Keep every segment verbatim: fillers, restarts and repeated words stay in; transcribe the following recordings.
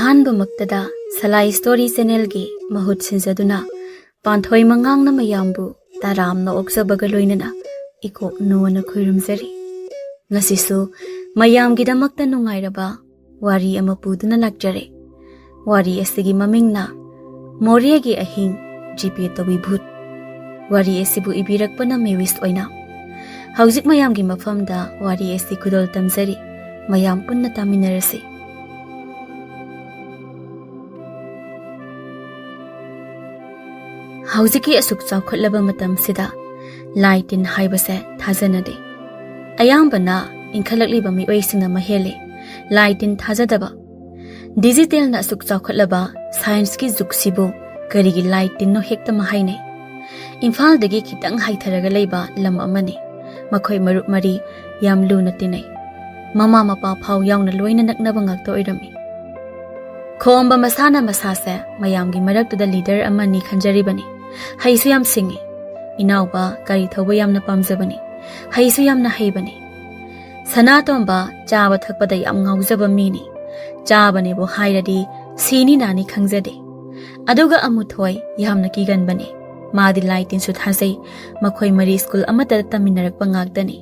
ꯑꯍꯥꯟꯕꯃꯛꯇꯗ ꯁꯂꯥꯏ story ꯆꯦꯅꯦꯜꯒꯤ ꯃꯍꯨꯠ ꯁꯤꯟꯖꯗꯨꯅ ꯄꯥꯟꯊꯣꯏ ꯃꯉꯥꯡꯅ ꯃꯌꯥꯝꯕꯨ ꯇꯔꯥꯝꯅ ꯑꯣꯛꯆꯕꯒ ꯂꯣꯏꯅꯅ ꯏꯀꯣꯛ ꯅꯣꯟꯅ ꯈꯣꯏꯔꯨꯝꯖꯔꯤ꯫ ꯉꯁꯤꯁꯨ ꯃꯌꯥꯝꯒꯤꯗꯃꯛꯇ ꯅꯨꯡꯉꯥꯏꯔꯕ ꯋꯥꯔꯤ ꯑꯃ ꯄꯨꯗꯨꯅ ꯂꯥꯛꯆꯔꯦ꯫ ꯋꯥꯔꯤ ꯑꯁꯤꯒꯤ ꯃꯃꯤꯡꯅ ꯃꯣꯔꯦꯒꯤ ꯑꯍꯤꯡ, ꯖꯤꯄꯦ ꯇꯧꯕꯤ ꯚꯨꯠ꯫ ꯋꯥꯔꯤ ꯑꯁꯤꯕꯨ ꯏꯕꯤꯔꯛꯄꯅ ꯃꯦꯋꯤꯁ ꯑꯣꯏꯅ꯫ ꯍꯧꯖꯤꯛ ꯃꯌꯥꯝꯒꯤ ꯃꯐꯝꯗ ꯋꯥꯔꯤ ꯑꯁꯤ ꯈꯨꯗꯣꯜ ꯇꯝꯖꯔꯤ꯫ ꯃꯌꯥꯝ ꯄꯨꯟꯅ ꯇꯥꯃꯤꯟꯅꯔꯁꯤ꯫ ꯍꯧꯖꯤꯛꯀꯤ ꯑꯁꯨꯛ ꯆꯥꯎꯈꯠꯂꯕ ꯃꯇꯝꯁꯤꯗ ꯂꯥꯏ ꯇꯤꯟ ꯍꯥꯏꯕꯁꯦ ꯊꯥꯖꯅꯗꯦ꯫ ꯑꯌꯥꯝꯕꯅ ꯏꯟꯈꯠꯂꯛꯂꯤꯕ ꯃꯤꯑꯣꯏꯁꯤꯡꯅ ꯃꯍꯦꯜꯂꯤ ꯂꯥꯏ ꯇꯤꯟ ꯊꯥꯖꯗꯕ꯫ ꯗꯤꯖꯤꯇꯦꯜꯅ ꯑꯁꯨꯛ ꯆꯥꯎꯈꯠꯂꯕ ꯁꯥꯏꯟꯁꯀꯤ ꯖꯨꯒꯁꯤꯕꯨ ꯀꯔꯤꯒꯤ ꯂꯥꯏ ꯇꯤꯟꯅꯣ ꯍꯦꯛꯇ ꯃꯍꯥꯏꯅꯩ꯫ ꯏꯝꯐꯥꯜꯗꯒꯤ ꯈꯤꯇꯪ ꯍꯥꯏꯊꯔꯒ ꯂꯩꯕ ꯂꯝ ꯑꯃꯅꯤ꯫ ꯃꯈꯣꯏ ꯃꯔꯨꯞ ꯃꯔꯤ ꯌꯥꯝ ꯂꯨꯅ ꯇꯤꯟꯅꯩ꯫ ꯃꯃꯥ ꯃꯄꯥ ꯐꯥꯎ ꯌꯥꯎꯅ ꯂꯣꯏꯅ ꯅꯛꯅꯕ ꯉꯥꯛꯇ ꯑꯣꯏꯔꯝꯃꯤ꯫ ꯈꯣꯝꯕ ꯃꯁꯥꯅ ꯃꯁꯥꯁꯦ ꯃꯌꯥꯝꯒꯤ ꯃꯔꯛꯇꯨꯗ ꯂꯤꯗꯔ ꯑꯃꯅꯤ ꯈꯟꯖꯔꯤꯕꯅꯤ꯫ ꯍꯩꯁꯨ ꯌꯥꯝ ꯁꯤꯡꯉꯤ꯫ ꯏꯅꯥꯎꯕ ꯒꯥꯔꯤ ꯊꯧꯕ ꯌꯥꯝꯅ ꯄꯥꯝꯖꯕꯅꯤ꯫ ꯍꯩꯁꯨ ꯌꯥꯝꯅ ꯍꯩꯕꯅꯤ꯫ ꯁꯅꯥꯇꯣꯝꯕ ꯆꯥꯕ ꯊꯛꯄꯗ ꯌꯥꯝ ꯉꯥꯎꯖꯕ ꯃꯤꯅꯤ꯫ ꯆꯥꯕꯅꯦꯕꯨ ꯍꯥꯏꯔꯗꯤ ꯁꯤꯅꯤ ꯅꯥꯅꯤ ꯈꯪꯖꯗꯦ꯫ ꯑꯗꯨꯒ ꯑꯃꯨꯊꯣꯏ ꯌꯥꯝꯅ ꯀꯤꯒꯟꯕꯅꯤ꯫ ꯃꯥꯗꯤ ꯂꯥꯏ ꯇꯤꯟꯁꯨ ꯊꯥꯖꯩ꯫ ꯃꯈꯣꯏ ꯃꯔꯤ ꯁ꯭ꯀꯨꯜ ꯑꯃꯠꯇꯗ ꯇꯝꯃꯤꯟꯅꯔꯛꯄ ꯉꯥꯛꯇꯅꯤ꯫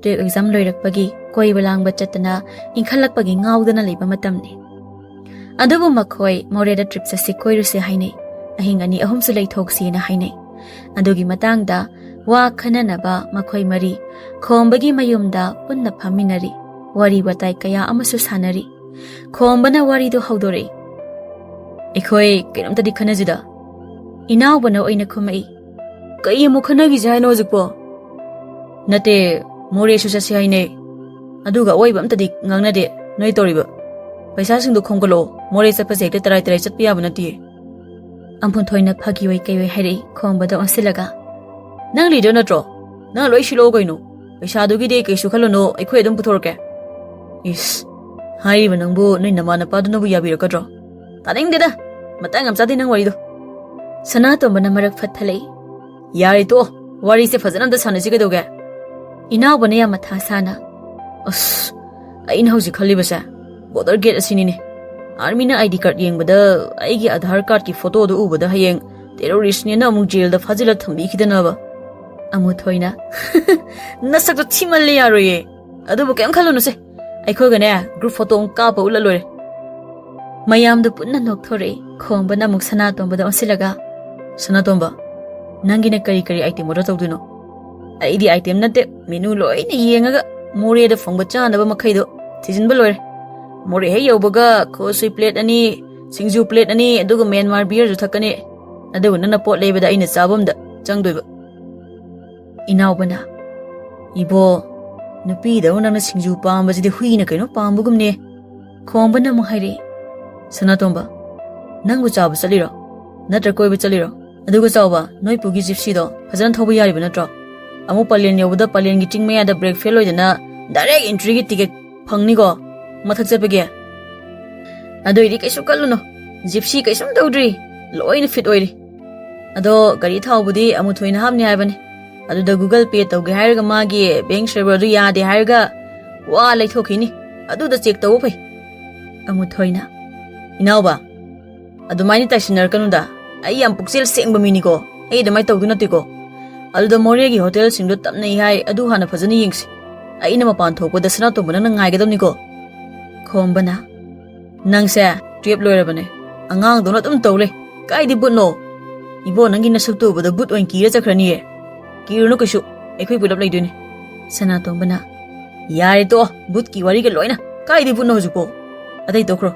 ꯇꯨꯌꯦꯜꯐ ꯑꯦꯛꯖꯥꯝ ꯂꯣꯏꯔꯛꯄꯒꯤ ꯀꯣꯏꯕ ꯂꯥꯡꯕ ꯆꯠꯇꯅ ꯏꯟꯈꯠꯂꯛꯄꯒꯤ ꯉꯥꯎꯗꯅ ꯂꯩꯕ ꯃꯇꯝꯅꯤ꯫ ꯑꯗꯨꯕꯨ ꯃꯈꯣꯏ ꯃꯣꯔꯦꯗ ꯇ꯭ꯔꯤꯞ ꯆꯠꯁꯤ ꯀꯣꯏꯔꯨꯁꯤ ꯍꯥꯏꯅꯩ꯫ ꯑꯍꯤꯡ ꯑꯅꯤ ꯑꯍꯨꯝꯁꯨ ꯂꯩꯊꯣꯛꯁꯤꯅ ꯍꯥꯏꯅꯩ꯫ ꯑꯗꯨꯒꯤ ꯃꯇꯥꯡꯗ ꯋꯥ ꯈꯟꯅꯅꯕ ꯃꯈꯣꯏ ꯃꯔꯤ ꯈꯣꯝꯕꯒꯤ ꯃꯌꯨꯝꯗ ꯄꯨꯟꯅ ꯐꯝꯃꯤꯟꯅꯔꯤ꯫ ꯋꯥꯔꯤ ꯋꯥꯇꯥꯏ ꯀꯌꯥ ꯑꯃꯁꯨ ꯁꯥꯟꯅꯔꯤ꯫ ꯈꯣꯝꯕꯅ ꯋꯥꯔꯤꯗꯨ ꯍꯧꯗꯣꯔꯛꯏ꯫ "ꯑꯩꯈꯣꯏ ꯀꯩꯅꯣꯝꯇꯗꯤ ꯈꯟꯅꯁꯤꯗ?" ꯏꯅꯥꯎꯕꯅ ꯑꯣꯏꯅ ꯈꯨꯝꯃꯛꯏ꯫ "ꯀꯩ ꯑꯃꯨꯛ ꯈꯟꯅꯈꯤꯁꯦ ꯍꯥꯏꯅꯣ ꯍꯧꯖꯤꯛꯄꯣ?" "ꯅꯠꯇꯦ, ꯃꯣꯔꯦꯁꯨ ꯆꯠꯁꯤ ꯍꯥꯏꯅꯩ꯫ ꯑꯗꯨꯒ ꯑꯋꯣꯏꯕ ꯑꯝꯇꯗꯤ ꯉꯥꯡꯅꯗꯦ꯫ ꯅꯣꯏ ꯇꯧꯔꯤꯕ ꯄꯩꯁꯥꯁꯤꯡꯗꯣ ꯈꯣꯝꯒꯠꯂꯛꯑꯣ꯫ ꯃꯣꯔꯦ ꯆꯠꯄꯁꯦ ꯍꯦꯛꯇ ꯇꯔꯥꯏ ꯇꯔꯥꯏ ꯆꯠꯄ ꯌꯥꯕ ꯅꯠꯇꯦ꯫" ꯑꯝꯐꯨꯟꯊꯣꯏꯅ ꯐꯥꯒꯤ ꯑꯣꯏ ꯀꯩ ꯑꯣꯏ ꯍꯥꯏꯔꯛꯏ ꯈꯣꯝꯕꯗ ꯑꯣꯟꯁꯤꯜꯂꯒ꯫ "ꯅꯪ ꯂꯤꯗꯔ ꯅꯠꯇ꯭ꯔꯣ? ꯅꯪ ꯂꯣꯏ ꯁꯤꯜꯂꯛꯑꯣ ꯀꯩꯅꯣ꯫ ꯄꯩꯁꯥꯗꯨꯒꯤꯗꯤ ꯀꯩꯁꯨ ꯈꯜꯂꯨꯅꯨ, ꯑꯩꯈꯣꯏ ꯑꯗꯨꯝ ꯄꯨꯊꯣꯔꯛꯀꯦ꯫" "ꯏꯁ, ꯍꯥꯏꯔꯤꯕ ꯅꯪꯕꯨ ꯅꯣꯏ ꯅꯃꯥ ꯅꯄꯥꯗꯨꯅꯕꯨ ꯌꯥꯕꯤꯔꯛꯀꯗ꯭ꯔꯣ?" "ꯇꯥꯅꯤꯡꯗꯦꯗ, ꯃꯇꯥꯡ ꯌꯥꯝ ꯆꯥꯗꯦ ꯅꯪ ꯋꯥꯔꯤꯗꯣ꯫" ꯁꯅꯥꯇꯣꯝꯕꯅ ꯃꯔꯛ ꯐꯠꯊꯠꯂꯛꯏ꯫ "ꯌꯥꯔꯦ ꯇꯣꯛꯑꯣ, ꯋꯥꯔꯤꯁꯦ ꯐꯖꯅ ꯑꯝꯇ ꯁꯥꯟꯅꯁꯤ ꯀꯩꯗꯧꯒꯦ?" ꯏꯅꯥꯎꯕꯅ ꯌꯥꯝ ꯃꯊꯥ ꯁꯥꯅ꯫ "ꯑꯁ, ꯑꯩꯅ ꯍꯧꯖꯤꯛ ꯈꯜꯂꯤꯕꯁꯦ ꯕꯣꯔꯗꯔ ꯒꯦꯠ ꯑꯁꯤꯅꯤꯅꯦ꯫ ꯑꯥꯔꯃꯤꯅ ꯑꯥꯏ ꯗꯤ ꯀꯥꯔꯗ ꯌꯦꯡꯕꯗ ꯑꯩꯒꯤ ꯑꯥꯙꯥꯔ ꯀꯥꯔꯗꯀꯤ ꯐꯣꯇꯣꯗꯨ ꯎꯕꯗ ꯍꯌꯦꯡ ꯇꯦꯔꯣꯔꯤꯁꯅꯦꯅ ꯑꯃꯨꯛ ꯖꯦꯜꯗ ꯐꯥꯖꯤꯜꯂ ꯊꯝꯕꯤꯈꯤꯗꯅꯕ꯫ ꯑꯃꯨꯊꯣꯏꯅ, "ꯅꯁꯛꯇꯣ ꯊꯤꯃꯜꯂꯦ, ꯌꯥꯔꯣꯏꯌꯦ꯫ ꯑꯗꯨꯕꯨ ꯀꯩꯝ ꯈꯜꯂꯨꯅꯨꯁꯦ, ꯑꯩꯈꯣꯏꯒꯅꯦ ꯒ꯭ꯔꯨꯞ ꯐꯣꯇꯣ ꯑꯃꯨꯛ ꯀꯥꯞꯄ ꯎꯠꯂ ꯂꯣꯏꯔꯦ"꯫ ꯃꯌꯥꯝꯗꯣ ꯄꯨꯟꯅ ꯅꯣꯛꯊꯣꯔꯛꯏ꯫ ꯈꯣꯝꯕꯅ ꯑꯃꯨꯛ ꯁꯅꯥꯇꯣꯝꯕꯗ ꯑꯣꯟꯁꯤꯜꯂꯒ, "ꯁꯅꯥꯇꯣꯝꯕ, ꯅꯪꯒꯤꯅ ꯀꯔꯤ ꯀꯔꯤ ꯑꯥꯏꯇꯦꯝ ꯑꯣꯔꯗꯔ ꯇꯧꯗꯣꯏꯅꯣ?" "ꯑꯩꯗꯤ ꯑꯥꯏꯇꯦꯝ ꯅꯠꯇꯦ, ꯃꯦꯅꯨ ꯂꯣꯏꯅ ꯌꯦꯡꯉꯒ ꯃꯣꯔꯦꯗ ꯐꯪꯕ ꯆꯥꯅꯕ ꯃꯈꯩꯗꯣ ꯊꯤꯖꯤꯟꯕ ꯂꯣꯏꯔꯦ꯫ ꯃꯣꯔꯦ ꯍꯦꯛ ꯌꯧꯕꯒ ꯈꯣꯁꯨꯏ ꯄ꯭ꯂꯦꯠ ꯑꯅꯤ, ꯁꯤꯡꯖꯨ ꯄ꯭ꯂꯦꯠ ꯑꯅꯤ, ꯑꯗꯨꯒ ꯃ꯭ꯌꯥꯟꯃꯥꯔ ꯕꯤꯌꯔꯁꯨ ꯊꯛꯀꯅꯤ꯫ ꯑꯗꯨꯒ ꯅꯪꯅ ꯄꯣꯠ ꯂꯩꯕꯗ ꯑꯩꯅ ꯆꯥꯐꯝꯗ ꯆꯪꯗꯣꯏꯕ"꯫ ꯏꯅꯥꯎꯕꯅ, "ꯏꯕꯣ, ꯅꯨꯄꯤꯗꯧꯅ ꯅꯪꯅ ꯁꯤꯡꯖꯨ ꯄꯥꯝꯕꯁꯤꯗꯤ ꯍꯨꯏꯅ ꯀꯩꯅꯣ ꯄꯥꯝꯕꯒꯨꯝꯅꯦ"꯫ ꯈꯣꯝꯕꯅ ꯑꯃꯨꯛ ꯍꯥꯏꯔꯛꯏ, "ꯁꯅꯥꯇꯣꯝꯕ, ꯅꯪꯕꯨ ꯆꯥꯕ ꯆꯠꯂꯤꯔꯣ? ꯅꯠꯇ꯭ꯔ ꯀꯣꯏꯕ ꯆꯠꯂꯤꯔꯣ? ꯑꯗꯨꯒ ꯆꯥꯎꯕ, ꯅꯣꯏ ꯄꯨꯒꯤ ꯖꯤꯞꯁꯤꯗꯣ ꯐꯖꯅ ꯊꯧꯕ ꯌꯥꯔꯤꯕ ꯅꯠꯇ꯭ꯔꯣ? ꯑꯃꯨꯛ ꯄꯂꯦꯟ ꯌꯧꯕꯗ ꯄꯂꯦꯟꯒꯤ ꯆꯤꯡ ꯃꯌꯥꯗ ꯕ꯭ꯔꯦꯛ ꯐꯦꯜ ꯑꯣꯏꯗꯅ ꯗꯥꯏꯔꯦꯛ ꯑꯦꯟꯇ꯭ꯔꯤꯒꯤ ꯇꯤꯀꯦꯠ ꯐꯪꯅꯤꯀꯣ, ꯃꯊꯛ ꯆꯠꯄꯒꯤ꯫ ꯑꯗꯨꯏꯗꯤ ꯀꯩꯁꯨ ꯈꯜꯂꯨꯅꯨ, ꯖꯤꯞꯁꯤ ꯀꯩꯁꯨꯝ ꯇꯧꯗ꯭ꯔꯤ, ꯂꯣꯏꯅ ꯐꯤꯠ ꯑꯣꯏꯔꯤ꯫ ꯑꯗꯣ ꯒꯥꯔꯤ ꯊꯥꯎꯕꯨꯗꯤ ꯑꯃꯨꯊꯣꯏꯅ ꯍꯥꯞꯅꯤ ꯍꯥꯏꯕꯅꯤ꯫ ꯑꯗꯨꯗ ꯒꯨꯒꯜ ꯄꯦ ꯇꯧꯒꯦ ꯍꯥꯏꯔꯒ ꯃꯥꯒꯤ ꯕꯦꯡ ꯁꯔꯚꯔꯗꯨ ꯌꯥꯗꯦ ꯍꯥꯏꯔꯒ ꯋꯥ ꯂꯩꯊꯣꯛꯈꯤꯅꯤ꯫ ꯑꯗꯨꯗ ꯆꯦꯛ ꯇꯧꯕ ꯐꯩ"꯫ ꯑꯃꯨꯊꯣꯏꯅ, "ꯏꯅꯥꯎꯕ, ꯑꯗꯨꯃꯥꯏꯅ ꯇꯥꯏꯁꯤꯟꯅꯔꯛꯀꯅꯨꯗ꯫ ꯑꯩ ꯌꯥꯝ ꯄꯨꯛꯆꯦꯜ ꯁꯦꯡꯕ ꯃꯤꯅꯤꯀꯣ꯫ ꯑꯩ ꯑꯗꯨꯃꯥꯏꯅ ꯇꯧꯗꯣꯏ ꯅꯠꯇꯦꯀꯣ꯫ ꯑꯗꯨꯗ ꯃꯣꯔꯦꯒꯤ ꯍꯣꯇꯦꯜꯁꯤꯡꯗꯣ ꯇꯞꯅꯩ ꯍꯥꯏ, ꯑꯗꯨ ꯍꯥꯟꯅ ꯐꯖꯅ ꯌꯦꯡꯁꯤ꯫ ꯑꯩꯅ ꯃꯄꯥꯟ ꯊꯣꯛꯄꯗ ꯁꯅꯥꯇꯣꯝꯕ ꯅꯪꯅ ꯉꯥꯏꯒꯗꯕꯅꯤꯀꯣ"꯫ ꯈꯣꯝꯕꯅ, "ꯅꯪꯁꯦ ꯇꯨꯌꯦꯞ ꯂꯣꯏꯔꯕꯅꯦ, ꯑꯉꯥꯡꯗꯧꯅ ꯑꯗꯨꯝ ꯇꯧ ꯂꯩ꯫ ꯀꯥꯏꯗꯤ ꯕꯨꯠꯅꯣ? ꯏꯕꯣ, ꯅꯪꯒꯤ ꯅꯁꯛꯇꯨ ꯎꯕꯗ ꯕꯨꯠ ꯑꯣꯏꯅ ꯀꯤꯔ ꯆꯠꯈ꯭ꯔꯅꯤꯌꯦ꯫ ꯀꯤꯔꯨꯅꯨ ꯀꯩꯁꯨ, ꯑꯩꯈꯣꯏ ꯄꯨꯂꯞ ꯂꯩꯗꯣꯏꯅꯦ"꯫ ꯁꯅꯥꯇꯣꯝꯕꯅ, "ꯌꯥꯔꯦ ꯇꯣꯛꯑꯣ, ꯕꯨꯠꯀꯤ ꯋꯥꯔꯤꯒ ꯂꯣꯏꯅ꯫ ꯀꯥꯏꯗꯤ ꯕꯨꯠꯅꯣ ꯍꯧꯖꯤꯛꯄꯣ? ꯑꯇꯩ ꯇꯣꯛꯈ꯭ꯔꯣ꯫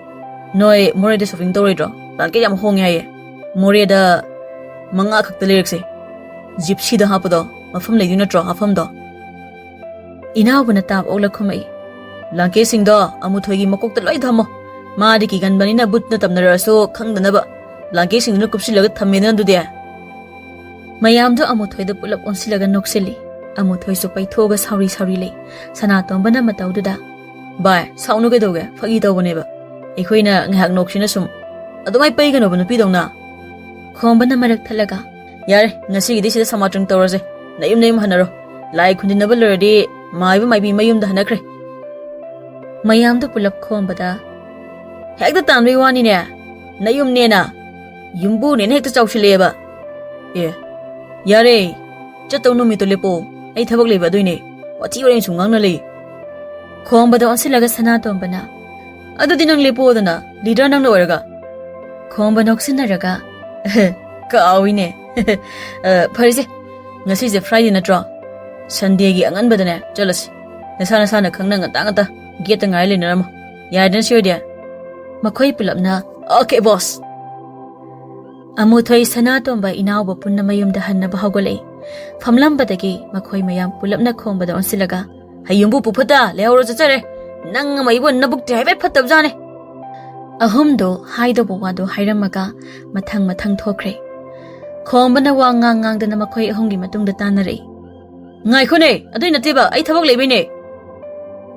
ꯅꯣꯏ ꯃꯣꯔꯦꯗ ꯁꯣꯄꯤꯡ ꯇꯧꯔꯣꯏꯗ꯭ꯔꯣ? ꯕ꯭ꯂꯥꯡꯀꯦꯠ ꯌꯥꯝ ꯍꯣꯡꯉꯦ ꯍꯥꯏꯌꯦ꯫ ꯃꯣꯔꯦꯗ ꯃꯉꯥ ꯈꯛꯇ ꯂꯩꯔꯛꯁꯦ꯫ ꯖꯤꯞꯁꯤꯗ ꯍꯥꯞꯄꯗꯣ ꯃꯐꯝ ꯂꯩꯗꯣꯏ ꯅꯠꯇ꯭ꯔꯣ ꯍꯥꯞꯐꯝꯗꯣ?" ꯏꯅꯥꯎꯕꯅ ꯇꯥꯞ ꯑꯣꯛꯂ ꯈꯨꯝꯃꯛꯏ, "ꯕ꯭ꯂꯥꯡꯀꯦꯠꯁꯤꯡꯗꯣ ꯑꯃꯨꯊꯣꯏꯒꯤ ꯃꯀꯣꯛꯇ ꯂꯣꯏ ꯊꯝꯃꯣ꯫ ꯃꯥꯗꯤ ꯀꯤꯒꯟꯕꯅꯤꯅ ꯕꯨꯠꯅ ꯇꯝꯅꯔꯛꯑꯁꯨ ꯈꯪꯗꯅꯕ ꯕ꯭ꯂꯥꯡꯀꯦꯠꯁꯤꯡꯗꯨꯅ ꯀꯨꯞꯁꯤꯜꯂꯒ ꯊꯝꯃꯦꯗꯅ ꯑꯗꯨꯗꯤ"꯫ ꯃꯌꯥꯝꯗꯣ ꯑꯃꯨꯊꯣꯏꯗ ꯄꯨꯂꯞ ꯑꯣꯟꯁꯤꯜꯂꯒ ꯅꯣꯛꯁꯤꯜꯂꯤ꯫ ꯑꯃꯨꯊꯣꯏꯁꯨ ꯄꯩꯊꯣꯛꯑꯒ ꯁꯥꯎꯔꯤ ꯁꯥꯎꯔꯤ ꯂꯩ꯫ ꯁꯅꯥꯇꯣꯝꯕꯅ ꯃꯇꯧꯗꯨꯗ, "ꯚꯥꯏ, ꯁꯥꯎꯅꯨ ꯀꯩꯗꯧꯒꯦ? ꯐꯥꯒꯤ ꯇꯧꯕꯅꯦꯕ꯫ ꯑꯩꯈꯣꯏꯅ ꯉꯥꯏꯍꯥꯛ ꯅꯣꯛꯁꯤꯅ ꯁꯨꯝ꯫ ꯑꯗꯨꯃꯥꯏ ꯄꯩꯒꯅꯣꯕ ꯅꯨꯄꯤꯗꯧꯅ"꯫ ꯈꯣꯝꯕꯅ ꯃꯔꯛ ꯊꯠꯂꯒ, "ꯌꯥꯔꯦ, ꯉꯁꯤꯒꯤꯗꯤ ꯁꯤꯗ ꯁꯃꯥꯇ꯭ꯔꯪ ꯇꯧꯔꯁꯦ꯫ ꯅꯌꯨꯝ ꯅꯌꯨꯝ ꯍꯟꯅꯔꯣ꯫ ꯂꯥꯏ ꯈꯨꯟꯗꯤꯟꯅꯕ ꯂꯣꯏꯔꯗꯤ ꯃꯥꯏꯕ ꯃꯥꯏꯕꯤ ꯃꯌꯨꯝꯗ ꯍꯟꯅꯈ꯭ꯔꯦ"꯫ ꯃꯌꯥꯝꯗꯨ ꯄꯨꯂꯞ ꯈꯣꯝꯕꯗ, ꯍꯦꯛꯇ ꯇꯥꯟꯕꯩ ꯋꯥꯅꯤꯅꯦ꯫ ꯅꯌꯨꯝꯅꯦꯅ, ꯌꯨꯝꯕꯨꯅꯦꯅ ꯍꯦꯛꯇ ꯆꯥꯎꯁꯤꯜꯂꯛꯑꯦꯕ꯫ ꯑꯦ, ꯌꯥꯔꯦ, ꯆꯠꯇꯧ ꯅꯨꯃꯤꯠꯇꯣ ꯂꯦꯞꯄꯣ꯫ ꯑꯩ ꯊꯕꯛ ꯂꯩꯕ ꯑꯗꯨꯏꯅꯦ꯫ ꯋꯥꯊꯤ ꯋꯥꯔꯦꯡ ꯁꯨꯝ ꯉꯥꯡꯅ ꯂꯩ꯫ ꯈꯣꯝꯕꯗ ꯑꯣꯟꯁꯤꯜꯂꯒ ꯁꯅꯥꯇꯣꯝꯕꯅ, "ꯑꯗꯨꯗꯤ ꯅꯪ ꯂꯦꯞꯄꯣꯗꯅ, ꯂꯤꯗꯔ ꯅꯪꯅ ꯑꯣꯏꯔꯒ?" ꯈꯣꯝꯕ ꯅꯣꯛꯁꯤꯟꯅꯔꯒ, "ꯀꯥꯎꯏꯅꯦ꯫ ꯑ, ꯐꯔꯦꯁꯦ, ꯉꯁꯤꯁꯦ ꯐ꯭ꯔꯥꯏꯗꯦ ꯅꯠꯇ꯭ꯔꯣ? ꯁꯟꯗꯦꯒꯤ ꯑꯉꯟꯕꯗꯅꯦ ꯆꯠꯂꯁꯤ꯫ ꯅꯁꯥ ꯅꯁꯥꯅ ꯈꯪꯅ ꯉꯟꯇꯥ ꯉꯟꯇꯥ ꯒꯦꯠꯇ ꯉꯥꯏ ꯂꯩꯅꯔꯝꯃꯣ꯫ ꯌꯥꯏꯗꯅ ꯁꯤ ꯑꯣꯏꯗꯤ?" ꯃꯈꯣꯏ ꯄꯨꯂꯞꯅ, "ꯑꯣꯀꯦ, ꯕꯣꯁ!" ꯑꯃꯨꯊꯣꯏ ꯁꯅꯥꯇꯣꯝꯕ ꯏꯅꯥꯎꯕ ꯄꯨꯟꯅ ꯃꯌꯨꯝꯗ ꯍꯟꯅꯕ ꯍꯧꯒꯠꯂꯛꯏ꯫ ꯐꯝꯂꯝꯕꯗꯒꯤ ꯃꯈꯣꯏ ꯃꯌꯥꯝ ꯄꯨꯂꯞꯅ ꯈꯣꯝꯕꯗ ꯑꯣꯟꯁꯤꯜꯂꯒ, "ꯍꯌꯨꯝꯕꯨ ꯄꯨꯐꯠꯇ ꯂꯩꯍꯧꯔꯣ, ꯆꯠꯆꯔꯦ꯫ ꯅꯪ ꯑꯃ ꯏꯕꯨ ꯅꯕꯨꯛꯇꯤ ꯍꯥꯏꯐꯦꯠ ꯐꯠꯇꯕꯖꯥꯠꯅꯦ꯫" ꯑꯍꯨꯝꯗꯣ ꯍꯥꯏꯗꯧꯕ ꯋꯥꯗꯣ ꯍꯥꯏꯔꯝꯃꯒ ꯃꯊꯪ ꯃꯊꯪ ꯊꯣꯛꯈ꯭ꯔꯦ꯫ ꯈꯣꯝꯕꯅ ꯋꯥ ꯉꯥꯡ ꯉꯥꯡꯗꯅ ꯃꯈꯣꯏ ꯑꯍꯨꯝꯒꯤ ꯃꯇꯨꯡꯗ ꯇꯥꯟꯅꯔꯛꯏ꯫ "ꯉꯥꯏꯈꯣꯅꯦ, ꯑꯗꯨꯏ ꯅꯠꯇꯦꯕ, ꯑꯩ ꯊꯕꯛ ꯂꯩꯕꯩꯅꯦ꯫"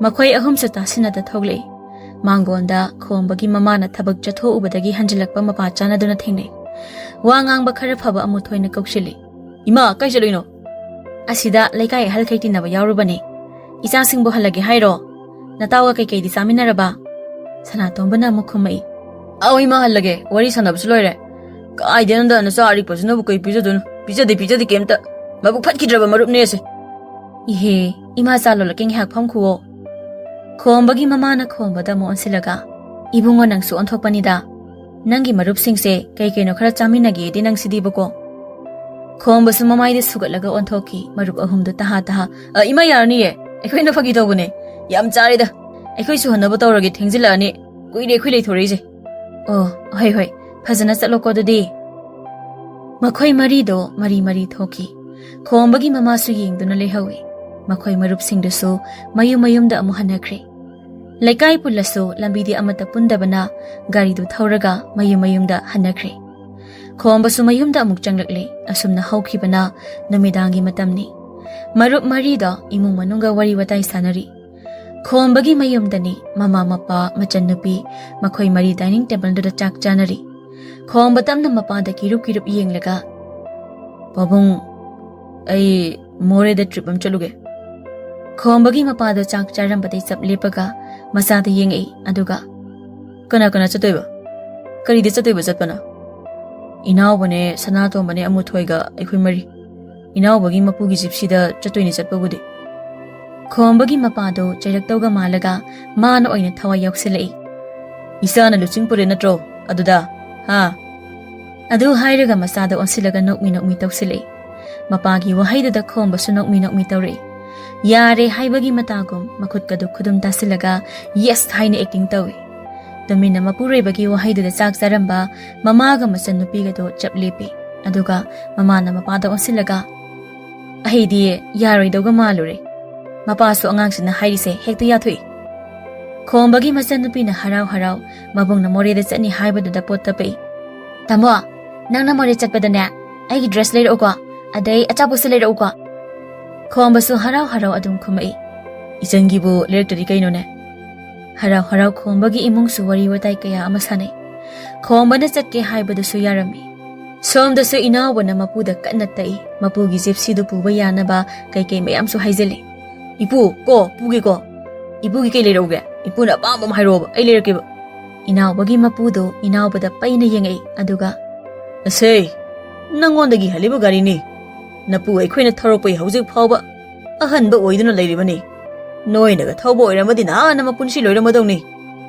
ꯃꯈꯣꯏ ꯑꯍꯨꯝꯁꯨ ꯇꯥꯁꯤꯟꯅꯗ ꯊꯣꯛꯂꯛꯏ꯫ ꯃꯥꯡꯒꯣꯟꯗ ꯈꯣꯝꯕꯒꯤ ꯃꯃꯥꯅ ꯊꯕꯛ ꯆꯠꯊꯣꯛꯎꯕꯗꯒꯤ ꯍꯟꯖꯤꯜꯂꯛꯄ ꯃꯄꯥ ꯆꯥꯅꯗꯨꯅ ꯊꯦꯡꯅꯩ꯫ ꯋꯥ ꯉꯥꯡꯕ ꯈꯔ ꯐꯕ ꯑꯃꯨꯊꯣꯏꯅ ꯀꯧꯁꯤꯜꯂꯤ꯫ "ꯏꯃꯥ, ꯀꯥꯏ ꯆꯠꯂꯨꯏꯅꯣ?" "ꯑꯁꯤꯗ ꯂꯩꯀꯥꯏ ꯑꯍꯜꯈꯩ ꯇꯤꯟꯅꯕ ꯌꯥꯎꯔꯨꯕꯅꯦ꯫ ꯏꯆꯥꯁꯤꯡꯕꯨ ꯍꯜꯂꯒꯦ ꯍꯥꯏꯔꯣ? ꯅꯇꯥꯎꯒ ꯀꯩꯀꯩꯗꯤ ꯆꯥꯃꯤꯟꯅꯔꯕ?" ꯁꯅꯥꯇꯣꯝꯕꯅ ꯑꯃꯨꯛ ꯈꯨꯝꯃꯛꯏ꯫ "ꯑꯧ ꯏꯃꯥ, ꯍꯜꯂꯒꯦ, ꯋꯥꯔꯤ ꯁꯥꯟꯅꯕꯁꯨ ꯂꯣꯏꯔꯦ꯫ ꯀꯥꯏꯗꯩꯅꯣꯗ, ꯅꯆꯥ ꯑꯔꯤꯛꯄꯁꯤꯅꯕꯨ ꯀꯩ ꯄꯤꯖꯗꯣꯏꯅꯣ? ꯄꯤꯖꯗꯦ, ꯄꯤꯖꯗꯦ ꯀꯩꯝꯇ꯫ ꯃꯕꯨꯛ ꯐꯠꯈꯤꯗ꯭ꯔꯕ ꯃꯔꯨꯞꯅꯦ ꯑꯁꯦ꯫" "ꯏꯍꯦ, ꯏꯃꯥ ꯆꯥ ꯂꯣꯜꯂꯛꯀꯦ, ꯉꯥꯏꯍꯥꯛ ꯐꯝꯈꯨꯋꯣ꯫" ꯈꯣꯝꯕꯒꯤ ꯃꯃꯥꯅ ꯈꯣꯝꯕꯗ ꯑꯃꯨꯛ ꯑꯣꯟꯁꯤꯜꯂꯒ, "ꯏꯕꯨꯡꯉꯣ, ꯅꯪꯁꯨ ꯑꯣꯟꯊꯣꯛꯄꯅꯤꯗ꯫ ꯅꯪꯒꯤ ꯃꯔꯨꯞꯁꯤꯡꯁꯦ ꯀꯩ ꯀꯩꯅꯣ ꯈꯔ ꯆꯥꯃꯤꯟꯅꯒꯦꯗꯤ ꯅꯪꯁꯤꯗꯤꯕꯀꯣ꯫" ꯈꯣꯝꯕꯁꯨ ꯃꯃꯥꯏꯗ ꯁꯨꯒꯠꯂꯒ ꯑꯣꯟꯊꯣꯛꯈꯤ꯫ ꯃꯔꯨꯞ ꯑꯍꯨꯝꯗꯨ ꯇꯍꯥ ꯇꯍꯥ, "ꯑ, ꯏꯃꯥ, ꯌꯥꯔꯅꯤꯌꯦ꯫ ꯑꯩꯈꯣꯏꯅ ꯐꯥꯒꯤ ꯇꯧꯕꯅꯦ꯫ ꯌꯥꯝ ꯆꯥꯔꯦꯗ꯫ ꯑꯩꯈꯣꯏꯁꯨ ꯍꯟꯅꯕ ꯇꯧꯔꯒꯦ, ꯊꯦꯡꯖꯤꯜꯂꯛꯑꯅꯤ꯫ ꯀꯨꯏꯔꯦ ꯑꯩꯈꯣꯏ ꯂꯩꯊꯣꯔꯛꯏꯁꯦ꯫" "ꯑꯣ, ꯍꯣꯏ, ꯍꯣꯏ꯫ ꯐꯖꯅ ꯆꯠꯂꯣꯀꯣ ꯑꯗꯨꯗꯤ꯫" ꯃꯈꯣꯏ ꯃꯔꯤꯗꯣ ꯃꯔꯤ ꯃꯔꯤ ꯊꯣꯛꯈꯤ꯫ ꯈꯣꯝꯕꯒꯤ ꯃꯃꯥꯁꯨ ꯌꯦꯡꯗꯨꯅ ꯂꯩꯍꯧꯏ꯫ ꯃꯈꯣꯏ ꯃꯔꯨꯞꯁꯤꯡꯗꯨꯁꯨ ꯃꯌꯨꯝ ꯃꯌꯨꯝꯗ ꯑꯃꯨꯛ ꯍꯟꯅꯈ꯭ꯔꯦ꯫ ꯂꯩꯀꯥꯏ ꯄꯨꯜꯂꯁꯨ ꯂꯝꯕꯤꯗꯤ ꯑꯃꯠꯇ ꯄꯨꯟꯗꯕꯅ ꯒꯥꯔꯤꯗꯨ ꯊꯧꯔꯒ ꯃꯌꯨꯝ ꯃꯌꯨꯝꯗ ꯍꯟꯅꯈ꯭ꯔꯦ꯫ ꯈꯣꯝꯕꯁꯨ ꯃꯌꯨꯝꯗ ꯑꯃꯨꯛ ꯆꯪꯂꯛꯂꯦ꯫ ꯑꯁꯨꯝꯅ ꯍꯧꯈꯤꯕꯅ ꯅꯨꯃꯤꯗꯥꯡꯒꯤ ꯃꯇꯝꯅꯤ꯫ ꯃꯔꯨꯞ ꯃꯔꯤꯗꯣ ꯏꯃꯨꯡ ꯃꯅꯨꯡꯒ ꯋꯥꯔꯤ ꯋꯥꯇꯥꯏ ꯁꯥꯟꯅꯔꯤ꯫ ꯈꯣꯝꯕꯒꯤ ꯃꯌꯨꯝꯗꯅꯤ꯫ ꯃꯃꯥ, ꯃꯄꯥ, ꯃꯆꯟꯅꯨꯄꯤ, ꯃꯈꯣꯏ ꯃꯔꯤ ꯗꯥꯏꯅꯤꯡ ꯇꯦꯕꯜꯗꯨꯗ ꯆꯥꯛ ꯆꯥꯅꯔꯤ꯫ ꯈꯣꯝꯕ ꯇꯞꯅ ꯃꯄꯥꯗ ꯀꯤꯔꯨꯞ ꯀꯤꯔꯨꯞ ꯌꯦꯡꯂꯒ, "ꯄꯥꯕꯨꯡ, ꯑꯩ ꯃꯣꯔꯦꯗ ꯇ꯭ꯔꯤꯞ ꯑꯃ ꯆꯠꯂꯨꯒꯦ꯫" ꯈꯣꯝꯕꯒꯤ ꯃꯄꯥꯗꯣ ꯆꯥꯛ ꯆꯥꯔꯝꯕꯗꯩ ꯆꯞ ꯂꯦꯞꯄꯒ ꯃꯆꯥꯗ ꯌꯦꯡꯉꯛꯏ, ꯑꯗꯨꯒ, "ꯀꯅꯥ ꯀꯅꯥ ꯆꯠꯇꯣꯏꯕ? ꯀꯔꯤꯗ ꯆꯠꯇꯣꯏꯕ ꯆꯠꯄꯅ?" "ꯏꯅꯥꯎꯕꯅꯦ, ꯁꯅꯥꯇꯣꯝꯕꯅꯦ, ꯑꯃꯨꯊꯣꯏꯒ ꯑꯩꯈꯣꯏ ꯃꯔꯤ꯫ ꯏꯅꯥꯎꯕꯒꯤ ꯃꯄꯨꯒꯤ ꯖꯤꯞꯁꯤꯗ ꯆꯠꯇꯣꯏꯅꯦ ꯆꯠꯄꯕꯨꯗꯤ꯫" ꯈꯣꯝꯕꯒꯤ ꯃꯄꯥꯗꯣ ꯆꯩꯔꯛꯇꯧꯒ ꯃꯥꯜꯂꯒ ꯃꯥꯅ ꯑꯣꯏꯅ ꯊꯋꯥꯏ ꯌꯥꯎꯁꯤꯜꯂꯛꯏ꯫ "ꯏꯆꯥꯅ ꯂꯨꯆꯤꯡ ꯄꯨꯔꯦ ꯅꯠꯇ꯭ꯔꯣ ꯑꯗꯨꯗ? ꯍꯥ?" ꯑꯗꯨ ꯍꯥꯏꯔꯒ ꯃꯆꯥꯗ ꯑꯣꯟꯁꯤꯜꯂꯒ ꯅꯣꯛꯃꯤ ꯅꯣꯛꯃꯤ ꯇꯧꯁꯤꯜꯂꯛꯏ꯫ ꯃꯄꯥꯒꯤ ꯋꯥꯍꯩꯗꯨꯗ ꯈꯣꯝꯕꯁꯨ ꯅꯣꯛꯃꯤ ꯅꯣꯛꯃꯤ ꯇꯧꯔꯛꯏ꯫ ꯌꯥꯔꯦ ꯍꯥꯏꯕꯒꯤ ꯃꯇꯥꯒꯨꯝ ꯃꯈꯨꯠꯀꯗꯨ ꯈꯨꯗꯨꯝ ꯇꯥꯁꯤꯜꯂꯒ "ꯌꯦꯁ" ꯍꯥꯏꯅ ꯑꯦꯛꯇꯤꯡ ꯇꯧꯏ꯫ ꯇꯨꯃꯤꯟꯅ ꯃꯄꯨꯔꯣꯏꯕꯒꯤ ꯋꯥꯍꯩꯗꯨꯗ ꯆꯥꯛ ꯆꯥꯔꯝꯕ ꯃꯃꯥꯒ ꯃꯆꯟꯅꯨꯄꯤꯒꯗꯣ ꯆꯞ ꯂꯦꯞꯄꯤ꯫ ꯑꯗꯨꯒ ꯃꯃꯥꯅ ꯃꯄꯥꯗ ꯑꯣꯟꯁꯤꯜꯂꯒ, "ꯑꯩꯗꯤ ꯌꯥꯔꯣꯏꯗꯧꯒ ꯃꯥꯜꯂꯨꯔꯦ꯫ ꯃꯄꯥꯁꯨ ꯑꯉꯥꯡꯁꯤꯅ ꯍꯥꯏꯔꯤꯁꯦ ꯍꯦꯛꯇ ꯌꯥꯊꯣꯛꯏ꯫" ꯈꯣꯝꯕꯒꯤ ꯃꯆꯟꯅꯨꯄꯤꯅ ꯍꯔꯥꯎ ꯍꯔꯥꯎ ꯃꯕꯨꯡꯅ ꯃꯣꯔꯦꯗ ꯆꯠꯅꯤ ꯍꯥꯏꯕꯗꯨꯗ ꯄꯣꯠ ꯇꯞꯄꯛꯏ꯫ "ꯇꯥꯃꯣ, ꯅꯪꯅ ꯃꯣꯔꯦ ꯆꯠꯄꯗꯅꯦ ꯑꯩꯒꯤ ꯗ꯭ꯔꯦꯁ ꯂꯩꯔꯛꯎꯀꯣ, ꯑꯗꯩ ꯑꯆꯥꯄꯣꯠꯁꯨ ꯂꯩꯔꯛꯎꯀꯣ꯫" ꯈꯣꯝꯕꯁꯨ ꯍꯔꯥꯎ ꯍꯔꯥꯎ ꯑꯗꯨꯝ ꯈꯨꯝꯃꯛꯏ꯫ "ꯏꯆꯟꯒꯤꯕꯨ ꯂꯩꯔꯛꯇꯗꯤ ꯀꯩꯅꯣꯅꯦ?" ꯍꯔꯥꯎ ꯍꯔꯥꯎ ꯈꯣꯝꯕꯒꯤ ꯏꯃꯨꯡꯁꯨ ꯋꯥꯔꯤ ꯋꯥꯇꯥꯏ ꯀꯌꯥ ꯑꯃ ꯁꯥꯟꯅꯩ꯫ ꯈꯣꯝꯕꯅ ꯆꯠꯀꯦ ꯍꯥꯏꯕꯗꯨꯁꯨ ꯌꯥꯔꯝꯃꯤ꯫ ꯁꯣꯝꯗꯁꯨ ꯏꯅꯥꯎꯕꯅ ꯃꯄꯨꯗ ꯀꯟꯅ ꯇꯛꯏ꯫ ꯃꯄꯨꯒꯤ ꯖꯤꯞꯁꯤꯗꯨ ꯄꯨꯕ ꯌꯥꯅꯕ ꯀꯩꯀꯩ ꯃꯌꯥꯝꯁꯨ ꯍꯥꯏꯖꯤꯜꯂꯤ꯫ "ꯏꯄꯨ, ꯀꯣ, ꯄꯨꯒꯦꯀꯣ꯫ ꯏꯄꯨꯒꯤ ꯀꯩ ꯂꯩꯔꯛꯎꯒꯦ? ꯏꯄꯨꯅ ꯑꯄꯥꯝꯕ ꯑꯃ ꯍꯥꯏꯔꯛꯑꯣꯕ, ꯑꯩ ꯂꯩꯔꯛꯀꯦꯕ꯫" ꯏꯅꯥꯎꯕꯒꯤ ꯃꯄꯨꯗꯣ ꯏꯅꯥꯎꯕꯗ ꯄꯩꯅ ꯌꯦꯡꯉꯛꯏ, ꯑꯗꯨꯒ, "ꯑꯁꯦ, ꯅꯪꯉꯣꯟꯗꯒꯤ ꯍꯜꯂꯤꯕ ꯒꯥꯔꯤꯅꯤ꯫ ꯅꯄꯨ ꯑꯩꯈꯣꯏꯅ ꯊꯧꯔꯛꯄꯩ ꯍꯧꯖꯤꯛ ꯐꯥꯎꯕ ꯑꯍꯟꯕ ꯑꯣꯏꯗꯨꯅ ꯂꯩꯔꯤꯕꯅꯤ꯫ ꯅꯣꯏꯅꯒ ꯊꯧꯕ ꯑꯣꯏꯔꯝꯃꯗꯤ ꯅꯍꯥꯟꯅ ꯃꯄꯨꯟꯁꯤ ꯂꯣꯏꯔꯝꯃꯗꯧꯅꯤ꯫"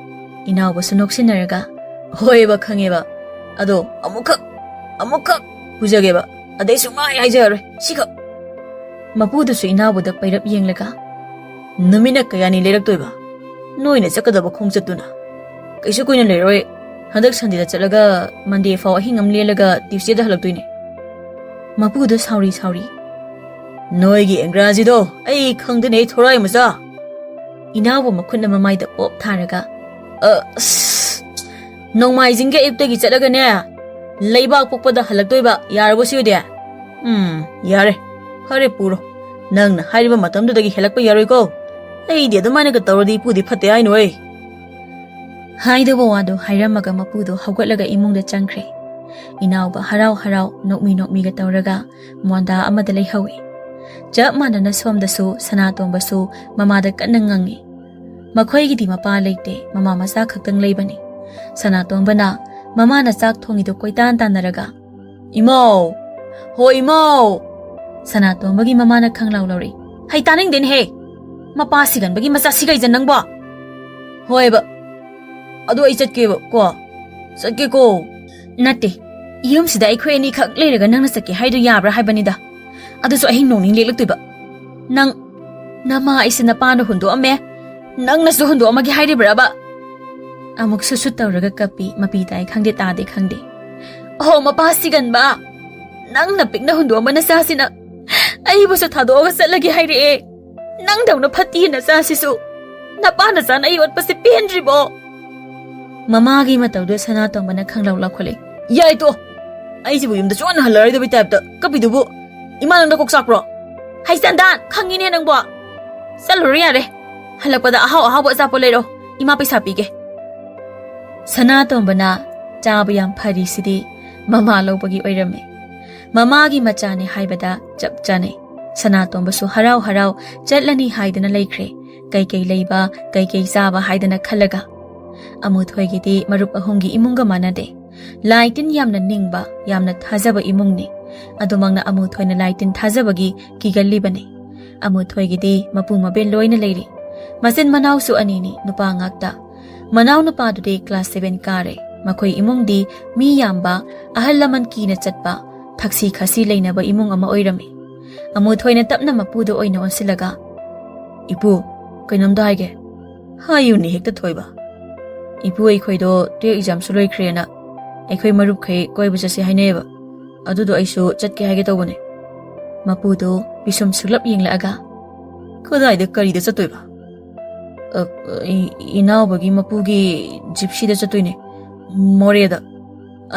ꯏꯅꯥꯎꯕꯁꯨ ꯅꯣꯛꯁꯤꯟꯅꯔꯒ, "ꯍꯣꯏꯕ, ꯈꯪꯉꯦꯕ꯫ ꯑꯗꯣ ꯑꯃꯨꯛꯈꯛ, ꯑꯃꯨꯛꯈꯛ ꯄꯨꯖꯒꯦꯕ꯫ ꯑꯗꯩ ꯁꯨꯡꯍꯥꯏ ꯍꯥꯏꯖꯔꯔꯣꯏ꯫ ꯁꯤꯈꯛ꯫" ꯃꯄꯨꯗꯨꯁꯨ ꯏꯅꯥꯎꯕꯗ ꯄꯩꯔꯞ ꯌꯦꯡꯂꯒ, "ꯅꯨꯃꯤꯠꯅ ꯀꯌꯥꯅꯤ ꯂꯩꯔꯛꯇꯣꯏꯕ? ꯅꯣꯏꯅ ꯆꯠꯀꯗꯕ ꯈꯣꯡꯆꯠꯇꯨꯅ꯫ ꯀꯩꯁꯨ ꯀꯨꯏꯅ ꯂꯩꯔꯣꯏ꯫ ꯍꯟꯗꯛ ꯁꯟꯗꯦꯗ ꯆꯠꯂꯒ ꯃꯟꯗꯦ ꯐꯥꯎ ꯑꯍꯤꯡ ꯑꯃ ꯂꯦꯜꯂꯒ ꯇ꯭ꯌꯨꯁꯗꯦꯗ ꯍꯜꯂꯛꯇꯣꯏꯅꯦ꯫" ꯃꯄꯨꯗꯣ ꯁꯥꯎꯔꯤ ꯁꯥꯎꯔꯤ, "ꯅꯣꯏꯒꯤ ꯏꯪꯒ꯭ꯔꯥꯖꯤꯗꯣ ꯑꯩ ꯈꯪꯗꯦꯅꯦ, ꯊꯣꯔꯥꯏ ꯃꯆꯥ꯫" ꯏꯅꯥꯎꯕ ꯃꯈꯨꯠꯅ ꯃꯃꯥꯏꯗ ꯄꯣꯞ ꯊꯥꯔꯒ, "ꯑ, ꯑꯁ, ꯅꯣꯡꯃꯥꯏꯖꯤꯡꯒꯤ ꯑꯌꯨꯛꯇꯒꯤ ꯆꯠꯂꯒꯅꯦ, ꯂꯩꯕꯥꯛ ꯄꯣꯛꯄꯗ ꯍꯜꯂꯛꯇꯣꯏꯕ, ꯌꯥꯔꯕꯣ ꯁꯤ ꯑꯣꯏꯗꯤ? ꯎꯝ, ꯌꯥꯔꯦ, ꯐꯔꯦ, ꯄꯨꯔꯣ꯫ ꯅꯪꯅ ꯍꯥꯏꯔꯤꯕ ꯃꯇꯝꯗꯨꯗꯒꯤ ꯍꯦꯜꯂꯛꯄ ꯌꯥꯔꯣꯏꯀꯣ꯫ ꯑꯩꯗꯤ ꯑꯗꯨꯃꯥꯏꯅꯒ ꯇꯧꯔꯗꯤ ꯏꯄꯨꯗꯤ ꯐꯠꯇꯦ ꯍꯥꯏꯅꯣꯏ꯫" ꯍꯥꯏꯗꯧꯕ ꯋꯥꯗꯣ ꯍꯥꯏꯔꯝꯃꯒ ꯃꯄꯨꯗꯣ ꯍꯧꯒꯠꯂꯒ ꯏꯃꯨꯡꯗ ꯆꯪꯈ꯭ꯔꯦ꯫ ꯏꯅꯥꯎꯕ ꯍꯔꯥꯎ ꯍꯔꯥꯎ ꯅꯣꯛꯃꯤ ꯅꯣꯛꯃꯤꯒ ꯇꯧꯔꯒ ꯃꯣꯟꯗꯥ ꯑꯃꯗ ꯂꯩꯍꯧꯏ꯫ ꯆꯞ ꯃꯥꯟꯅꯅ ꯁꯣꯝꯗꯁꯨ ꯁꯅꯥꯇꯣꯝꯕꯁꯨ ꯃꯃꯥꯗ ꯀꯟꯅ ꯉꯪꯉꯤ꯫ ꯃꯈꯣꯏꯒꯤꯗꯤ ꯃꯄꯥ ꯂꯩꯇꯦ, ꯃꯃꯥ ꯃꯆꯥ ꯈꯛꯇꯪ ꯂꯩꯕꯅꯤ꯫ ꯁꯅꯥꯇꯣꯝꯕꯅ ꯃꯃꯥꯅ ꯆꯥꯛ ꯊꯣꯡꯉꯤꯗꯣ ꯀꯣꯏꯇꯥꯟ ꯇꯥꯟꯅꯔꯒ, "ꯏꯃꯧ! ꯍꯣ ꯏꯃꯧ!" ꯁꯅꯥꯇꯣꯝꯕꯒꯤ ꯃꯃꯥꯅ ꯈꯪꯂꯥꯎ ꯂꯧꯔꯛꯏ꯫ "ꯍꯩ, ꯇꯥꯅꯤꯡꯗꯦꯅꯦꯍꯦ! ꯃꯄꯥ ꯁꯤꯒꯟꯕꯒꯤ ꯃꯆꯥ ꯁꯤꯒꯩꯖ ꯅꯪꯕꯣ!" "ꯍꯣꯏꯕ, ꯑꯗꯨ ꯑꯩ ꯆꯠꯀꯦꯕ ꯀꯣ, ꯆꯠꯀꯦꯀꯣ꯫" "ꯅꯠꯇꯦ, ꯌꯨꯝꯁꯤꯗ ꯑꯩꯈꯣꯏ ꯑꯅꯤꯈꯛ ꯂꯩꯔꯒ ꯅꯪꯅ ꯆꯠꯀꯦ ꯍꯥꯏꯗꯣ ꯌꯥꯕ꯭ꯔꯥ ꯍꯥꯏꯕꯅꯤꯗ꯫ ꯑꯗꯨꯁꯨ ꯑꯍꯤꯡ ꯅꯣꯡꯅꯤꯡ ꯂꯦꯛꯂꯛꯇꯣꯏꯕ꯫ ꯅꯪ, ꯅꯃꯥ ꯑꯩꯁꯦ ꯅꯄꯥꯅ ꯍꯨꯟꯗꯣꯛꯑꯝꯃꯦ, ꯅꯪꯅꯁꯨ ꯍꯨꯟꯗꯣꯛꯑꯝꯃꯒꯦ ꯍꯥꯏꯔꯤꯕ꯭ꯔꯕ?" ꯑꯃꯨꯛꯁꯨ ꯁꯨꯠ ꯇꯧꯔꯒ ꯀꯞꯄꯤ, ꯃꯄꯤ ꯇꯥꯏ ꯈꯪꯗꯦ ꯇꯥꯗꯦ ꯈꯪꯗꯦ꯫ "ꯑꯍꯣ, ꯃꯄꯥ ꯁꯤꯒꯟꯕ! ꯅꯪꯅ ꯄꯤꯛꯅ ꯍꯨꯟꯗꯣꯛꯑꯝꯕ ꯅꯆꯥꯁꯤꯅ ꯑꯩꯕꯨꯁꯨ ꯊꯥꯗꯣꯛꯑꯒ ꯆꯠꯂꯒꯦ ꯍꯥꯏꯔꯛꯑꯦ꯫ ꯅꯪꯗꯧꯅ ꯐꯠꯇꯤ ꯅꯆꯥꯁꯤꯁꯨ! ꯅꯄꯥ ꯅꯆꯥꯅ ꯑꯩ ꯑꯣꯠꯄꯁꯦ ꯄꯦꯟꯗ꯭ꯔꯤꯕꯣ?" ꯃꯃꯥꯒꯤ ꯃꯇꯧꯗꯨ ꯁꯅꯥꯇꯣꯝꯕꯅ ꯈꯪꯂꯥꯎ ꯂꯥꯎꯈꯠꯂꯦ꯫ "ꯌꯥꯏ ꯇꯣ! ꯑꯩꯁꯤꯕꯨ ꯌꯨꯝꯗ ꯁꯨꯛꯍꯟ ꯍꯜꯂꯔꯣꯏꯗꯕꯩ ꯇꯥꯏꯞꯇ ꯀꯞꯄꯤꯗꯨꯕꯨ꯫ ꯏꯃꯥ ꯅꯪ ꯅꯀꯣꯛ ꯆꯥꯛꯄ꯭ꯔꯣ?" "ꯍꯩ ꯆꯟꯗꯥꯟ, ꯈꯪꯉꯤꯅꯦ ꯅꯪꯕꯣ꯫ ꯆꯠꯂꯨꯔꯣ ꯌꯥꯔꯦ꯫ ꯍꯜꯂꯛꯄꯗ ꯑꯍꯥꯎ ꯑꯍꯥꯎꯕ ꯑꯆꯥꯄꯣꯠ ꯂꯩꯔꯣ꯫ ꯏꯃꯥ ꯄꯩꯁꯥ ꯄꯤꯒꯦ꯫" ꯁꯅꯥꯇꯣꯝꯕꯅ ꯆꯥꯕ ꯌꯥꯝ ꯐꯔꯤꯁꯤꯗꯤ ꯃꯃꯥ ꯂꯧꯕꯒꯤ ꯑꯣꯏꯔꯝꯃꯦ꯫ ꯃꯃꯥꯒꯤ ꯃꯆꯥꯅꯤ ꯍꯥꯏꯕꯗ ꯆꯞ ꯆꯥꯅꯩ꯫ ꯁꯅꯥꯇꯣꯝꯕꯁꯨ ꯍꯔꯥꯎ ꯍꯔꯥꯎ ꯆꯠꯂꯅꯤ ꯍꯥꯏꯗꯅ ꯂꯩꯈ꯭ꯔꯦ꯫ ꯀꯩꯀꯩ ꯂꯩꯕ, ꯀꯩꯀꯩ ꯆꯥꯕ ꯍꯥꯏꯗꯅ ꯈꯜꯂꯒ꯫ ꯑꯃꯨꯊꯣꯏꯒꯤꯗꯤ ꯃꯔꯨꯞ ꯑꯍꯨꯝꯒꯤ ꯏꯃꯨꯡꯒ ꯃꯥꯟꯅꯗꯦ꯫ ꯂꯥꯏ ꯇꯤꯟ ꯌꯥꯝꯅ ꯅꯤꯡꯕ, ꯌꯥꯝꯅ ꯊꯥꯖꯕ ꯏꯃꯨꯡꯅꯤ꯫ ꯑꯗꯨꯃꯛꯅ ꯑꯃꯨꯊꯣꯏꯅ ꯂꯥꯏ ꯇꯤꯟ ꯊꯥꯖꯕꯒꯤ ꯀꯤꯒꯜꯂꯤꯕꯅꯤ꯫ ꯑꯃꯨꯊꯣꯏꯒꯤꯗꯤ ꯃꯄꯨ ꯃꯕꯦꯟ ꯂꯣꯏꯅ ꯂꯩꯔꯤ꯫ ꯃꯆꯤꯟ ꯃꯅꯥꯎꯁꯨ ꯑꯅꯤꯅꯤ, ꯅꯨꯄꯥ ꯉꯥꯛꯇ꯫ ꯃꯅꯥꯎ ꯅꯨꯄꯥꯗꯨꯗꯤ ꯀ꯭ꯂꯥꯁ ꯁꯚꯦꯟ ꯀꯥꯔꯦ꯫ ꯃꯈꯣꯏ ꯏꯃꯨꯡꯗꯤ ꯃꯤ ꯌꯥꯝꯕ, ꯑꯍꯜ ꯂꯃꯟ ꯀꯤꯅ ꯆꯠꯄ, ꯊꯛꯁꯤ ꯈꯥꯁꯤ ꯂꯩꯅꯕ ꯏꯃꯨꯡ ꯑꯃ ꯑꯣꯏꯔꯝꯃꯤ꯫ ꯑꯃꯨꯊꯣꯏꯅ ꯇꯞꯅ ꯃꯄꯨꯗ ꯑꯣꯏꯅ ꯑꯣꯟꯁꯤꯜꯂꯒ, "ꯏꯄꯨ, ꯀꯩꯅꯣꯝꯇ ꯍꯥꯏꯒꯦ꯫" "ꯍꯥꯏꯌꯨꯅꯦ ꯍꯦꯛꯇ ꯊꯣꯏꯕ꯫" "ꯏꯄꯨ, ꯑꯩꯈꯣꯏꯗꯣ ꯇꯨꯌꯦꯜꯐ ꯑꯦꯛꯖꯥꯝꯁꯨ ꯂꯣꯏꯈ꯭ꯔꯦꯅ ꯑꯩꯈꯣꯏ ꯃꯔꯨꯞꯈꯩ ꯀꯣꯏꯕ ꯆꯠꯁꯦ ꯍꯥꯏꯅꯩꯌꯦꯕ꯫ ꯑꯗꯨꯗꯣ ꯑꯩꯁꯨ ꯆꯠꯀꯦ ꯍꯥꯏꯒꯦ ꯇꯧꯕꯅꯦ꯫" ꯃꯄꯨꯗꯣ ꯄꯤꯁꯨꯝ ꯁꯨꯛꯂꯞ ꯌꯦꯡꯂꯛꯑꯒ, "ꯀꯗꯥꯏꯗ ꯀꯔꯤꯗ ꯆꯠꯇꯣꯏꯕ?" "ꯑ, ꯏ-, ꯏꯅꯥꯎꯕꯒꯤ ꯃꯄꯨꯒꯤ ꯖꯤꯞꯁꯤꯗ ꯆꯠꯇꯣꯏꯅꯦ, ꯃꯣꯔꯦꯗ꯫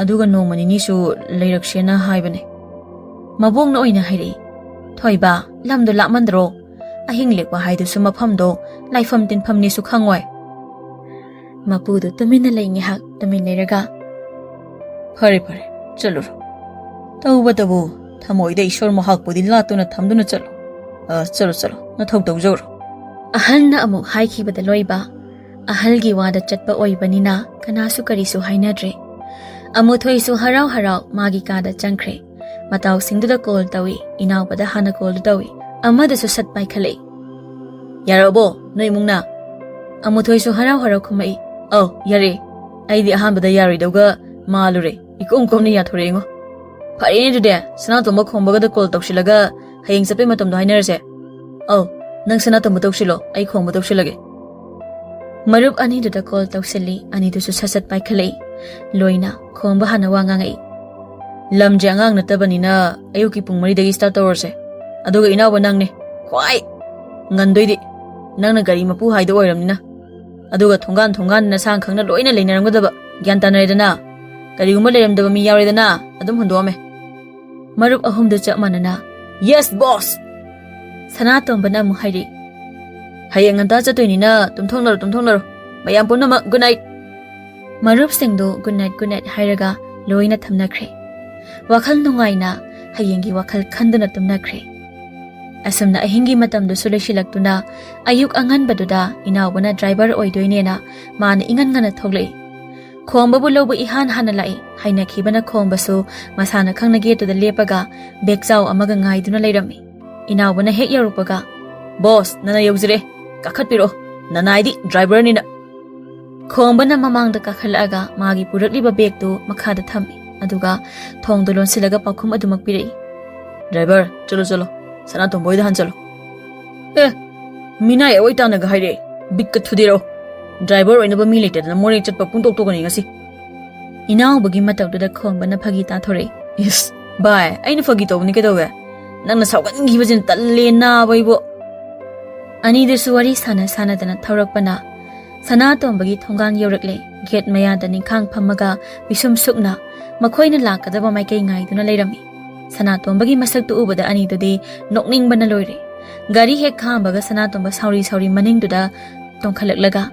ꯑꯗꯨꯒ ꯅꯣꯡꯃ ꯅꯤꯅꯤꯁꯨ ꯂꯩꯔꯛꯁꯦꯅ ꯍꯥꯏꯕꯅꯦ꯫" ꯃꯕꯣꯛꯅ ꯑꯣꯏꯅ ꯍꯥꯏꯔꯛꯏ, "ꯊꯣꯏꯕ, ꯂꯝꯗꯣ ꯂꯥꯞꯃꯟꯗ꯭ꯔꯣ? ꯑꯍꯤꯡ ꯂꯦꯛꯄ ꯍꯥꯏꯗꯨꯁꯨ ꯃꯐꯝꯗꯣ ꯂꯥꯏꯐꯝ ꯇꯤꯟꯐꯝꯅꯦꯁꯨ ꯈꯪꯉꯣꯏ꯫" ꯃꯄꯨꯗꯨ ꯇꯨꯃꯤꯟꯅ ꯂꯩ ꯉꯥꯏꯍꯥꯛ, ꯇꯨꯃꯤꯟ ꯂꯩꯔꯒ, "ꯐꯔꯦ, ꯐꯔꯦ, ꯆꯠꯂꯨꯔꯣ꯫ ꯇꯧꯕꯇꯕꯨ ꯊꯃꯣꯏꯗ ꯏꯁꯣꯔ ꯃꯍꯥꯛꯄꯨꯗꯤ ꯂꯥꯠꯇꯨꯅ ꯊꯝꯗꯨꯅ ꯆꯠꯂꯨ꯫ ꯑ, ꯆꯠꯂꯣ, ꯆꯠꯂꯣ, ꯅꯊꯧ ꯇꯧꯖꯧꯔꯣ꯫" ꯑꯍꯜꯅ ꯑꯃꯨꯛ ꯍꯥꯏꯈꯤꯕꯗ ꯂꯣꯏꯕ, ꯑꯍꯜꯒꯤ ꯋꯥꯗ ꯆꯠꯄ ꯑꯣꯏꯕꯅꯤꯅ ꯀꯅꯥꯁꯨ ꯀꯔꯤꯁꯨ ꯍꯥꯏꯅꯗ꯭ꯔꯦ꯫ ꯑꯃꯨꯊꯣꯏꯁꯨ ꯍꯔꯥꯎ ꯍꯔꯥꯎ ꯃꯥꯒꯤ ꯀꯥꯗ ꯆꯪꯈ꯭ꯔꯦ꯫ ꯃꯇꯥꯎꯁꯤꯡꯗꯨꯗ ꯀꯣꯜ ꯇꯧꯏ, ꯏꯅꯥꯎꯕꯗ ꯍꯥꯟꯅ ꯀꯣꯜꯗꯨ ꯇꯧꯏ꯫ ꯑꯃꯗꯁꯨ ꯁꯠ ꯄꯥꯏꯈꯠꯂꯛꯏ꯫ "ꯌꯥꯔꯛꯑꯕꯣ ꯅꯣꯏ ꯏꯃꯨꯡꯅ?" ꯑꯃꯨꯊꯣꯏꯁꯨ ꯍꯔꯥꯎ ꯍꯔꯥꯎ ꯈꯨꯝꯃꯛꯏ꯫ "ꯑꯧ, ꯌꯥꯔꯦ꯫ ꯑꯩꯗꯤ ꯑꯍꯥꯟꯕꯗ ꯌꯥꯔꯣꯏꯗꯧꯒ ꯃꯥꯜꯂꯨꯔꯦ꯫ ꯏꯀꯣꯝ ꯀꯣꯝꯅ ꯌꯥꯊꯣꯔꯛꯏꯉꯣ꯫ ꯐꯔꯦꯅꯦ ꯑꯗꯨꯗꯤ, ꯁꯅꯥꯇꯣꯝꯕ ꯈꯣꯝꯕꯒꯗ ꯀꯣꯜ ꯇꯧꯁꯤꯜꯂꯒ ꯍꯌꯦꯡ ꯆꯠꯄꯩ ꯃꯇꯝꯗꯣ ꯍꯥꯏꯅꯔꯁꯦ꯫ ꯑꯧ, ꯅꯪ ꯁꯅꯥꯇꯣꯝꯕ ꯇꯧꯁꯤꯜꯂꯣ, ꯑꯩ ꯈꯣꯝꯕ ꯇꯧꯁꯤꯜꯂꯒꯦ꯫" ꯃꯔꯨꯞ ꯑꯅꯤꯗꯨꯗ ꯀꯣꯜ ꯇꯧꯁꯤꯜꯂꯤ, ꯑꯅꯤꯗꯨꯁꯨ ꯁꯠ ꯁꯠ ꯄꯥꯏꯈꯠꯂꯛꯏ꯫ ꯂꯣꯏꯅ ꯈꯣꯝꯕ ꯍꯥꯟꯅ ꯋꯥ ꯉꯥꯡꯉꯛꯏ꯫ "ꯂꯝꯁꯦ ꯑꯉꯥꯡ ꯅꯠꯇꯕꯅꯤꯅ ꯑꯌꯨꯛꯀꯤ ꯄꯨꯡ ꯃꯔꯤꯗꯒꯤ ꯁ꯭ꯇꯥꯔꯠ ꯇꯧꯔꯁꯦ꯫ ꯑꯗꯨꯒ ꯏꯅꯥꯎꯕ ꯅꯪꯅꯦ ꯈ꯭ꯋꯥꯏ ꯉꯟꯗꯣꯏꯗꯤ꯫ ꯅꯪꯅ ꯒꯥꯔꯤ ꯃꯄꯨ ꯍꯥꯏꯗꯣ ꯑꯣꯏꯔꯝꯅꯤꯅ꯫ ꯑꯗꯨꯒ ꯊꯣꯡꯒꯥꯟ ꯊꯣꯡꯒꯥꯟ ꯅꯁꯥꯡ ꯈꯪꯅ ꯂꯣꯏꯅ ꯂꯩꯅꯔꯝꯒꯗꯕ꯫ ꯒ꯭ꯌꯥꯟ ꯇꯥꯅꯔꯦꯗꯅ? ꯀꯔꯤꯒꯨꯝꯕ ꯂꯩꯔꯝꯗꯕ ꯃꯤ ꯌꯥꯎꯔꯦꯗꯅ, ꯑꯗꯨꯝ ꯍꯨꯟꯗꯣꯛꯑꯝꯃꯦ꯫" ꯃꯔꯨꯞ ꯑꯍꯨꯝꯗꯨ ꯆꯞ ꯃꯥꯟꯅꯅ, "Yes, boss!" ꯁꯅꯥꯇꯣꯝꯕꯅ ꯑꯃꯨꯛ ꯍꯥꯏꯔꯤ, "ꯍꯌꯦꯡ ꯉꯟꯇꯥ ꯆꯠꯇꯣꯏꯅꯤꯅ ꯇꯨꯝꯊꯣꯛꯅꯔꯣ, ꯇꯨꯝꯊꯣꯛꯅꯔꯣ꯫ ꯃꯌꯥꯝ ꯄꯨꯝꯅꯃꯛ good night!" ꯃꯔꯨꯞꯁꯤꯡꯗꯨ good night, good night ꯍꯥꯏꯔꯒ ꯂꯣꯏꯅ ꯊꯝꯅꯈ꯭ꯔꯦ꯫ ꯋꯥꯈꯜ ꯅꯨꯡꯉꯥꯏꯅ ꯍꯌꯦꯡꯒꯤ ꯋꯥꯈꯜ ꯈꯟꯗꯨꯅ ꯇꯨꯝꯅꯈ꯭ꯔꯦ꯫ ꯑꯁꯨꯝꯅ ꯑꯍꯤꯡꯒꯤ ꯃꯇꯝꯗꯨꯁꯨ ꯂꯣꯏꯁꯤꯜꯂꯛꯇꯨꯅ ꯑꯌꯨꯛ ꯑꯉꯟꯕꯗꯨꯗ ꯏꯅꯥꯎꯕꯅ ꯗ꯭ꯔꯥꯏꯚꯔ ꯑꯣꯏꯗꯣꯏꯅꯦꯅ ꯃꯥꯅ ꯏꯉꯟ ꯉꯟꯅ ꯊꯣꯛꯂꯛꯏ꯫ ꯈꯣꯝꯕꯕꯨ ꯂꯧꯕ ꯏꯍꯥꯟ ꯍꯥꯟꯅ ꯂꯥꯛꯏ꯫ ꯍꯥꯏꯅꯈꯤꯕꯅ ꯈꯣꯝꯕꯁꯨ ꯃꯁꯥꯅ ꯈꯪꯅ ꯒꯦꯠꯇꯨꯗ ꯂꯦꯞꯄꯒ ꯕꯦꯛꯆꯥꯎ ꯑꯃꯒ ꯉꯥꯏꯗꯨꯅ ꯂꯩꯔꯝꯃꯤ꯫ ꯏꯅꯥꯎꯕꯅ ꯍꯦꯛ ꯌꯧꯔꯛꯄꯒ, "ꯕꯣꯁ, ꯅꯅꯥꯏ ꯌꯧꯖꯔꯦ꯫ ꯀꯥꯈꯠꯄꯤꯔꯛꯑꯣ꯫ ꯅꯅꯥꯏꯗꯤ ꯗ꯭ꯔꯥꯏꯚꯔꯅꯤꯅ꯫" ꯈꯣꯝꯕꯅ ꯃꯃꯥꯡꯗ ꯀꯥꯈꯠꯂꯛꯑꯒ ꯃꯥꯒꯤ ꯄꯨꯔꯛꯂꯤꯕ ꯕꯦꯒꯇꯨ ꯃꯈꯥꯗ ꯊꯝꯃꯤ꯫ ꯑꯗꯨꯒ ꯊꯣꯡꯗꯣ ꯂꯣꯟꯁꯤꯜꯂꯒ ꯄꯥꯎꯈꯨꯝ ꯑꯗꯨꯃꯛ ꯄꯤꯔꯛꯏ꯫ "ꯗ꯭ꯔꯥꯏꯚꯔ, ꯆꯠꯂꯣ, ꯆꯠꯂꯣ꯫ ꯁꯅꯥꯇꯣꯝꯕ ꯍꯣꯏꯗ ꯍꯟꯆꯠꯂꯣ꯫" "ꯑꯦ, ꯃꯤꯅꯥꯏ ꯑꯣꯏ ꯇꯥꯅꯒ ꯍꯥꯏꯔꯛꯑꯦ꯫ ꯕꯤꯠꯀ ꯊꯨꯗꯦꯔꯣ꯫ ꯗ꯭ꯔꯥꯏꯚꯔ ꯑꯣꯏꯅꯕ ꯃꯤ ꯂꯩꯇꯗꯅ ꯃꯣꯔꯦ ꯆꯠꯄ ꯄꯨꯡꯇꯣꯛ ꯇꯣꯛꯀꯅꯤ ꯉꯁꯤ꯫" ꯏꯅꯥꯎꯕꯒꯤ ꯃꯇꯧꯗꯨꯗ ꯈꯣꯝꯕꯅ ꯐꯥꯒꯤ ꯇꯥꯊꯣꯔꯛꯏ꯫ "ꯏꯁ, ꯚꯥꯏ, ꯑꯩꯅ ꯐꯥꯒꯤ ꯇꯧꯕꯅꯤ ꯀꯩꯗꯧꯋꯦ? ꯅꯪꯅ ꯁꯥꯎꯒꯟꯈꯤꯕꯁꯤꯅ ꯇꯜꯂꯦ ꯅꯥꯕ ꯑꯩꯕꯨ꯫" ꯑꯅꯤꯗꯨꯁꯨ ꯋꯥꯔꯤ ꯁꯥꯟꯅ ꯁꯥꯟꯅꯗꯅ ꯊꯧꯔꯛꯄꯅ ꯁꯅꯥꯇꯣꯝꯕꯒꯤ ꯊꯣꯡꯒꯥꯟ ꯌꯧꯔꯛꯂꯦ꯫ ꯒꯦꯠ ꯃꯌꯥꯗ ꯅꯤꯡꯈꯥꯡ ꯐꯝꯃꯒ ꯄꯤꯁꯨꯝ ꯁꯨꯛꯅ ꯃꯈꯣꯏꯅ ꯂꯥꯛꯀꯗꯕ ꯃꯥꯏꯀꯩ ꯉꯥꯏꯗꯨꯅ ꯂꯩꯔꯝꯃꯤ꯫ ꯁꯅꯥꯇꯣꯝꯕꯒꯤ ꯃꯁꯛꯇꯨ ꯎꯕꯗ ꯑꯅꯤꯗꯨꯗꯤ ꯅꯣꯛꯅꯤꯡꯕꯅ ꯂꯣꯏꯔꯦ꯫ ꯒꯥꯔꯤ ꯍꯦꯛ ꯈꯥꯝꯕꯒ ꯁꯅꯥꯇꯣꯝꯕ ꯁꯥꯎꯔꯤ ꯁꯥꯎꯔꯤ ꯃꯅꯤꯡꯗꯨꯗ ꯇꯣꯡꯈꯠꯂꯛꯂꯒ,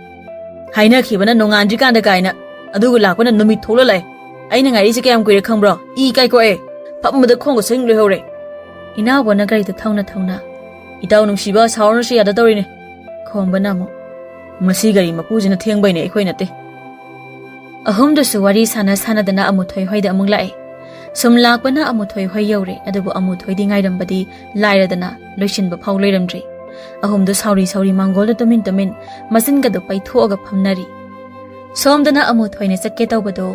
"ꯍꯥꯏꯅꯈꯤꯕꯅ ꯅꯣꯡꯉꯥꯟꯗ꯭ꯔꯤꯀꯥꯟꯗ ꯀꯥꯏꯅ, ꯑꯗꯨꯒ ꯂꯥꯛꯄꯅ ꯅꯨꯃꯤꯠ ꯊꯣꯛꯂ ꯂꯥꯛꯑꯦ꯫ ꯑꯩꯅ ꯉꯥꯏꯔꯤꯁꯦ ꯀꯌꯥꯝ ꯀꯨꯏꯔꯦ ꯈꯪꯕ꯭ꯔꯣ? ꯏ ꯀꯥꯏꯀꯣꯛꯑꯦ꯫ ꯐꯝꯕꯗ ꯈꯣꯡꯒ ꯁꯔꯤꯡ ꯂꯣꯏꯍꯧꯔꯦ꯫" ꯏꯅꯥꯎꯕꯅ ꯒꯥꯔꯤꯗ ꯊꯧꯅ ꯊꯧꯅ, "ꯏꯇꯥꯎ ꯅꯨꯡꯁꯤꯕ, ꯁꯥꯎꯔꯅꯨꯁꯦ, ꯌꯥꯗ ꯇꯧꯔꯤꯅꯦ꯫" ꯈꯣꯝꯕꯅ ꯑꯃꯨꯛ, ꯃꯁꯤ ꯒꯥꯔꯤ ꯃꯄꯨꯁꯤꯅ ꯊꯦꯡꯕꯩꯅꯦ, ꯑꯩꯈꯣꯏ ꯅꯠꯇꯦ꯫ ꯑꯍꯨꯝꯗꯨꯁꯨ ꯋꯥꯔꯤ ꯁꯥꯟꯅ ꯁꯥꯟꯅꯗꯅ ꯑꯃꯨꯊꯣꯏ ꯍꯣꯏꯗ ꯑꯃꯨꯛ ꯂꯥꯛꯑꯦ꯫ ꯁꯨꯝ ꯂꯥꯛꯄꯅ ꯑꯃꯨꯊꯣꯏ ꯍꯣꯏ ꯌꯧꯔꯦ, ꯑꯗꯨꯕꯨ ꯑꯃꯨꯊꯣꯏꯗꯤ ꯉꯥꯏꯔꯝꯕꯗꯤ ꯂꯥꯏꯔꯗꯅ ꯂꯣꯏꯁꯤꯟꯕ ꯐꯥꯎ ꯂꯣꯏꯔꯝꯗ꯭ꯔꯤ꯫ ꯑꯍꯨꯝꯗꯨ ꯁꯥꯎꯔꯤ ꯁꯥꯎꯔꯤ ꯃꯥꯡꯒꯣꯜꯗ ꯇꯨꯃꯤꯟ ꯇꯨꯃꯤꯟ ꯃꯆꯤꯟꯒꯗꯨ ꯄꯩꯊꯣꯛꯑꯒ ꯐꯝꯅꯔꯤ꯫ ꯁꯣꯝꯗꯅ ꯑꯃꯨꯊꯣꯏꯅ ꯆꯠꯀꯦ ꯇꯧꯕꯗꯨ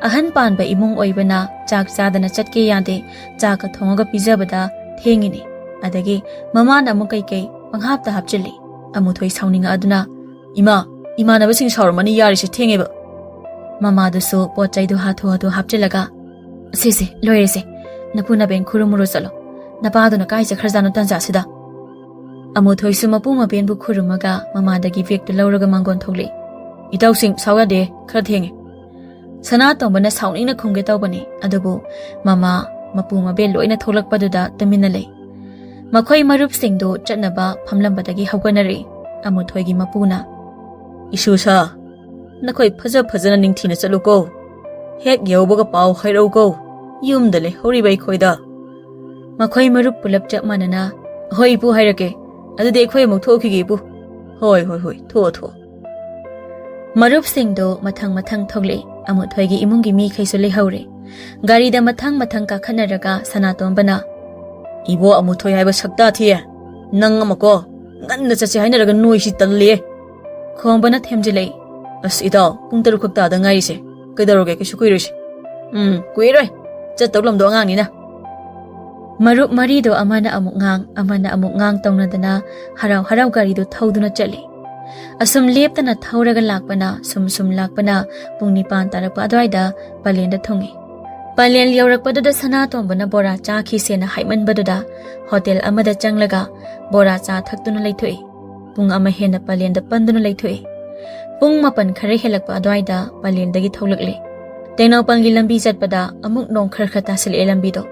ꯑꯍꯟ ꯄꯥꯟꯕ ꯏꯃꯨꯡ ꯑꯣꯏꯕꯅ ꯆꯥꯛ ꯆꯥꯗꯅ ꯆꯠꯀꯦ ꯌꯥꯗꯦ, ꯆꯥꯛꯀ ꯊꯣꯡꯉꯒ ꯄꯤꯖꯕꯗ ꯊꯦꯡꯉꯤꯅꯦ꯫ ꯑꯗꯒꯤ ꯃꯃꯥꯅ ꯑꯃꯨꯛ ꯀꯩꯀꯩ ꯄꯪꯍꯥꯞꯇ ꯍꯥꯞꯆꯤꯜꯂꯤ꯫ ꯑꯃꯨꯊꯣꯏ ꯁꯥꯎꯅꯤꯡꯉꯛꯑꯗꯨꯅ, "ꯏꯃꯥ, ꯏꯃꯥꯟꯅꯕꯁꯤꯡ ꯁꯥꯎꯔꯝꯃꯅꯤ, ꯌꯥꯔꯤꯁꯦ ꯊꯦꯡꯉꯦꯕ꯫" ꯃꯃꯥꯗꯨꯁꯨ ꯄꯣꯠ ꯆꯩꯗꯨ ꯍꯥꯊꯨ ꯍꯥꯊꯨ ꯍꯥꯞꯆꯤꯜꯂꯒ, "ꯁꯦ ꯁꯦ, ꯂꯣꯏꯔꯦꯁꯦ, ꯅꯄꯨ ꯅꯕꯦꯟ ꯈꯨꯔꯨꯝꯃꯨꯔꯣ ꯆꯠꯂꯣ, ꯅꯄꯥꯗꯨꯅ ꯀꯥꯏ ꯆꯠꯈ꯭ꯔꯖꯥꯠꯅꯣ ꯇꯟꯖꯥꯁꯤꯗ?" ꯑꯃꯨꯊꯣꯏꯁꯨ ꯃꯄꯨ ꯃꯕꯦꯟꯕꯨ ꯈꯨꯔꯨꯝꯃꯒ ꯃꯃꯥꯗꯒꯤ ꯕꯦꯒꯇꯨ ꯂꯧꯔꯒ ꯃꯥꯡꯒꯣꯟ ꯊꯣꯛꯂꯛꯏ꯫ "ꯏꯇꯥꯎꯁꯤꯡ, ꯁꯥꯎ ꯌꯥꯗꯦ, ꯈꯔ ꯊꯦꯡꯉꯦ꯫" ꯁꯅꯥꯇꯣꯝꯕꯅ ꯁꯥꯎꯅꯤꯡꯅ ꯈꯨꯝꯒꯦ ꯇꯧꯕꯅꯤ, ꯑꯗꯨꯕꯨ ꯃꯃꯥ, ꯃꯄꯨ ꯃꯕꯦꯟ ꯂꯣꯏꯅ ꯊꯣꯛꯂꯛꯄꯗꯨꯗ ꯇꯨꯃꯤꯟꯅ ꯂꯩ꯫ ꯃꯈꯣꯏ ꯃꯔꯨꯞꯁꯤꯡꯗꯨ ꯆꯠꯅꯕ ꯐꯝꯂꯝꯕꯗꯒꯤ ꯍꯧꯒꯠꯅꯔꯛꯏ꯫ ꯑꯃꯨꯊꯣꯏꯒꯤ ꯃꯄꯨꯅ, "ꯏꯁꯨꯁꯥ, ꯅꯈꯣꯏ ꯐꯖ ꯐꯖꯅ ꯅꯤꯡꯊꯤꯅ ꯆꯠꯂꯨꯀꯣ꯫ ꯍꯦꯛ ꯌꯧꯕꯒ ꯄꯥꯎ ꯍꯥꯏꯔꯛꯎꯀꯣ, ꯌꯨꯝꯗ ꯂꯩꯍꯧꯔꯤꯕ ꯑꯩꯈꯣꯏꯗ꯫" ꯃꯈꯣꯏ ꯃꯔꯨꯞ ꯄꯨꯂꯞ ꯆꯞ ꯃꯥꯟꯅꯅ, "ꯍꯣꯏ ꯏꯄꯨ, ꯍꯥꯏꯔꯛꯀꯦ꯫ ꯑꯗꯨꯗꯤ ꯑꯩꯈꯣꯏ ꯑꯃꯨꯛ ꯊꯣꯛꯈꯤꯒꯦ ꯏꯄꯨ꯫" "ꯍꯣꯏ, ꯍꯣꯏ, ꯍꯣꯏ, ꯊꯣꯛꯑꯣ, ꯊꯣꯛꯑꯣ꯫" ꯃꯔꯨꯞꯁꯤꯡꯗꯨ ꯃꯊꯪ ꯃꯊꯪ ꯊꯣꯛꯂꯛꯏ꯫ ꯑꯃꯨꯊꯣꯏꯒꯤ ꯏꯃꯨꯡꯒꯤ ꯃꯤꯈꯩꯁꯨ ꯂꯩꯍꯧꯔꯦ꯫ ꯒꯥꯔꯤꯗ ꯃꯊꯪ ꯃꯊꯪ ꯀꯥꯈꯠꯅꯔꯒ ꯁꯅꯥꯇꯣꯝꯕꯅ, "ꯏꯕꯣ ꯑꯃꯨꯊꯣꯏ ꯍꯥꯏꯕ ꯁꯛꯇꯥ ꯊꯤ, ꯅꯪ ꯑꯃꯀꯣ, ꯉꯟꯅ ꯆꯠꯁꯦ ꯍꯥꯏꯅꯔꯒ ꯅꯣꯏꯁꯤ ꯇꯜꯂꯦ꯫" ꯈꯣꯝꯕꯅ ꯊꯦꯝꯖꯤꯜꯂꯛꯏ꯫ "ꯑꯁ ꯏꯇꯥꯎ, ꯄꯨꯡ ꯇꯔꯨꯛ ꯈꯛ ꯇꯥꯗ ꯉꯥꯏꯔꯤꯁꯦ, ꯀꯩꯗꯧꯔꯒꯦ? ꯀꯩꯁꯨ ꯀꯨꯏꯔꯣꯏꯁꯦ꯫" "ꯎꯝ, ꯀꯨꯏꯔꯣꯏ, ꯆꯠꯇꯧ ꯂꯝꯗꯣ ꯑꯉꯥꯡꯅꯤꯅ꯫" ꯃꯔꯨꯞ ꯃꯔꯤꯗꯣ ꯑꯃꯅ ꯑꯃꯨꯛ ꯉꯥꯡ, ꯑꯃꯅ ꯑꯃꯨꯛ ꯉꯥꯡ ꯇꯧꯅꯗꯅ ꯍꯔꯥꯎ ꯍꯔꯥꯎ ꯒꯥꯔꯤꯗꯨ ꯊꯧꯗꯨꯅ ꯆꯠꯂꯤ꯫ ꯑꯁꯨꯝ ꯂꯦꯞꯇꯅ ꯊꯧꯔꯒ ꯂꯥꯛꯄꯅ, ꯁꯨꯝ ꯁꯨꯝ ꯂꯥꯛꯄꯅ ꯄꯨꯡ ꯅꯤꯄꯥꯟ ꯇꯥꯔꯛꯄ ꯑꯗꯨꯋꯥꯏꯗ ꯄꯂꯦꯟꯗ ꯊꯨꯡꯉꯤ꯫ ꯄꯂꯦꯟ ꯌꯧꯔꯛꯄꯗꯨꯗ ꯁꯅꯥꯇꯣꯝꯕꯅ ꯕꯣꯔꯥ ꯆꯥꯈꯤꯁꯦꯅ ꯍꯥꯏꯃꯟꯕꯗꯨꯗ ꯍꯣꯇꯦꯜ ꯑꯃꯗ ꯆꯪꯂꯒ ꯕꯣꯔꯥ ꯆꯥ ꯊꯛꯇꯨꯅ ꯂꯩꯊꯣꯛꯏ꯫ ꯄꯨꯡ ꯑꯃ ꯍꯦꯟꯅ ꯄꯂꯦꯟꯗ ꯄꯟꯗꯨꯅ ꯂꯩꯊꯣꯛꯏ꯫ ꯄꯨꯡ ꯃꯥꯄꯟ ꯈꯔ ꯍꯦꯜꯂꯛꯄ ꯑꯗꯨꯋꯥꯏꯗ ꯄꯂꯦꯟꯗꯒꯤ ꯊꯣꯛꯂꯛꯂꯦ꯫ ꯇꯦꯡꯅꯧꯄꯜꯒꯤ ꯂꯝꯕꯤ ꯆꯠꯄꯗ ꯑꯃꯨꯛ ꯅꯣꯡ ꯈꯔ ꯈꯔ ꯇꯥꯁꯤꯜꯂꯛꯑꯦ ꯂꯝꯕꯤꯗꯣ꯫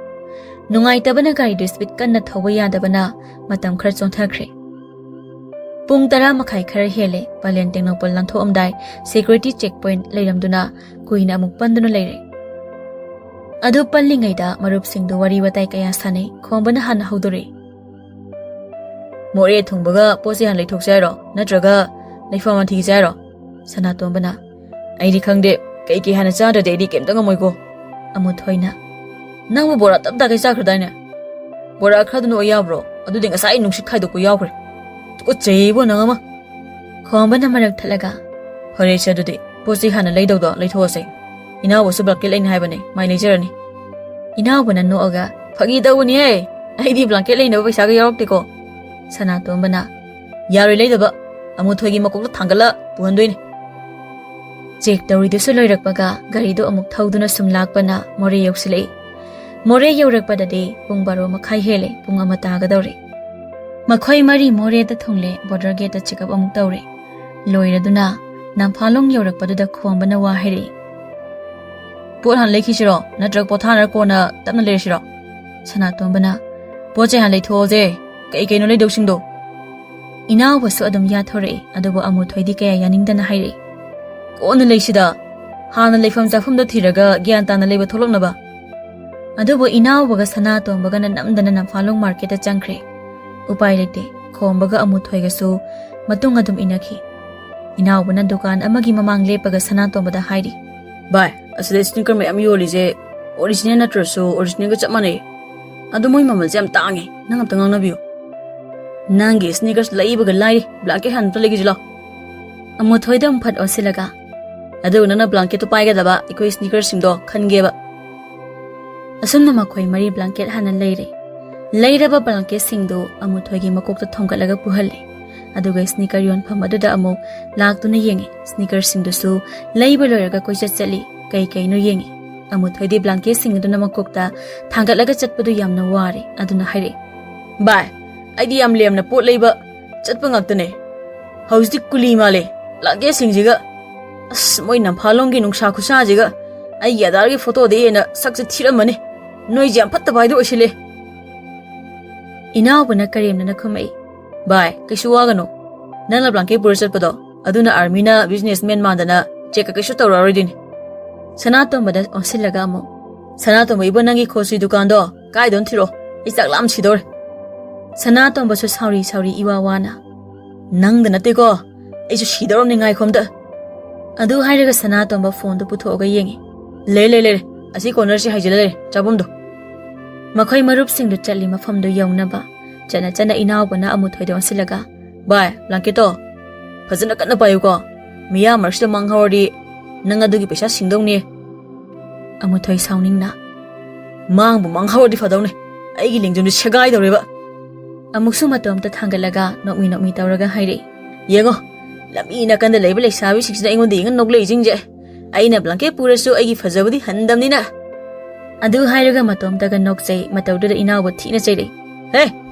ꯅꯨꯡꯉꯥꯏꯇꯕꯅ ꯒꯥꯔꯤꯗꯨ ꯁ꯭ꯄꯤꯗ ꯀꯟꯅ ꯊꯧꯕ ꯌꯥꯗꯕꯅ ꯃꯇꯝ ꯈꯔ ꯆꯣꯟꯊꯈ꯭ꯔꯦ꯫ ꯄꯨꯡ ꯇꯔꯥ ꯃꯈꯥꯏ ꯈꯔ ꯍꯦꯜꯂꯦ꯫ ꯄꯂꯦꯟ ꯇꯦꯡꯅꯧꯄꯜ ꯂꯥꯟꯊꯣꯛꯑꯝꯗꯥꯏ ꯁꯦꯀ꯭ꯌꯨꯔꯤꯇꯤ ꯆꯦꯛ ꯄꯣꯏꯟꯠ ꯂꯩꯔꯝꯗꯨꯅ ꯀꯨꯏꯅ ꯑꯃꯨꯛ ꯄꯟꯗꯨꯅ ꯂꯩꯔꯦ꯫ ꯑꯗꯨ ꯄꯜꯂꯤꯉꯩꯗ ꯃꯔꯨꯞꯁꯤꯡꯗꯨ ꯋꯥꯔꯤ ꯋꯥꯇꯥꯏ ꯀꯌꯥ ꯁꯥꯟꯅꯩ꯫ ꯈꯣꯝꯕꯅ ꯍꯥꯟꯅ ꯍꯧꯗꯣꯔꯛꯏ꯫ "ꯃꯣꯔꯦ ꯊꯨꯡꯕꯒ ꯄꯣꯠꯁꯦ ꯍꯥꯟꯅ ꯂꯩꯊꯣꯛꯁꯦ ꯍꯥꯏꯔꯣ, ꯅꯠꯇ꯭ꯔꯒ ꯂꯩꯐꯝ ꯑꯃ ꯊꯤꯈꯤꯁꯦ ꯍꯥꯏꯔꯣ? ꯁꯅꯥꯇꯣꯝꯕꯅ, ꯑꯩꯗꯤ ꯈꯪꯗꯦ, ꯀꯩ ꯀꯩ ꯍꯥꯟꯅ ꯆꯥꯗ꯭ꯔꯗꯤ ꯑꯩꯗꯤ ꯀꯩꯝꯇ ꯉꯝꯃꯣꯏꯀꯣ꯫ ꯑꯃꯨꯊꯣꯏꯅ, ꯅꯪꯕꯨ ꯕꯣꯔꯥ ꯇꯞ ꯇꯥꯈꯩ ꯆꯥꯈ꯭ꯔꯗꯥꯏꯅꯦ? ꯕꯣꯔꯥ ꯈꯔꯗꯨꯅ ꯑꯣꯏ ꯌꯥꯕ꯭ꯔꯣ? ꯑꯗꯨꯗꯤ ꯉꯁꯥꯏ ꯅꯨꯡꯁꯤꯠ ꯈꯥꯏꯗꯣꯛꯄ ꯌꯥꯎꯈ꯭ꯔꯦ꯫ ꯇꯨꯀꯠꯆꯩꯌꯦꯕꯣ ꯅꯪ ꯑꯃ꯫ ꯈꯣꯝꯕꯅ ꯃꯔꯛ ꯊꯠꯂꯒ, ꯐꯔꯦꯁꯦ ꯑꯗꯨꯗꯤ, ꯄꯣꯠ ꯆꯩ ꯍꯥꯟꯅ ꯂꯩꯗꯧꯗꯣ ꯂꯩꯊꯣꯛꯑꯁꯦ꯫ ꯏꯅꯥꯎꯕꯁꯨ ꯕ꯭ꯂꯥꯡꯀꯦꯠ ꯂꯩꯅꯤ ꯍꯥꯏꯕꯅꯦ, ꯃꯥꯏ ꯂꯩꯖꯔꯅꯤ꯫ ꯏꯅꯥꯎꯕꯅ ꯅꯣꯛꯑꯒ, ꯐꯥꯒꯤ ꯇꯧꯕꯅꯤꯍꯦ, ꯑꯩꯗꯤ ꯕ꯭ꯂꯥꯡꯀꯦꯠ ꯂꯩꯅꯕ ꯄꯩꯁꯥꯒ ꯌꯥꯎꯔꯛꯇꯦꯀꯣ꯫ ꯁꯅꯥꯇꯣꯝꯕꯅ, ꯌꯥꯔꯣꯏ ꯂꯩꯗꯕ, ꯑꯃꯨꯊꯣꯏꯒꯤ ꯃꯀꯣꯛꯇ ꯊꯥꯡꯒꯠꯂ ꯄꯨꯍꯟꯗꯣꯏꯅꯦ꯫ ꯆꯦꯛ ꯇꯧꯔꯤꯗꯨꯁꯨ ꯂꯣꯏꯔꯛꯄꯒ ꯒꯥꯔꯤꯗꯨ ꯑꯃꯨꯛ ꯊꯧꯗꯨꯅ ꯁꯨꯝ ꯂꯥꯛꯄꯅ ꯃꯣꯔꯦ ꯌꯧꯁꯤꯜꯂꯛꯏ꯫ ꯃꯣꯔꯦ ꯌꯧꯔꯛꯄꯗꯗꯤ ꯄꯨꯡ ꯕꯥꯔꯣ ꯃꯈꯥꯏ ꯍꯦꯜꯂꯦ, ꯄꯨꯡ ꯑꯃ ꯇꯥꯒꯗꯧꯔꯦ꯫ ꯃꯈꯣꯏ ꯃꯔꯤ ꯃꯣꯔꯦꯗ ꯊꯨꯡꯂꯦ, ꯕꯣꯔꯗꯔ ꯒꯦꯠꯇ ꯆꯦꯛꯑꯞ ꯑꯃꯨꯛ ꯇꯧꯔꯦ꯫ ꯂꯣꯏꯔꯗꯨꯅ ꯅꯝꯐꯥꯂꯣꯡ ꯌꯧꯔꯛꯄꯗꯨꯗ ꯈꯣꯝꯕꯅ ꯋꯥ ꯍꯥꯏꯔꯛꯏ꯫ ꯄꯣꯠ ꯍꯥꯟꯅ ꯂꯩꯈꯤꯁꯤꯔꯣ? ꯅꯠꯇ꯭ꯔꯒ ꯄꯣꯊꯥꯅꯔ ꯀꯣꯟꯅ ꯇꯞꯅ ꯂꯩꯔꯁꯤꯔꯣ? ꯁꯅꯥꯇꯣꯝꯕꯅ, ꯄꯣꯠ ꯆꯩ ꯍꯥꯟꯅ ꯂꯩꯊꯣꯛꯑꯁꯦ꯫ ꯀꯩ ꯀꯩꯅꯣ ꯂꯩꯗꯧꯁꯤꯡꯗꯣ? ꯏꯅꯥꯎꯕꯁꯨ ꯑꯗꯨꯝ ꯌꯥꯊꯣꯔꯛꯏ, ꯑꯗꯨꯕꯨ ꯑꯃꯨꯊꯣꯏꯗꯤ ꯀꯌꯥ ꯌꯥꯅꯤꯡꯗꯅ ꯍꯥꯏꯔꯛꯏ꯫ ꯀꯣꯟꯅ ꯂꯩꯁꯤꯗ, ꯍꯥꯟꯅ ꯂꯩꯐꯝ ꯆꯥꯐꯝꯗꯣ ꯊꯤꯔꯒ ꯒ꯭ꯌꯥꯟ ꯇꯥꯅ ꯂꯩꯕ ꯊꯣꯛꯂꯛꯅꯕ꯫ ꯑꯗꯨꯕꯨ ꯏꯅꯥꯎꯕꯒ ꯁꯅꯥꯇꯣꯝꯕꯒꯅ ꯅꯝꯗꯅ ꯅꯝꯐꯥꯂꯣꯡ ꯃꯥꯔꯀꯦꯠꯇ ꯆꯪꯈ꯭ꯔꯦ꯫ ꯎꯄꯥꯏ ꯂꯩꯇꯦ, ꯈꯣꯝꯕꯒ ꯑꯃꯨꯊꯣꯏꯒꯁꯨ ꯃꯇꯨꯡ ꯑꯗꯨꯝ ꯏꯟꯅꯈꯤ꯫ ꯏꯅꯥꯎꯕꯅ ꯗꯨꯀꯥꯟ ꯑꯃꯒꯤ ꯃꯃꯥꯡ ꯂꯦꯞꯄꯒ ꯁꯅꯥꯇꯣꯝꯕꯗ ꯍꯥꯏꯔꯤ, ꯚꯥꯏ, ꯑꯁꯤꯗ ꯁ꯭ꯅꯤꯀꯔ ꯃꯌꯥꯝ ꯌꯣꯜꯂꯤꯁꯦ ꯑꯣꯔꯤꯖꯤꯅꯦꯜ ꯅꯠꯇ꯭ꯔꯁꯨ ꯑꯣꯔꯤꯖꯤꯅꯦꯜꯒ ꯆꯞ ꯃꯥꯟꯅꯩ꯫ ꯑꯗꯣ ꯃꯣꯏ ꯃꯃꯜꯁꯦ ꯌꯥꯝ ꯇꯥꯡꯉꯦ, ꯅꯪ ꯑꯝꯇ ꯉꯥꯡꯅꯕꯤꯌꯨ꯫ ꯅꯪꯒꯤ ꯁ꯭ꯅꯤꯀꯔꯁ ꯂꯩꯕꯒ ꯂꯥꯏꯔꯤ, ꯕ꯭ꯂꯥꯡꯀꯦꯠ ꯍꯥꯟꯅ ꯑꯝꯇ ꯂꯩꯒꯦꯁꯤ ꯂꯥꯎ꯫ ꯑꯃꯨꯊꯣꯏꯗ ꯑꯃꯨꯛ ꯐꯠ ꯑꯣꯟꯁꯤꯜꯂꯒ, ꯑꯗꯨꯒ ꯅꯪꯅ ꯕ꯭ꯂꯥꯡꯀꯦꯠꯇꯣ ꯄꯥꯏꯒꯗꯕ, ꯑꯩꯈꯣꯏ ꯁ꯭ꯅꯤꯀꯔꯁꯤꯡꯗꯣ ꯈꯟꯒꯦꯕ꯫ ꯑꯁꯨꯝꯅ ꯃꯈꯣꯏ ꯃꯔꯤ ꯕ꯭ꯂꯥꯡꯀꯦꯠ ꯍꯥꯟꯅ ꯂꯩꯔꯦ꯫ ꯂꯩꯔꯕ ꯕ꯭ꯂꯥꯡꯀꯦꯠꯁꯤꯡꯗꯨ ꯑꯃꯨꯊꯣꯏꯒꯤ ꯃꯀꯣꯛꯇ ꯊꯣꯡꯒꯠꯂꯒ ꯄꯨꯍꯜꯂꯦ꯫ ꯑꯗꯨꯒ ꯁ꯭ꯅꯤꯀꯔ ꯌꯣꯟꯐꯝ ꯑꯗꯨꯗ ꯑꯃꯨꯛ ꯂꯥꯛꯇꯨꯅ ꯌꯦꯡꯉꯤ꯫ ꯁ꯭ꯅꯤꯀꯔꯁꯤꯡꯗꯨꯁꯨ ꯂꯩꯕ ꯂꯣꯏꯔꯒ ꯀꯣꯏꯆꯠ ꯆꯠꯂꯤ꯫ ꯀꯩ ꯀꯩꯅꯣ ꯌꯦꯡꯉꯤ꯫ ꯑꯃꯨꯊꯣꯏꯗꯤ ꯕ꯭ꯂꯥꯡꯀꯦꯠꯁꯤꯡ ꯑꯗꯨꯅ ꯃꯀꯣꯛꯇ ꯊꯥꯡꯒꯠꯂꯒ ꯆꯠꯄꯗꯨ ꯌꯥꯝꯅ ꯋꯥꯔꯦ꯫ ꯑꯗꯨꯅ ꯍꯥꯏꯔꯛꯏ, ꯚꯥꯏ, ꯑꯩꯗꯤ ꯌꯥꯝ ꯂꯦꯝꯅ ꯄꯣꯠ ꯂꯩꯕ ꯆꯠꯄ ꯉꯥꯛꯇꯅꯦ꯫ ꯍꯧꯖꯤꯛꯇꯤ ꯀꯨꯂꯤ ꯃꯥꯜꯂꯦ ꯕ꯭ꯂꯥꯡꯀꯦꯠꯁꯤꯡꯁꯤꯒ꯫ ꯑꯁ, ꯃꯣꯏ ꯅꯝꯐꯥꯂꯣꯡꯒꯤ ꯅꯨꯡꯁꯥ ꯈꯨꯁꯥꯁꯤꯒ ꯑꯩꯒꯤ ꯑꯙꯥꯔꯒꯤ ꯐꯣꯇꯣꯗ ꯍꯦꯟꯅ ꯁꯛꯁꯦ ꯊꯤꯔꯝꯃꯅꯤ꯫ ꯅꯣꯏꯁꯦ ꯌꯥꯝ ꯐꯠꯇꯕ ꯍꯥꯏꯗꯣ ꯑꯣꯏꯁꯤꯜꯂꯦ꯫ ꯏꯅꯥꯎꯕꯅ ꯀꯔꯦꯝꯅꯅ ꯈꯨꯝꯃꯛꯏ, ꯚꯥꯏ, ꯀꯩꯁꯨ ꯋꯥꯒꯅꯨ꯫ ꯅꯪꯅ ꯕ꯭ꯂꯥꯡꯀꯦꯠ ꯄꯨꯔ ꯆꯠꯄꯗꯣ, ꯑꯗꯨꯅ ꯑꯥꯔꯃꯤꯅ ꯕꯤꯖꯤꯅꯦꯁꯃꯦꯟ ꯃꯥꯟꯗꯅ ꯆꯦꯛꯀ ꯀꯩꯁꯨ ꯇꯧꯔꯛꯑꯔꯣꯏꯗꯣꯏꯅꯤ꯫ ꯁꯅꯥꯇꯣꯝꯕꯗ ꯑꯣꯟꯁꯤꯜꯂꯒ ꯑꯃꯨꯛ, ꯁꯅꯥꯇꯣꯝꯕ, ꯏꯕꯣ, ꯅꯪꯒꯤ ꯈꯣꯁꯤ ꯗꯨꯀꯥꯟꯗꯣ ꯀꯥꯏꯗꯅꯣ ꯊꯤꯔꯛꯑꯣ, ꯑꯩ ꯆꯥꯛ ꯂꯥꯝ ꯁꯤꯗꯧꯔꯦ꯫ ꯁꯅꯥꯇꯣꯝꯕꯁꯨ ꯁꯥꯎꯔꯤ ꯁꯥꯎꯔꯤ ꯏꯋꯥ ꯋꯥꯅ, ꯅꯪꯗ ꯅꯠꯇꯦꯀꯣ, ꯑꯩꯁꯨ ꯁꯤꯗꯧꯔꯝꯅꯤ, ꯉꯥꯏꯈꯣꯝꯗ꯫ ꯑꯗꯨ ꯍꯥꯏꯔꯒ ꯁꯅꯥꯇꯣꯝꯕ ꯐꯣꯟꯗꯨ ꯄꯨꯊꯣꯛꯑꯒ ꯌꯦꯡꯉꯤ꯫ ꯂꯩ, ꯂꯩ, ꯂꯩꯔꯦ꯫ ꯑꯁꯤ ꯀꯣꯔꯅꯔꯁꯤ ꯍꯥꯏꯖꯤꯜꯂ ꯂꯩꯔꯦ, ꯆꯥꯐꯝꯗꯣ꯫ ꯃꯈꯣꯏ ꯃꯔꯨꯞꯁꯤꯡꯗꯨ ꯆꯠꯂꯤ ꯃꯐꯝꯗꯨ ꯌꯧꯅꯕ꯫ ꯆꯠꯅ ꯆꯠꯅ ꯏꯅꯥꯎꯕꯅ ꯑꯃꯨꯊꯣꯏꯗ ꯑꯣꯟꯁꯤꯜꯂꯒ, "ꯚꯥꯏ, ꯕ꯭ꯂꯥꯡꯀꯦꯠꯇꯣ ꯐꯖꯅ ꯀꯟꯅ ꯄꯥꯏꯌꯨꯀꯣ꯫ ꯃꯤꯌꯥꯝ ꯃꯔꯛꯁꯤꯗ ꯃꯥꯡꯍꯧꯔꯗꯤ ꯅꯪ ꯑꯗꯨꯒꯤ ꯄꯩꯁꯥ ꯁꯤꯡꯗꯧꯅꯤ꯫" ꯑꯃꯨꯊꯣꯏ ꯁꯥꯎꯅꯤꯡꯅ, "ꯃꯥꯡꯕꯨ ꯃꯥꯡꯍꯧꯔꯗꯤ ꯐꯗꯧꯅꯤ꯫ ꯑꯩꯒꯤ ꯂꯦꯡꯖꯨꯝꯗꯨ ꯁꯦꯒꯥꯏꯗꯧꯔꯦꯕ꯫" ꯑꯃꯨꯛꯁꯨ ꯃꯇꯣꯝꯇ ꯊꯥꯡꯒꯠꯂꯒ ꯅꯣꯛꯃꯤ ꯅꯣꯛꯃꯤ ꯇꯧꯔꯒ ꯍꯥꯏꯔꯛꯏ, "ꯌꯦꯡꯉꯣ, ꯂꯝꯕꯤ ꯅꯥꯀꯟꯗ ꯂꯩꯕ ꯂꯩꯁꯥꯕꯤꯁꯤꯡꯁꯤꯅ ꯑꯩꯉꯣꯟꯗ ꯌꯦꯡꯉ ꯅꯣꯛꯂꯛꯏꯁꯤꯡꯁꯦ꯫ ꯑꯩꯅ ꯕ꯭ꯂꯥꯡꯀꯦꯠ ꯄꯨꯔꯁꯨ ꯑꯩꯒꯤ ꯐꯖꯕꯗꯤ ꯍꯟꯗꯕꯅꯤꯅ꯫" ꯑꯗꯨ ꯍꯥꯏꯔꯒ ꯃꯇꯣꯝꯇꯒ ꯅꯣꯛꯆꯩ꯫ ꯃꯇꯧꯗꯨꯗ ꯏꯅꯥꯎꯕ ꯊꯤꯅ ꯆꯩꯔꯛꯏ꯫ "ꯍꯦ,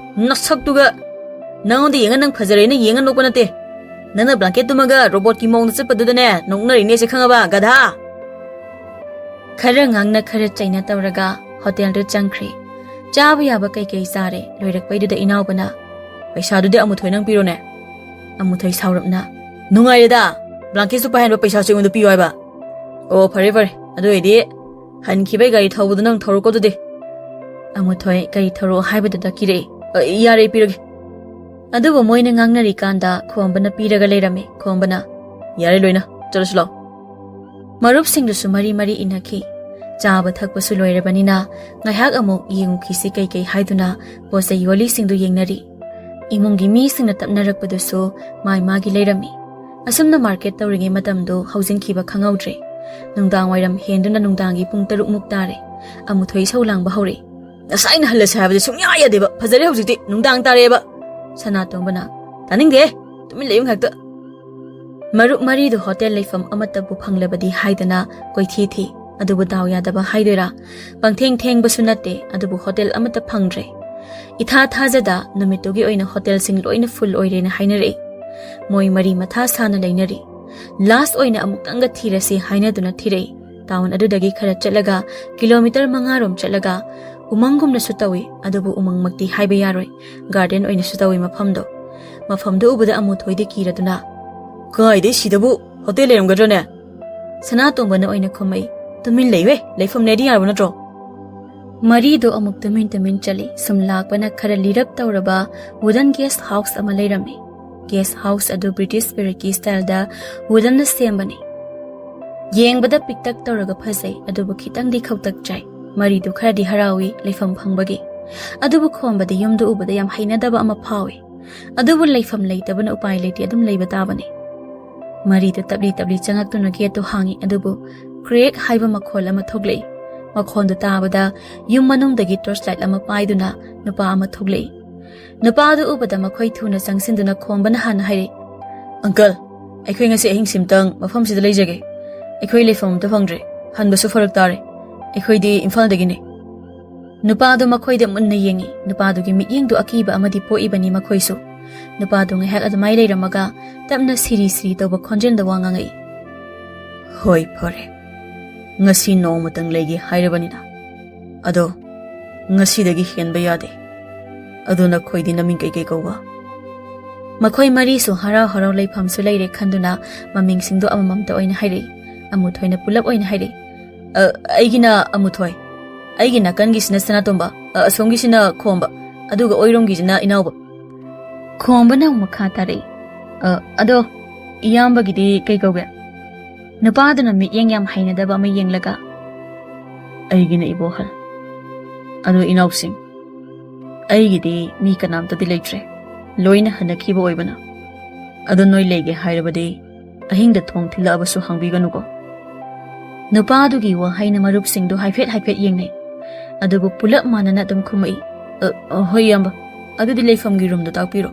ꯅꯁꯛꯇꯨꯒ! ꯅꯉꯣꯟꯗ ꯌꯦꯡꯉ ꯅꯪ ꯐꯖꯔꯦꯅ ꯌꯦꯡꯉ ꯅꯣꯛꯄ ꯅꯠꯇꯦ꯫ ꯅꯪꯅ ꯕ꯭ꯂꯥꯡꯀꯦꯠ ꯇꯨꯝꯃꯒ ꯔꯣꯕꯣꯠꯀꯤ ꯃꯑꯣꯡꯗ ꯆꯠꯄꯗꯨꯗꯅꯦ ꯅꯣꯛꯅꯔꯤꯅꯦꯁꯦ, ꯈꯪꯉꯕ, ꯒꯙꯥ?" ꯈꯔ ꯉꯥꯡꯅ ꯈꯔ ꯆꯩꯅ ꯇꯧꯔꯒ ꯍꯣꯇꯦꯜꯗꯨ ꯆꯪꯈ꯭ꯔꯦ꯫ ꯆꯥꯕ ꯌꯥꯕ ꯀꯩꯀꯩ ꯆꯥꯔꯦ꯫ ꯂꯣꯏꯔꯛꯄꯩꯗꯨꯗ ꯏꯅꯥꯎꯕꯅ, "ꯄꯩꯁꯥꯗꯨꯗꯤ ꯑꯃꯨꯊꯣꯏ ꯅꯪ ꯄꯤꯔꯣꯅꯦ꯫" ꯑꯃꯨꯊꯣꯏ ꯁꯥꯎꯔꯞꯅ, "ꯅꯨꯡꯉꯥꯏꯔꯦꯗ, ꯕ꯭ꯂꯥꯡꯀꯦꯠꯁꯨ ꯄꯥꯏꯍꯟꯕ ꯄꯩꯁꯥꯁꯨ ꯑꯩꯉꯣꯟꯗ ꯄꯤꯌꯣ ꯍꯥꯏꯕ꯫ ꯑꯣ, ꯐꯔꯦ ꯐꯔꯦ, ꯑꯗꯨ ꯑꯣꯏꯗꯤ ꯍꯟꯈꯤꯕꯩ ꯒꯥꯔꯤ ꯊꯧꯕꯗꯨ ꯅꯪ ꯊꯧꯔꯣꯀꯣ ꯑꯗꯨꯗꯤ꯫" ꯑꯃꯨꯊꯣꯏ ꯒꯥꯔꯤ ꯊꯧꯔꯛꯑꯣ ꯍꯥꯏꯕꯗꯨꯗ ꯀꯤꯔꯛꯏ꯫ "ꯑ, ꯌꯥꯔꯦ, ꯄꯤꯔꯒꯦ꯫" ꯑꯗꯨꯕꯨ ꯃꯣꯏꯅ ꯉꯥꯡꯅꯔꯤꯀꯥꯟꯗ ꯈꯣꯝꯕꯅ ꯄꯤꯔꯒ ꯂꯩꯔꯝꯃꯤ꯫ ꯈꯣꯝꯕꯅ, "ꯌꯥꯔꯦ ꯂꯣꯏꯅ, ꯆꯠꯂꯁꯤ ꯂꯥꯛꯑꯣ꯫" ꯃꯔꯨꯞꯁꯤꯡꯗꯨꯁꯨ ꯃꯔꯤ ꯃꯔꯤ ꯏꯟꯅꯈꯤ꯫ ꯆꯥꯕ ꯊꯛꯄꯁꯨ ꯂꯣꯏꯔꯕꯅꯤꯅ ꯉꯥꯏꯍꯥꯛ ꯑꯃꯨꯛ ꯌꯦꯡꯉꯨꯈꯤꯁꯤ ꯀꯩꯀꯩ ꯍꯥꯏꯗꯨꯅ ꯄꯣꯠ ꯆꯩ ꯌꯣꯜꯂꯤꯁꯤꯡꯗꯨ ꯌꯦꯡꯅꯔꯤ꯫ ꯏꯃꯨꯡꯒꯤ ꯃꯤꯁꯤꯡꯅ ꯇꯞꯅꯔꯛꯄꯗꯨꯁꯨ ꯃꯥꯏ ꯃꯥꯒꯤ ꯂꯩꯔꯝꯃꯤ꯫ ꯑꯁꯨꯝꯅ ꯃꯥꯔꯀꯦꯠ ꯇꯧꯔꯤꯉꯩ ꯃꯇꯝꯗꯨ ꯍꯧꯖꯤꯟꯈꯤꯕ ꯈꯪꯍꯧꯗ꯭ꯔꯦ꯫ ꯅꯨꯡꯗꯥꯡ ꯋꯥꯏꯔꯝ ꯍꯦꯟꯗꯨꯅ ꯅꯨꯡꯗꯥꯡꯒꯤ ꯄꯨꯡ ꯇꯔꯨꯛ ꯃꯨꯛ ꯇꯥꯔꯦ꯫ ꯑꯃꯨꯊꯣꯏ ꯏꯁꯧ ꯂꯥꯡꯕ ꯍꯧꯔꯛꯏ꯫ "ꯉꯁꯥꯏꯅ ꯍꯜꯂꯁꯦ ꯍꯥꯏꯕꯗꯤ ꯁꯨꯡꯌꯥ ꯌꯥꯗꯦꯕ꯫ ꯐꯖꯔꯦ ꯍꯧꯖꯤꯛꯇꯤ, ꯅꯨꯡꯗꯥꯡ ꯇꯥꯔꯛꯑꯦꯕ꯫" ꯁꯅꯥꯇꯣꯝꯕꯅ, "ꯇꯥꯅꯤꯡꯗꯦ, ꯇꯨꯃꯤꯟ ꯂꯩꯌꯨ ꯉꯥꯏꯍꯥꯛꯇ꯫" ꯃꯔꯨꯞ ꯃꯔꯤꯗꯨ ꯍꯣꯇꯦꯜ ꯂꯩꯐꯝ ꯑꯃꯠꯇꯕꯨ ꯐꯪꯂꯕꯗꯤ ꯍꯥꯏꯗꯅ ꯀꯣꯏꯊꯤ ꯊꯤ, ꯑꯗꯨꯕꯨ ꯗꯥꯎ ꯌꯥꯗꯕ ꯍꯥꯏꯗꯣꯏꯔꯥ, ꯄꯪꯊꯦꯡ ꯊꯦꯡꯕꯁꯨ ꯅꯠꯇꯦ, ꯑꯗꯨꯕꯨ ꯍꯣꯇꯦꯜ ꯑꯃꯠꯇ ꯐꯪꯗ꯭ꯔꯦ꯫ ꯏꯊꯥ ꯊꯥꯖꯗ ꯅꯨꯃꯤꯠꯇꯨꯒꯤ ꯑꯣꯏꯅ ꯍꯣꯇꯦꯜꯁꯤꯡ ꯂꯣꯏꯅ ꯐꯨꯜ ꯑꯣꯏꯔꯦꯅ ꯍꯥꯏꯅꯔꯛꯏ꯫ ꯃꯣꯏ ꯃꯔꯤ ꯃꯊꯥ ꯁꯥꯅ ꯂꯩꯅꯔꯤ꯫ ꯂꯥꯁ ꯑꯣꯏꯅ ꯑꯃꯨꯛꯇꯪꯒ ꯊꯤꯔꯁꯤ ꯍꯥꯏꯅꯗꯨꯅ ꯊꯤꯔꯛꯏ꯫ ꯇꯥꯎꯟ ꯑꯗꯨꯗꯒꯤ ꯈꯔ ꯆꯠꯂꯒ ꯀꯤꯂꯣꯃꯤꯇꯔ ꯃꯉꯥꯔꯣꯝ ꯆꯠꯂꯒ ꯎꯃꯪꯒꯨꯝꯅꯁꯨ ꯇꯧꯏ, ꯑꯗꯨꯕꯨ ꯎꯃꯪꯃꯛꯇꯤ ꯍꯥꯏꯕ ꯌꯥꯔꯣꯏ, ꯒꯥꯔꯗꯦꯟ ꯑꯣꯏꯅꯁꯨ ꯇꯧꯏ ꯃꯐꯝꯗꯣ꯫ ꯃꯐꯝꯗꯨ ꯎꯕꯗ ꯑꯃꯨꯊꯣꯏꯗꯤ ꯀꯤꯔꯗꯨꯅ, "ꯀꯥꯏꯗꯩ ꯁꯤꯗꯕꯨ ꯍꯣꯇꯦꯜ ꯂꯩꯔꯝꯒꯗ꯭ꯔꯅꯦ?" ꯁꯅꯥꯇꯣꯝꯕꯅ ꯑꯣꯏꯅ ꯈꯨꯝꯃꯛꯏ, "ꯇꯨꯃꯤꯟ ꯂꯩꯌꯨꯍꯦ, ꯂꯩꯐꯝ ꯂꯩꯔꯗꯤ ꯌꯥꯔꯕ ꯅꯠꯇ꯭ꯔꯣ?" ꯃꯔꯤꯗꯣ ꯑꯃꯨꯛ ꯇꯨꯃꯤꯟ ꯇꯨꯃꯤꯟ ꯆꯠꯂꯤ꯫ ꯁꯨꯝ ꯂꯥꯛꯄꯅ ꯈꯔ ꯂꯤꯔꯞ ꯇꯧꯔꯕ ꯋꯨꯗꯟ ꯒꯦꯁ ꯍꯥꯎꯁ ꯑꯃ ꯂꯩꯔꯝꯃꯤ꯫ ꯒꯦꯁ ꯍꯥꯎꯁ ꯑꯗꯨ ꯕ꯭ꯔꯤꯇꯤꯁ ꯄꯤꯔꯤꯠꯀꯤ ꯁ꯭ꯇꯥꯏꯜꯗ ꯋꯨꯗꯟꯅ ꯁꯦꯝꯕꯅꯤ꯫ ꯌꯦꯡꯕꯗ ꯄꯤꯛꯇꯛ ꯇꯧꯔꯒ ꯐꯖꯩ, ꯑꯗꯨꯕꯨ ꯈꯤꯇꯪꯗꯤ ꯈꯧꯇꯛ ꯆꯥꯏ꯫ ꯃꯔꯤꯗꯨ ꯈꯔꯗꯤ ꯍꯔꯥꯎꯏ ꯂꯩꯐꯝ ꯐꯪꯕꯒꯤ꯫ ꯑꯗꯨꯕꯨ ꯈꯣꯝꯕꯗꯤ ꯌꯨꯝꯗ ꯎꯕꯗ ꯌꯥꯝ ꯍꯩꯅꯗꯕ ꯑꯃ ꯐꯥꯎꯏ꯫ ꯑꯗꯨꯕꯨ ꯂꯩꯐꯝ ꯂꯩꯇꯕꯅ ꯎꯄꯥꯏ ꯂꯩꯇꯦ, ꯑꯗꯨꯝ ꯂꯩꯕ ꯇꯥꯕꯅꯤ꯫ ꯃꯔꯤꯗꯨ ꯇꯞꯂꯤ ꯇꯞꯂꯤ ꯆꯪꯉꯛꯇꯨꯅ ꯒꯦꯠꯇꯨ ꯍꯥꯡꯏ, ꯑꯗꯨꯕꯨ ꯀ꯭ꯔꯦꯛ ꯍꯥꯏꯕ ꯃꯈꯣꯜ ꯑꯃ ꯊꯣꯛꯂꯛꯏ꯫ ꯃꯈꯣꯟꯗꯨ ꯇꯥꯕꯗ ꯌꯨꯝ ꯃꯅꯨꯡꯗꯒꯤ ꯇꯣꯔꯆ ꯂꯥꯏꯠ ꯑꯃ ꯄꯥꯏꯗꯨꯅ ꯅꯨꯄꯥ ꯑꯃ ꯊꯣꯛꯂꯛꯏ꯫ ꯅꯨꯄꯥꯗꯨ ꯎꯕꯗ ꯃꯈꯣꯏ ꯊꯨꯅ ꯆꯪꯁꯤꯟꯗꯨꯅ ꯈꯣꯝꯕꯅ ꯍꯥꯟꯅ ꯍꯥꯏꯔꯛꯏ, "ꯑꯪꯀꯜ, ꯑꯩꯈꯣꯏ ꯉꯁꯤ ꯑꯍꯤꯡ ꯁꯤꯝꯇꯪ ꯃꯐꯝꯁꯤꯗ ꯂꯩꯖꯒꯦ꯫ ꯑꯩꯈꯣꯏ ꯂꯩꯐꯝ ꯑꯝꯇ ꯐꯪꯗ꯭ꯔꯦ꯫ ꯍꯟꯕꯁꯨ ꯐꯔꯛ ꯇꯥꯔꯦ꯫ ꯑꯩꯈꯣꯏꯗꯤ ꯏꯝꯐꯥꯜꯗꯒꯤꯅꯤ꯫" ꯅꯨꯄꯥꯗꯨ ꯃꯈꯣꯏꯗ ꯃꯨꯟꯅ ꯌꯦꯡꯏ꯫ ꯅꯨꯄꯥꯗꯨꯒꯤ ꯃꯤꯠꯌꯦꯡꯗꯨ ꯑꯀꯤꯕ ꯑꯃꯗꯤ ꯄꯣꯛꯏꯕꯅꯤ ꯃꯈꯣꯏꯁꯨ꯫ ꯅꯨꯄꯥꯗꯨ ꯉꯥꯏꯍꯥꯛ ꯑꯗꯨꯃꯥꯏ ꯂꯩꯔꯝꯃꯒ ꯇꯞꯅ ꯁꯤꯔꯤ ꯁꯤꯔꯤ ꯇꯧꯕ ꯈꯣꯟꯖꯦꯜꯗ ꯋꯥ ꯉꯥꯡꯉꯛꯏ, "ꯍꯣꯏ, ꯐꯔꯦ꯫ ꯉꯁꯤ ꯅꯣꯡꯃꯇꯪ ꯂꯩꯒꯦ ꯍꯥꯏꯔꯕꯅꯤꯅ꯫ ꯑꯗꯣ ꯉꯁꯤꯗꯒꯤ ꯍꯦꯟꯕ ꯌꯥꯗꯦ꯫ ꯑꯗꯣ ꯅꯈꯣꯏꯗꯤ ꯅꯃꯤꯡ ꯀꯩꯀꯩ ꯀꯧꯕ?" ꯃꯈꯣꯏ ꯃꯔꯤꯁꯨ ꯍꯔꯥꯎ ꯍꯔꯥꯎ ꯂꯩꯐꯝꯁꯨ ꯂꯩꯔꯦ ꯈꯟꯗꯨꯅ ꯃꯃꯤꯡꯁꯤꯡꯗꯣ ꯑꯃꯃꯝꯇ ꯑꯣꯏꯅ ꯍꯥꯏꯔꯛꯏ꯫ ꯑꯃꯨꯊꯣꯏꯅ ꯄꯨꯂꯞ ꯑꯣꯏꯅ ꯍꯥꯏꯔꯛꯏ, "ꯑ, ꯑꯩꯒꯤꯅ ꯑꯃꯨꯊꯣꯏ, ꯑꯩꯒꯤ ꯅꯥꯀꯟꯒꯤꯁꯤꯅ ꯁꯅꯥꯇꯣꯝꯕ, ꯑ, ꯑꯁꯣꯝꯒꯤꯁꯤꯅ ꯈꯣꯝꯕ, ꯑꯗꯨꯒ ꯑꯣꯏꯔꯣꯝꯒꯤꯁꯤꯅ ꯏꯅꯥꯎꯕ꯫" ꯈꯣꯝꯕꯅ ꯑꯃꯨꯛ ꯃꯈꯥ ꯇꯥꯔꯛꯏ, "ꯑ, ꯑꯗꯣ ꯏꯌꯥꯝꯕꯒꯤꯗꯤ ꯀꯩ ꯀꯧꯒꯦ?" ꯅꯨꯄꯥꯗꯨꯅ ꯃꯤꯠꯌꯦꯡ ꯌꯥꯝ ꯍꯩꯅꯗꯕ ꯑꯃ ꯌꯦꯡꯂꯒ, "ꯑꯩꯒꯤꯅ ꯏꯕꯣꯍꯜ꯫ ꯑꯗꯣ ꯏꯅꯥꯎꯁꯤꯡ, ꯑꯩꯒꯤꯗꯤ ꯃꯤ ꯀꯅꯥꯝꯇꯗꯤ ꯂꯩꯇ꯭ꯔꯦ꯫ ꯂꯣꯏꯅ ꯍꯟꯅꯈꯤꯕ ꯑꯣꯏꯕꯅ꯫ ꯑꯗꯣ ꯅꯣꯏ ꯂꯩꯒꯦ ꯍꯥꯏꯔꯕꯗꯤ ꯑꯍꯤꯡꯗ ꯊꯣꯡ ꯊꯤꯜꯂꯛꯑꯕꯁꯨ ꯍꯥꯡꯕꯤꯒꯅꯨꯀꯣ꯫" ꯅꯨꯄꯥꯗꯨꯒꯤ ꯋꯥꯍꯩꯅ ꯃꯔꯨꯞꯁꯤꯡꯗꯨ ꯍꯥꯏꯐꯦꯠ ꯍꯥꯏꯐꯦꯠ ꯌꯦꯡꯅꯩ꯫ ꯑꯗꯨꯕꯨ ꯄꯨꯂꯞ ꯃꯥꯟꯅꯅ ꯑꯗꯨꯝ ꯈꯨꯝꯃꯛꯏ, "ꯑ, ꯑ, ꯍꯣꯏ ꯏꯌꯥꯝꯕ, ꯑꯗꯨꯗꯤ ꯂꯩꯐꯝꯒꯤ ꯔꯨꯝꯗꯣ ꯇꯥꯛꯄꯤꯔꯣ꯫"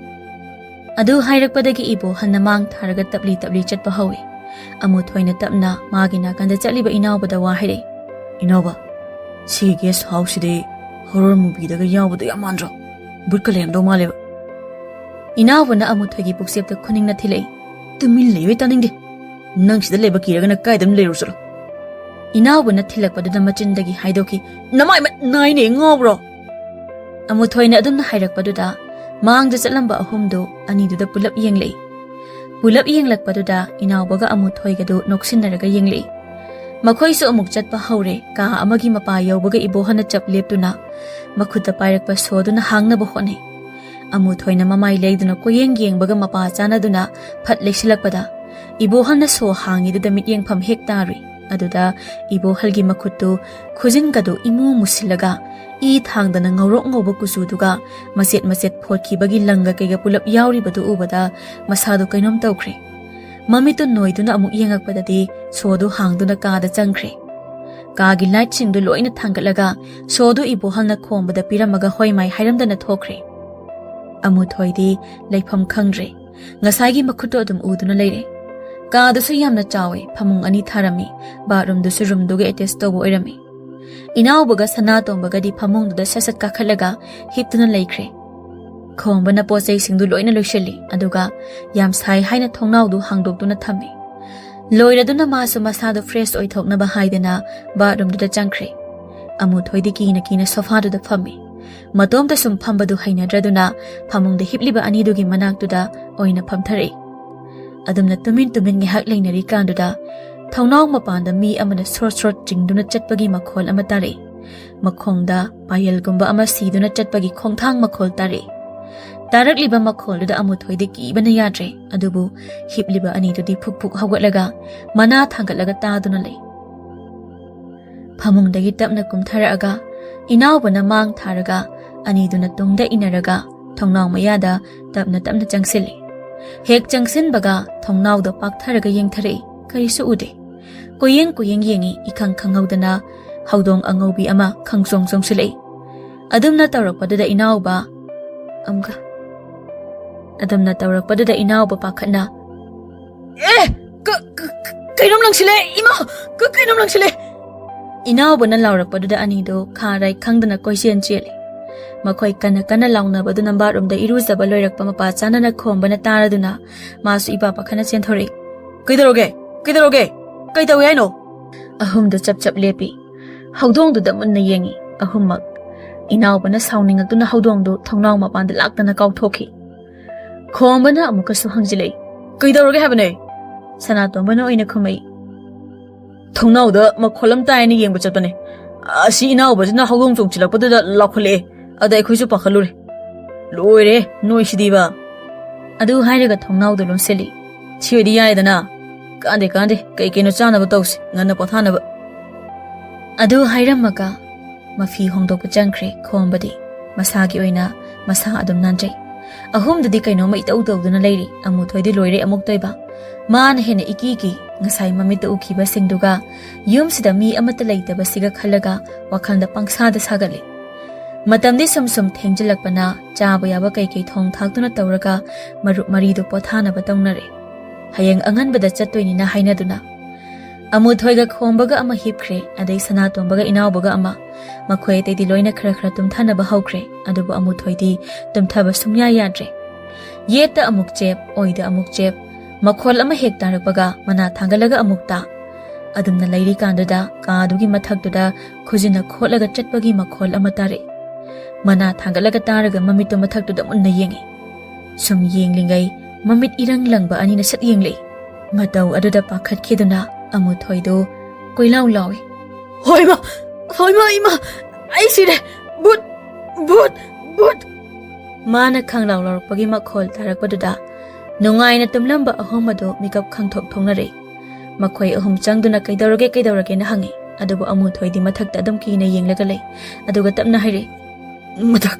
ꯑꯗꯨ ꯍꯥꯏꯔꯛꯄꯗꯒꯤ ꯏꯕꯣꯍꯜꯅ ꯃꯥꯡ ꯊꯥꯔꯒ ꯇꯞꯂꯤ ꯇꯞꯂꯤ ꯆꯠꯄ ꯍꯧꯏ꯫ ꯑꯃꯨꯊꯣꯏꯅ ꯇꯞꯅ ꯃꯥꯒꯤ ꯅꯥꯀꯟꯗ ꯆꯠꯂꯤꯕ ꯏꯅꯥꯎꯕꯗ ꯋꯥ ꯍꯥꯏꯔꯛꯏ, "ꯏꯅꯥꯎꯕ, ꯁꯤꯒꯤ ꯒꯦꯁ ꯍꯥꯎꯁꯁꯤꯗꯤ ꯍꯣꯔꯣꯔ ꯃꯨꯚꯤꯗꯒ ꯌꯥꯎꯕꯗꯣ ꯌꯥꯝ ꯃꯥꯟꯗ꯭ꯔꯣ? ꯚꯨꯠꯀ ꯂꯩꯔꯝꯗꯧ ꯃꯥꯜꯂꯦꯕ꯫" ꯏꯅꯥꯎꯕꯅ ꯑꯃꯨꯊꯣꯏꯒꯤ ꯄꯨꯛꯆꯦꯞꯇ ꯈꯨꯅꯤꯡꯅ ꯊꯤꯜꯂꯛꯏ, "ꯇꯨꯃꯤꯟ ꯂꯩꯌꯨ, ꯇꯥꯅꯤꯡꯗꯦ꯫ ꯅꯪ ꯁꯤꯗ ꯂꯩꯕ ꯀꯤꯔꯒꯅ ꯀꯥꯏꯗ ꯑꯗꯨꯝ ꯂꯩꯔꯨ ꯆꯠꯂꯣ꯫" ꯏꯅꯥꯎꯕꯅ ꯊꯤꯜꯂꯛꯄꯗꯨꯗ ꯃꯆꯤꯟꯗꯒꯤ ꯍꯥꯏꯗꯣꯛꯈꯤ, "ꯅꯃꯥꯏ ꯃꯠ ꯅꯥꯏꯅꯦ, ꯉꯥꯎꯕ꯭ꯔꯣ?" ꯑꯃꯨꯊꯣꯏꯅ ꯑꯗꯨꯝꯅ ꯍꯥꯏꯔꯛꯄꯗꯨꯗ ꯃꯥꯡꯗ ꯆꯠꯂꯝꯕ ꯑꯍꯨꯝꯗꯨ ꯑꯅꯤꯗꯨꯗ ꯄꯨꯂꯞ ꯌꯦꯡꯂꯛꯏ꯫ ꯄꯨꯂꯞ ꯌꯦꯡꯂꯛꯄꯗꯨꯗ ꯏꯅꯥꯎꯕꯒ ꯑꯃꯨꯊꯣꯏꯒꯗꯨ ꯅꯣꯛꯁꯤꯟꯅꯔꯒ ꯌꯦꯡꯂꯛꯏ꯫ ꯃꯈꯣꯏꯁꯨ ꯑꯃꯨꯛ ꯆꯠꯄ ꯍꯧꯔꯦ꯫ ꯀꯥ ꯑꯃꯒꯤ ꯃꯄꯥ ꯌꯧꯕꯒ ꯏꯕꯣꯍꯜꯅ ꯆꯞ ꯂꯦꯞꯇꯨꯅ ꯃꯈꯨꯠꯇ ꯄꯥꯏꯔꯛꯄ ꯁꯣꯗꯨꯅ ꯍꯥꯡꯅꯕ ꯍꯣꯠꯅꯩ꯫ ꯑꯃꯨꯊꯣꯏꯅ ꯃꯃꯥꯏ ꯂꯩꯗꯨꯅ ꯀꯣꯌꯦꯡ ꯌꯦꯡꯕꯒ ꯃꯄꯥ ꯆꯥꯅꯗꯨꯅ ꯐꯠ ꯂꯩꯁꯤꯜꯂꯛꯄꯗ ꯏꯕꯣꯍꯜꯅ ꯁꯣ ꯍꯥꯡꯉꯤꯗꯨꯗ ꯃꯤꯠꯌꯦꯡꯐꯝ ꯍꯦꯛ ꯇꯥꯔꯨꯏ꯫ ꯑꯗꯨꯗ ꯏꯕꯣꯍꯜꯒꯤ ꯃꯈꯨꯠꯇꯨ ꯈꯨꯖꯤꯟꯒꯗꯨ ꯏꯃꯨ ꯃꯨꯁꯤꯜꯂꯒ ꯏ ꯊꯥꯡꯗꯅ ꯉꯧꯔꯣꯛ ꯉꯧꯕ ꯀꯨꯆꯨꯗꯨꯒ ꯃꯆꯦꯠ ꯃꯆꯦꯠ ꯐꯣꯠꯈꯤꯕꯒꯤ ꯂꯪꯒ ꯀꯩꯒ ꯄꯨꯂꯞ ꯌꯥꯎꯔꯤꯕꯗꯨ ꯎꯕꯗ ꯃꯁꯥꯗꯨ ꯀꯩꯅꯣꯝ ꯇꯧꯈ꯭ꯔꯦ꯫ ꯃꯃꯤꯠꯇꯨ ꯅꯣꯏꯗꯨꯅ ꯑꯃꯨꯛ ꯌꯦꯡꯉꯛꯄꯗꯗꯤ ꯁꯣꯗꯨ ꯍꯥꯡꯗꯨꯅ ꯀꯥꯗ ꯆꯪꯈ꯭ꯔꯦ꯫ ꯀꯥꯒꯤ ꯂꯥꯏꯠꯁꯤꯡꯗꯨ ꯂꯣꯏꯅ ꯊꯥꯡꯒꯠꯂꯒ ꯁꯣꯗꯨ ꯏꯕꯣꯍꯜꯅ ꯈꯣꯝꯕꯗ ꯄꯤꯔꯝꯃꯒ ꯍꯣꯏ ꯃꯥꯏ ꯍꯥꯏꯔꯝꯗꯅ ꯊꯣꯛꯈ꯭ꯔꯦ꯫ ꯑꯃꯨꯊꯣꯏꯗꯤ ꯂꯩꯐꯝ ꯈꯪꯗ꯭ꯔꯦ꯫ ꯉꯁꯥꯏꯒꯤ ꯃꯈꯨꯠꯇꯣ ꯑꯗꯨꯝ ꯎꯗꯨꯅ ꯂꯩꯔꯦ꯫ ꯀꯥꯗꯨꯁꯨ ꯌꯥꯝꯅ ꯆꯥꯎꯋꯦ, ꯐꯃꯨꯡ ꯑꯅꯤ ꯊꯥꯔꯝꯃꯤ, ꯕꯥꯠꯔꯨꯝꯗꯨꯁꯨ ꯔꯨꯝꯗꯨꯒ ꯑꯦꯇꯦꯆ ꯇꯧꯕ ꯑꯣꯏꯔꯝꯃꯤ꯫ ꯏꯅꯥꯎꯕꯒ ꯁꯅꯥꯇꯣꯝꯕꯒꯗꯤ ꯐꯃꯨꯡꯗꯨꯗ ꯁꯠ ꯁꯠ ꯀꯥꯈꯠꯂꯒ ꯍꯤꯞꯇꯨꯅ ꯂꯩꯈ꯭ꯔꯦ꯫ ꯈꯣꯝꯕꯅ ꯄꯣꯠ ꯆꯩꯁꯤꯡꯗꯨ ꯂꯣꯏꯅ ꯂꯣꯏꯁꯤꯜꯂꯤ, ꯑꯗꯨꯒ ꯌꯥꯝ ꯁꯥꯏ ꯍꯥꯏꯅ ꯊꯣꯡꯅꯥꯎꯗꯨ ꯍꯥꯡꯗꯣꯛꯇꯨꯅ ꯊꯝꯃꯤ꯫ ꯂꯣꯏꯔꯗꯨꯅ ꯃꯥꯁꯨ ꯃꯁꯥꯗꯨ ꯐ꯭ꯔꯦꯁ ꯑꯣꯏꯊꯣꯛꯅꯕ ꯍꯥꯏꯗꯅ ꯕꯥꯠꯔꯨꯝꯗꯨꯗ ꯆꯪꯈ꯭ꯔꯦ꯫ ꯑꯃꯨꯊꯣꯏꯗꯤ ꯀꯤꯅ ꯀꯤꯅ ꯁꯣꯐꯥꯗꯨꯗ ꯐꯝꯃꯤ꯫ ꯃꯇꯣꯝꯇ ꯁꯨꯝ ꯐꯝꯕꯗꯨ ꯍꯩꯅꯗ꯭ꯔꯗꯨꯅ ꯐꯃꯨꯡꯗ ꯍꯤꯞꯂꯤꯕ ꯑꯅꯤꯗꯨꯒꯤ ꯃꯅꯥꯛꯇꯨꯗ ꯑꯣꯏꯅ ꯐꯝꯊꯔꯛꯏ꯫ ꯑꯗꯨꯝꯅ ꯇꯨꯃꯤꯟ ꯇꯨꯃꯤꯟ ꯉꯥꯏꯍꯥꯛ ꯂꯩꯅꯔꯤꯀꯥꯟꯗꯨꯗ ꯊꯣꯡꯅꯥꯎ ꯃꯄꯥꯟꯗ ꯃꯤ ꯑꯃꯅ ꯁ꯭ꯔꯣꯠ ꯁ꯭ꯔꯣꯠ ꯆꯤꯡꯗꯨꯅ ꯆꯠꯄꯒꯤ ꯃꯈꯣꯜ ꯑꯃ ꯇꯥꯔꯛꯏ꯫ ꯃꯈꯣꯡꯗ ꯄꯥꯌꯦꯜꯒꯨꯝꯕ ꯑꯃ ꯁꯤꯗꯨꯅ ꯆꯠꯄꯒꯤ ꯈꯣꯡꯊꯥꯡ ꯃꯈꯣꯜ ꯇꯥꯔꯛꯏ꯫ ꯇꯥꯔꯛꯂꯤꯕ ꯃꯈꯣꯜꯗꯨꯗ ꯑꯃꯨꯊꯣꯏꯗꯤ ꯀꯤꯕꯅ ꯌꯥꯗ꯭ꯔꯦ, ꯑꯗꯨꯕꯨ ꯍꯤꯞꯂꯤꯕ ꯑꯅꯤꯗꯨꯗꯤ ꯐꯨꯛ ꯐꯨꯛ ꯍꯧꯒꯠꯂꯒ ꯃꯅꯥ ꯊꯥꯡꯒꯠꯂꯒ ꯇꯥꯗꯨꯅ ꯂꯩ꯫ ꯐꯃꯨꯡꯗꯒꯤ ꯇꯞꯅ ꯀꯨꯝꯊꯔꯛꯑꯒ ꯏꯅꯥꯎꯕꯅ ꯃꯥꯡ ꯊꯥꯔꯒ ꯑꯅꯤꯗꯨꯅ ꯇꯨꯡꯗ ꯏꯟꯅꯔꯒ ꯊꯣꯡꯅꯥꯎ ꯃꯌꯥꯗ ꯇꯞꯅ ꯇꯞꯅ ꯆꯪꯁꯤꯜꯂꯤ꯫ ꯍꯦꯛ ꯆꯪꯁꯤꯟꯕꯒ ꯊꯣꯡꯅꯥꯎꯗ ꯄꯥꯛꯊꯔꯒ ꯌꯦꯡꯊꯔꯛꯏ, ꯀꯔꯤꯁꯨ ꯎꯗꯦ꯫ ꯀꯣꯌꯦꯡ ꯀꯣꯌꯦꯡ ꯌꯦꯡꯉꯤ, ꯏꯈꯪ ꯈꯪꯍꯧꯗꯅ ꯍꯧꯗꯣꯡ ꯑꯉꯧꯕꯤ ꯑꯃ ꯈꯪꯆꯣꯡ ꯆꯣꯡꯁꯤꯜꯂꯛꯏ꯫ ꯑꯗꯨꯝꯅ ꯇꯧꯔꯛꯄꯗꯨꯗ ꯏꯅꯥꯎꯕ ꯑꯃꯒ ꯑꯗꯨꯝꯅ ꯇꯧꯔꯛꯄꯗꯨꯗ ꯏꯅꯥꯎꯕ ꯄꯥꯈꯠꯅ, "ꯑꯦ, ꯀ-, ꯀ-, ꯀ-, ꯀꯩꯅꯣꯝ ꯂꯪꯁꯤꯜꯂꯦ, ꯏꯃꯥ, ꯀ-, ꯀꯩꯅꯣꯝ ꯂꯪꯁꯤꯜꯂꯦ!" ꯏꯅꯥꯎꯕꯅ ꯂꯥꯎꯔꯛꯄꯗꯨꯗ ꯑꯅꯤꯗꯣ ꯈꯥ ꯔꯥꯏ ꯈꯪꯗꯅ ꯀꯣꯏꯆꯦꯟ ꯆꯦꯜꯂꯤ꯫ ꯃꯈꯣꯏ ꯀꯟꯅ ꯀꯟꯅ ꯂꯥꯎꯅꯕꯗꯨꯅ ꯕꯥꯠꯔꯨꯝꯗ ꯏꯔꯨꯖꯕ ꯂꯣꯏꯔꯛꯄ ꯃꯄꯥ ꯆꯥꯅꯅ ꯈꯣꯝꯕꯅ ꯇꯥꯔꯗꯨꯅ ꯃꯥꯁꯨ ꯏꯄꯥ ꯄꯥꯈꯠꯅ ꯆꯦꯟꯊꯣꯔꯛꯏ꯫ "ꯀꯩꯗꯧꯔꯒꯦ? ꯀꯩꯗꯧꯔꯒꯦ? ꯀꯩ ꯇꯧꯏ ꯍꯥꯏꯅꯣ?" ꯑꯍꯨꯝꯗꯨ ꯆꯞ ꯆꯞ ꯂꯦꯞꯄꯤ꯫ ꯍꯧꯗꯣꯡꯗꯨꯗ ꯃꯨꯟꯅ ꯌꯦꯡꯉꯤ, ꯑꯍꯨꯝꯃꯛ꯫ ꯏꯅꯥꯎꯕꯅ ꯁꯥꯎꯅꯤꯡꯉꯛꯇꯨꯅ ꯍꯧꯗꯣꯡꯗꯨ ꯊꯣꯡꯅꯥꯎ ꯃꯄꯥꯟꯗ ꯂꯥꯛꯇꯅ ꯀꯥꯎꯊꯣꯛꯈꯤ꯫ ꯈꯣꯝꯕꯅ ꯑꯃꯨꯛꯀꯁꯨ ꯍꯪꯖꯤꯜꯂꯛꯏ, "ꯀꯩꯗꯧꯔꯒꯦ ꯍꯥꯏꯕꯅꯦ?" ꯁꯅꯥꯇꯣꯝꯕꯅ ꯑꯣꯏꯅ ꯈꯨꯝꯃꯛꯏ, "ꯊꯣꯡꯅꯥꯎꯗ ꯃꯈꯣꯜ ꯑꯃ ꯇꯥꯏꯅ ꯌꯦꯡꯕ ꯆꯠꯄꯅꯦ꯫ ꯑꯁꯤ ꯏꯅꯥꯎꯕꯁꯤꯅ ꯍꯧꯗꯣꯡ ꯆꯣꯡꯁꯤꯜꯂꯛꯄꯗꯨꯗ ꯂꯥꯎꯈꯠꯂꯛꯑꯦ꯫ ꯑꯗ ꯑꯩꯈꯣꯏꯁꯨ ꯄꯥꯈꯠꯂꯨꯔꯦ꯫" "ꯂꯣꯏꯔꯦ ꯅꯣꯏꯁꯤꯗꯤꯕ!" ꯑꯗꯨ ꯍꯥꯏꯔꯒ ꯊꯣꯡꯅꯥꯎꯗꯣ ꯂꯣꯟꯁꯤꯜꯂꯤ꯫ "ꯁꯤ ꯑꯣꯏꯗꯤ ꯌꯥꯏꯗꯅ꯫ ꯀꯥꯟꯗꯦ ꯀꯥꯟꯗꯦ, ꯀꯩ ꯀꯩꯅꯣ ꯆꯥꯅꯕ ꯇꯧꯁꯤ, ꯉꯟꯅ ꯄꯣꯊꯥꯅꯕ"꯫ ꯑꯗꯨ ꯍꯥꯏꯔꯝꯃꯒ ꯃꯐꯤ ꯍꯣꯡꯗꯣꯛꯄ ꯆꯪꯈ꯭ꯔꯦ ꯈꯣꯝꯕꯗꯤ꯫ ꯃꯁꯥꯒꯤ ꯑꯣꯏꯅ ꯃꯁꯥ ꯑꯗꯨꯝ ꯅꯥꯟꯖꯩ꯫ ꯑꯍꯨꯝꯗꯨꯗꯤ ꯀꯩꯅꯣꯝꯃ ꯏꯇꯧ ꯇꯧꯗꯨꯅ ꯂꯩꯔꯤ꯫ ꯑꯃꯨꯊꯣꯏꯗꯤ ꯂꯣꯏꯔꯦ ꯑꯃꯨꯛ ꯇꯣꯏꯕ꯫ ꯃꯥꯅ ꯍꯦꯟꯅ ꯏꯀꯤ ꯀꯤ꯫ ꯉꯁꯥꯏ ꯃꯃꯤꯠꯇ ꯎꯈꯤꯕꯁꯤꯡꯗꯨꯒ ꯌꯨꯝꯁꯤꯗ ꯃꯤ ꯑꯃꯠꯇ ꯂꯩꯇꯕꯁꯤꯒ ꯈꯜꯂꯒ ꯋꯥꯈꯜꯗ ꯄꯪꯁꯥꯗ ꯁꯥꯒꯠꯂꯤ꯫ ꯃꯇꯝꯗꯤ ꯁꯨꯝ ꯁꯨꯝ ꯊꯦꯡꯖꯤꯜꯂꯛꯄꯅ ꯆꯥꯕ ꯌꯥꯕ ꯀꯩꯀꯩ ꯊꯣꯡ ꯊꯥꯛꯇꯨꯅ ꯇꯧꯔꯒ ꯃꯔꯨꯞ ꯃꯔꯤꯗꯨ ꯄꯣꯊꯥꯅꯕ ꯇꯧꯅꯔꯦ꯫ ꯍꯌꯦꯡ ꯑꯉꯟꯕꯗ ꯆꯠꯇꯣꯏꯅꯤꯅ ꯍꯥꯏꯅꯗꯨꯅ꯫ ꯑꯃꯨꯊꯣꯏꯒ ꯈꯣꯝꯕꯒ ꯑꯃ ꯍꯤꯞꯈ꯭ꯔꯦ, ꯑꯗꯩ ꯁꯅꯥꯇꯣꯝꯕꯒ ꯏꯅꯥꯎꯕꯒ ꯑꯃ꯫ ꯃꯈꯣꯏ ꯑꯇꯩꯗꯤ ꯂꯣꯏꯅ ꯈꯔ ꯈꯔ ꯇꯨꯝꯊꯅꯕ ꯍꯧꯈ꯭ꯔꯦ, ꯑꯗꯨꯕꯨ ꯑꯃꯨꯊꯣꯏꯗꯤ ꯇꯨꯝꯊꯕ ꯁꯨꯡꯌꯥ ꯌꯥꯗ꯭ꯔꯦ꯫ ꯌꯦꯠꯇ ꯑꯃꯨꯛ ꯆꯦꯞ, ꯑꯣꯏꯗ ꯑꯃꯨꯛ ꯆꯦꯞ꯫ ꯃꯈꯣꯜ ꯑꯃ ꯍꯦꯛ ꯇꯥꯔꯛꯄꯒ ꯃꯅꯥ ꯊꯥꯡꯒꯠꯂꯒ ꯑꯃꯨꯛ ꯇꯥ꯫ ꯑꯗꯨꯝꯅ ꯂꯩꯔꯤꯀꯥꯟꯗꯨꯗ ꯀꯥꯗꯨꯒꯤ ꯃꯊꯛꯇꯨꯗ ꯈꯨꯖꯤꯟꯅ ꯈꯣꯠꯂꯒ ꯆꯠꯄꯒꯤ ꯃꯈꯣꯜ ꯑꯃ ꯇꯥꯔꯛꯏ꯫ ꯃꯅꯥ ꯊꯥꯡꯒꯠꯂꯒ ꯇꯥꯔꯒ ꯃꯃꯤꯠꯇꯨ ꯃꯊꯛꯇꯨꯗ ꯃꯨꯟꯅ ꯌꯦꯡꯉꯤ꯫ ꯁꯨꯝ ꯌꯦꯡꯂꯤꯉꯩ ꯃꯃꯤꯠ ꯏꯔꯪ ꯂꯪꯕ ꯑꯅꯤꯅ ꯁꯠ ꯌꯦꯡꯂꯛꯏ꯫ ꯃꯇꯧ ꯑꯗꯨꯗ ꯄꯥꯈꯠꯈꯤꯗꯨꯅ ꯑꯃꯨꯊꯣꯏꯗꯨ ꯀꯣꯏꯂꯥꯎ ꯂꯥꯎꯏ꯫ "ꯍꯣꯏꯃ! ꯍꯣꯏꯃ ꯏꯃꯥ! ꯑꯩ ꯁꯤꯔꯦ! ꯚꯨꯠ! ꯚꯨꯠ! ꯚꯨꯠ!" ꯃꯥꯅ ꯈꯪꯂꯥꯎ ꯂꯥꯎꯔꯛꯄꯒꯤ ꯃꯈꯣꯜ ꯇꯥꯔꯛꯄꯗꯨꯗ ꯅꯨꯡꯉꯥꯏꯅ ꯇꯨꯝꯂꯝꯕ ꯑꯍꯨꯝ ꯑꯗꯨ ꯃꯤꯀꯞ ꯈꯪꯊꯣꯛ ꯊꯣꯛꯅꯔꯛꯏ꯫ ꯃꯈꯣꯏ ꯑꯍꯨꯝ ꯆꯪꯗꯨꯅ "ꯀꯩꯗꯧꯔꯒꯦ, ꯀꯩꯗꯧꯔꯒꯦꯅ?" ꯍꯪꯉꯤ꯫ ꯑꯗꯨꯕꯨ ꯑꯃꯨꯊꯣꯏꯗꯤ ꯃꯊꯛꯇ ꯑꯗꯨꯝ ꯀꯤꯅ ꯌꯦꯡꯂꯒ ꯂꯩ꯫ ꯑꯗꯨꯒ ꯇꯞꯅ ꯍꯥꯏꯔꯛꯏ, "ꯃꯊꯛ,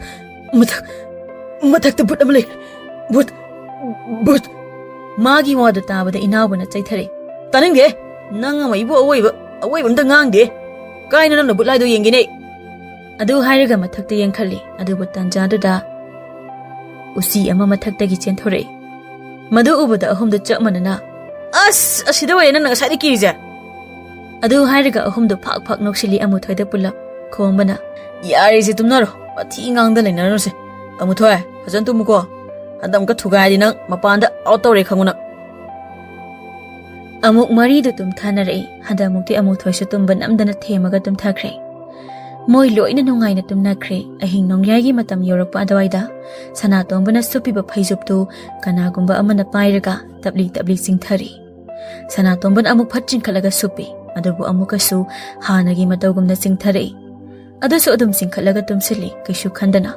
ꯃꯊꯛ, ꯃꯊꯛꯇ ꯚꯨꯠ ꯑꯃ ꯂꯩ꯫ ꯚꯨꯠ, ꯚꯨꯠ!" ꯃꯥꯒꯤ ꯋꯥꯗꯨ ꯇꯥꯕꯗ ꯏꯅꯥꯎꯕꯅ ꯆꯩꯊꯔꯛꯏ꯫ "ꯇꯥꯅꯤꯡꯗꯦ! ꯅꯪ ꯑꯃ ꯏꯕꯨ ꯑꯋꯣꯏꯕ, ꯑꯋꯣꯏꯕ ꯑꯝꯇ ꯉꯥꯡꯗꯦ꯫ ꯀꯥꯏꯅ ꯅꯪꯅ ꯚꯨꯠ ꯍꯥꯏꯗꯣ ꯌꯦꯡꯒꯦꯅꯦ!" ꯑꯗꯨ ꯍꯥꯏꯔꯒ ꯃꯊꯛꯇ ꯌꯦꯡꯈꯠꯂꯤ꯫ ꯑꯗꯨꯕꯨ ꯇꯟꯖꯥꯗꯨꯗ ꯎꯆꯤ ꯑꯃ ꯃꯊꯛꯇꯒꯤ ꯆꯦꯟꯊꯣꯔꯛꯏ꯫ ꯃꯗꯨ ꯎꯕꯗ ꯑꯍꯨꯝꯗꯨ ꯆꯞ ꯃꯥꯟꯅꯅ, "ꯑꯁ! ꯑꯁꯤꯗ ꯑꯣꯏꯔꯦ ꯅꯪꯅ ꯉꯁꯥꯏꯗꯩ ꯀꯤꯔꯤꯁꯦ!" ꯑꯗꯨ ꯍꯥꯏꯔꯒ ꯑꯍꯨꯝꯗꯨ ꯐꯥꯛ ꯐꯥꯛ ꯅꯣꯛꯁꯤꯜꯂꯤ ꯑꯃꯨꯊꯣꯏꯗ ꯄꯨꯜꯂꯞ꯫ ꯈꯣꯝꯕꯅ, "ꯌꯥꯔꯦꯁꯦ, ꯇꯨꯝꯅꯔꯣ, ꯋꯥꯊꯤ ꯉꯥꯡꯗ ꯂꯩꯅꯔꯅꯨꯁꯦ꯫ ꯑꯃꯨꯊꯣꯏ, ꯐꯖꯅ ꯇꯨꯝꯃꯨꯀꯣ꯫ ꯍꯟꯗꯛ ꯑꯃꯨꯛꯀ ꯊꯨꯒꯥꯏꯔꯗꯤ ꯅꯪ ꯃꯄꯥꯟꯗ ꯑꯥꯎꯠ ꯇꯧꯔꯦ ꯈꯪꯉꯨ ꯅꯪ!" ꯑꯃꯨꯛ ꯃꯔꯤꯗꯨ ꯇꯨꯝꯊꯅꯔꯛꯏ꯫ ꯍꯟꯗꯛꯃꯨꯛꯇꯤ ꯑꯃꯨꯊꯣꯏꯁꯨ ꯇꯨꯝꯕ ꯅꯝꯗꯅ ꯊꯦꯝꯃꯒ ꯇꯨꯝꯊꯈ꯭ꯔꯦ꯫ ꯃꯣꯏ ꯂꯣꯏꯅ ꯅꯨꯡꯉꯥꯏꯅ ꯇꯨꯝꯅꯈ꯭ꯔꯦ꯫ ꯑꯍꯤꯡ ꯅꯣꯡꯌꯥꯏꯒꯤ ꯃꯇꯝ ꯌꯧꯔꯛꯄ ꯑꯗꯨꯋꯥꯏꯗ ꯁꯅꯥꯇꯣꯝꯕꯅ ꯁꯨꯞꯄꯤꯕ ꯐꯩꯖꯨꯞꯇꯨ ꯀꯅꯥꯒꯨꯝꯕ ꯑꯃꯅ ꯄꯥꯏꯔꯒ ꯇꯞꯂꯤ ꯇꯞꯂꯤ ꯆꯤꯡꯊꯔꯤ꯫ ꯁꯅꯥꯇꯣꯝꯕꯅ ꯑꯃꯨꯛ ꯐꯠ ꯆꯤꯡꯈꯠꯂꯒ ꯁꯨꯞꯄꯤ, ꯑꯗꯨꯕꯨ ꯑꯃꯨꯛꯀꯁꯨ ꯍꯥꯟꯅꯒꯤ ꯃꯇꯧꯒꯨꯝꯅ ꯆꯤꯡꯊꯔꯛꯏ꯫ ꯑꯗꯨꯁꯨ ꯑꯗꯨꯝ ꯆꯤꯡꯈꯠꯂꯒ ꯇꯨꯝꯁꯤꯜꯂꯤ, ꯀꯩꯁꯨ ꯈꯟꯗꯅ꯫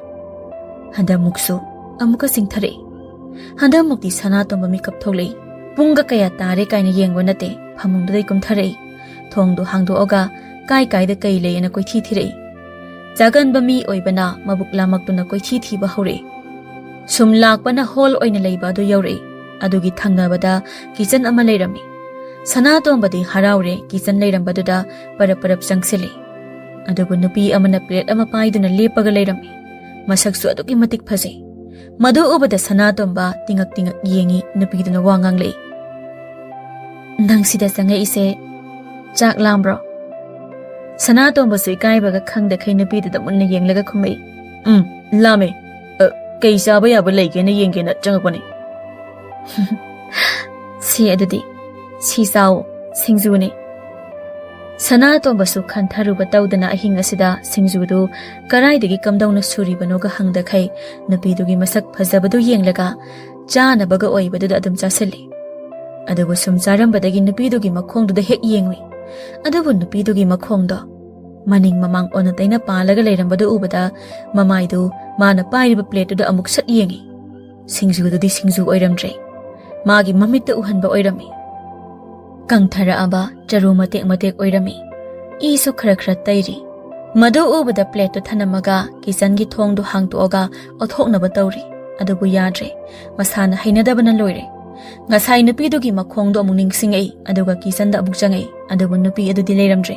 ꯍꯟꯗꯛꯃꯨꯛꯁꯨ ꯑꯃꯨꯛꯀ ꯆꯤꯡꯊꯔꯛꯏ꯫ ꯍꯟꯗꯛꯃꯨꯛꯇꯤ ꯁꯅꯥꯇꯣꯝꯕ ꯃꯤꯀꯞ ꯊꯣꯛꯂꯛꯏ꯫ ꯄꯨꯡꯒ ꯀꯌꯥ ꯇꯥꯔꯦ ꯀꯥꯏꯅ ꯌꯦꯡꯕ ꯅꯠꯇꯦ, ꯐꯃꯨꯡꯗꯨꯗꯩ ꯀꯨꯝꯊꯔꯛꯏ꯫ ꯊꯣꯡꯗꯨ ꯍꯥꯡꯗꯣꯛꯑꯒ ꯀꯥꯏ ꯀꯥꯏꯗ ꯀꯩ ꯂꯩꯌꯦꯅ ꯀꯣꯏꯊꯤ ꯊꯤꯔꯛꯏ꯫ ꯆꯥꯒꯟꯕ ꯃꯤ ꯑꯣꯏꯕꯅ ꯃꯕꯨꯛ ꯂꯥꯃꯛꯇꯨꯅ ꯀꯣꯏꯊꯤ ꯊꯤꯕ ꯍꯧꯔꯛꯏ꯫ ꯁꯨꯝ ꯂꯥꯛꯄꯅ ꯍꯣꯜ ꯑꯣꯏꯅ ꯂꯩꯕ ꯑꯗꯨ ꯌꯧꯔꯛꯏ꯫ ꯑꯗꯨꯒꯤ ꯊꯪꯅꯕꯗ ꯀꯤꯆꯟ ꯑꯃ ꯂꯩꯔꯝꯃꯤ꯫ ꯁꯅꯥꯇꯣꯝꯕꯗꯤ ꯍꯔꯥꯎꯔꯦ, ꯀꯤꯆꯟ ꯂꯩꯔꯝꯕꯗꯨꯗ ꯄꯔꯞ ꯄꯔꯞ ꯆꯪꯁꯤꯜꯂꯤ꯫ ꯑꯗꯨꯕꯨ ꯅꯨꯄꯤ ꯑꯃꯅ ꯄ꯭ꯂꯦꯠ ꯑꯃ ꯄꯥꯏꯗꯨꯅ ꯂꯦꯞꯄꯒ ꯂꯩꯔꯝꯃꯤ꯫ ꯃꯁꯛꯁꯨ ꯑꯗꯨꯛꯀꯤ ꯃꯇꯤꯛ ꯐꯖꯩ꯫ ꯃꯗꯨ ꯎꯕꯗ ꯁꯅꯥꯇꯣꯝꯕ ꯇꯤꯉꯛ ꯇꯤꯉꯛ ꯌꯦꯡꯉꯤ, ꯅꯨꯄꯤꯗꯨꯅ ꯋꯥ ꯉꯥꯡꯂꯛꯏ꯫ "ꯅꯪ ꯁꯤꯗ ꯆꯪꯉꯛꯏꯁꯦ ꯆꯥꯛ ꯂꯥꯝꯕ꯭ꯔꯣ?" ꯁꯅꯥꯇꯣꯝꯕꯁꯨ ꯏꯀꯥꯏꯕꯒ ꯈꯪꯗꯈꯩ ꯅꯨꯄꯤꯗꯨꯗ ꯃꯨꯟꯅ ꯌꯦꯡꯂꯒ ꯈꯨꯝꯃꯛꯏ꯫ "ꯎꯝ, ꯂꯥꯝꯃꯦ꯫ ꯑ, ꯀꯩ ꯆꯥꯕ ꯌꯥꯕ ꯂꯩꯒꯦꯅ ꯌꯦꯡꯒꯦꯅ ꯆꯪꯉꯛꯄꯅꯦ꯫" "ꯁꯤ ꯑꯗꯨꯗꯤ, ꯁꯤ ꯆꯥꯎ, ꯁꯤꯡꯖꯨꯅꯦ꯫" ꯁꯅꯥꯇꯣꯝꯕꯁꯨ ꯈꯟꯊꯔꯨꯕ ꯇꯧꯗꯅ ꯑꯍꯤꯡ ꯑꯁꯤꯗ ꯁꯤꯡꯖꯨꯗꯨ ꯀꯔꯥꯏꯗꯒꯤ ꯀꯝꯗꯧꯅ ꯁꯨꯔꯤꯕꯅꯣꯒ ꯍꯪꯗꯈꯩ ꯅꯨꯄꯤꯗꯨꯒꯤ ꯃꯁꯛ ꯐꯖꯕꯗꯨ ꯌꯦꯡꯂꯒ ꯆꯥꯅꯕꯒ ꯑꯣꯏꯕꯗꯨꯗ ꯑꯗꯨꯝ ꯆꯥꯁꯤꯜꯂꯤ꯫ ꯑꯗꯨꯕꯨ ꯁꯨꯝ ꯆꯥꯔꯝꯕꯗꯒꯤ ꯅꯨꯄꯤꯗꯨꯒꯤ ꯃꯈꯣꯡꯗꯨꯗ ꯍꯦꯛ ꯌꯦꯡꯂꯨꯏ꯫ ꯑꯗꯨꯕꯨ ꯅꯨꯄꯤꯗꯨꯒꯤ ꯃꯈꯣꯡꯗꯣ ꯃꯅꯤꯡ ꯃꯃꯥꯡ ꯑꯣꯟꯅ ꯇꯩꯅ ꯄꯥꯜꯂꯒ ꯂꯩꯔꯝꯕꯗꯨ ꯎꯕꯗ ꯃꯃꯥꯏꯗꯨ ꯃꯥꯅ ꯄꯥꯏꯔꯤꯕ ꯄ꯭ꯂꯦꯠꯇꯨꯗ ꯑꯃꯨꯛ ꯁꯠ ꯌꯦꯡꯉꯤ꯫ ꯁꯤꯡꯖꯨꯗꯨꯗꯤ ꯁꯤꯡꯖꯨ ꯑꯣꯏꯔꯝꯗ꯭ꯔꯦ꯫ ꯃꯥꯒꯤ ꯃꯃꯤꯠꯇ ꯎꯍꯟꯕ ꯑꯣꯏꯔꯝꯃꯤ꯫ ꯀꯪꯊꯔꯛꯑꯕ ꯆꯔꯨ ꯃꯇꯦꯛ ꯃꯇꯦꯛ ꯑꯣꯏꯔꯝꯃꯤ꯫ ꯏꯁꯨ ꯈꯔ ꯈꯔ ꯇꯩꯔꯤ꯫ ꯃꯗꯨ ꯎꯕꯗ ꯄ꯭ꯂꯦꯠꯇꯨ ꯊꯅꯝꯃꯒ ꯀꯤꯆꯟꯒꯤ ꯊꯣꯡꯗꯨ ꯍꯥꯡꯗꯣꯛꯑꯒ ꯑꯣꯠꯊꯣꯛꯅꯕ ꯇꯧꯔꯤ꯫ ꯑꯗꯨꯕꯨ ꯌꯥꯗ꯭ꯔꯦ꯫ ꯃꯁꯥꯅ ꯍꯩꯅꯗꯕꯅ ꯂꯣꯏꯔꯦ꯫ ꯉꯁꯥꯏ ꯅꯨꯄꯤꯗꯨꯒꯤ ꯃꯈꯣꯡꯗꯣ ꯑꯃꯨꯛ ꯅꯤꯡꯁꯤꯡꯉꯛꯏ, ꯑꯗꯨꯒ ꯀꯤꯆꯟꯗ ꯑꯃꯨꯛ ꯆꯪꯉꯛꯏ, ꯑꯗꯨꯕꯨ ꯅꯨꯄꯤ ꯑꯗꯨꯗꯤ ꯂꯩꯔꯝꯗ꯭ꯔꯦ꯫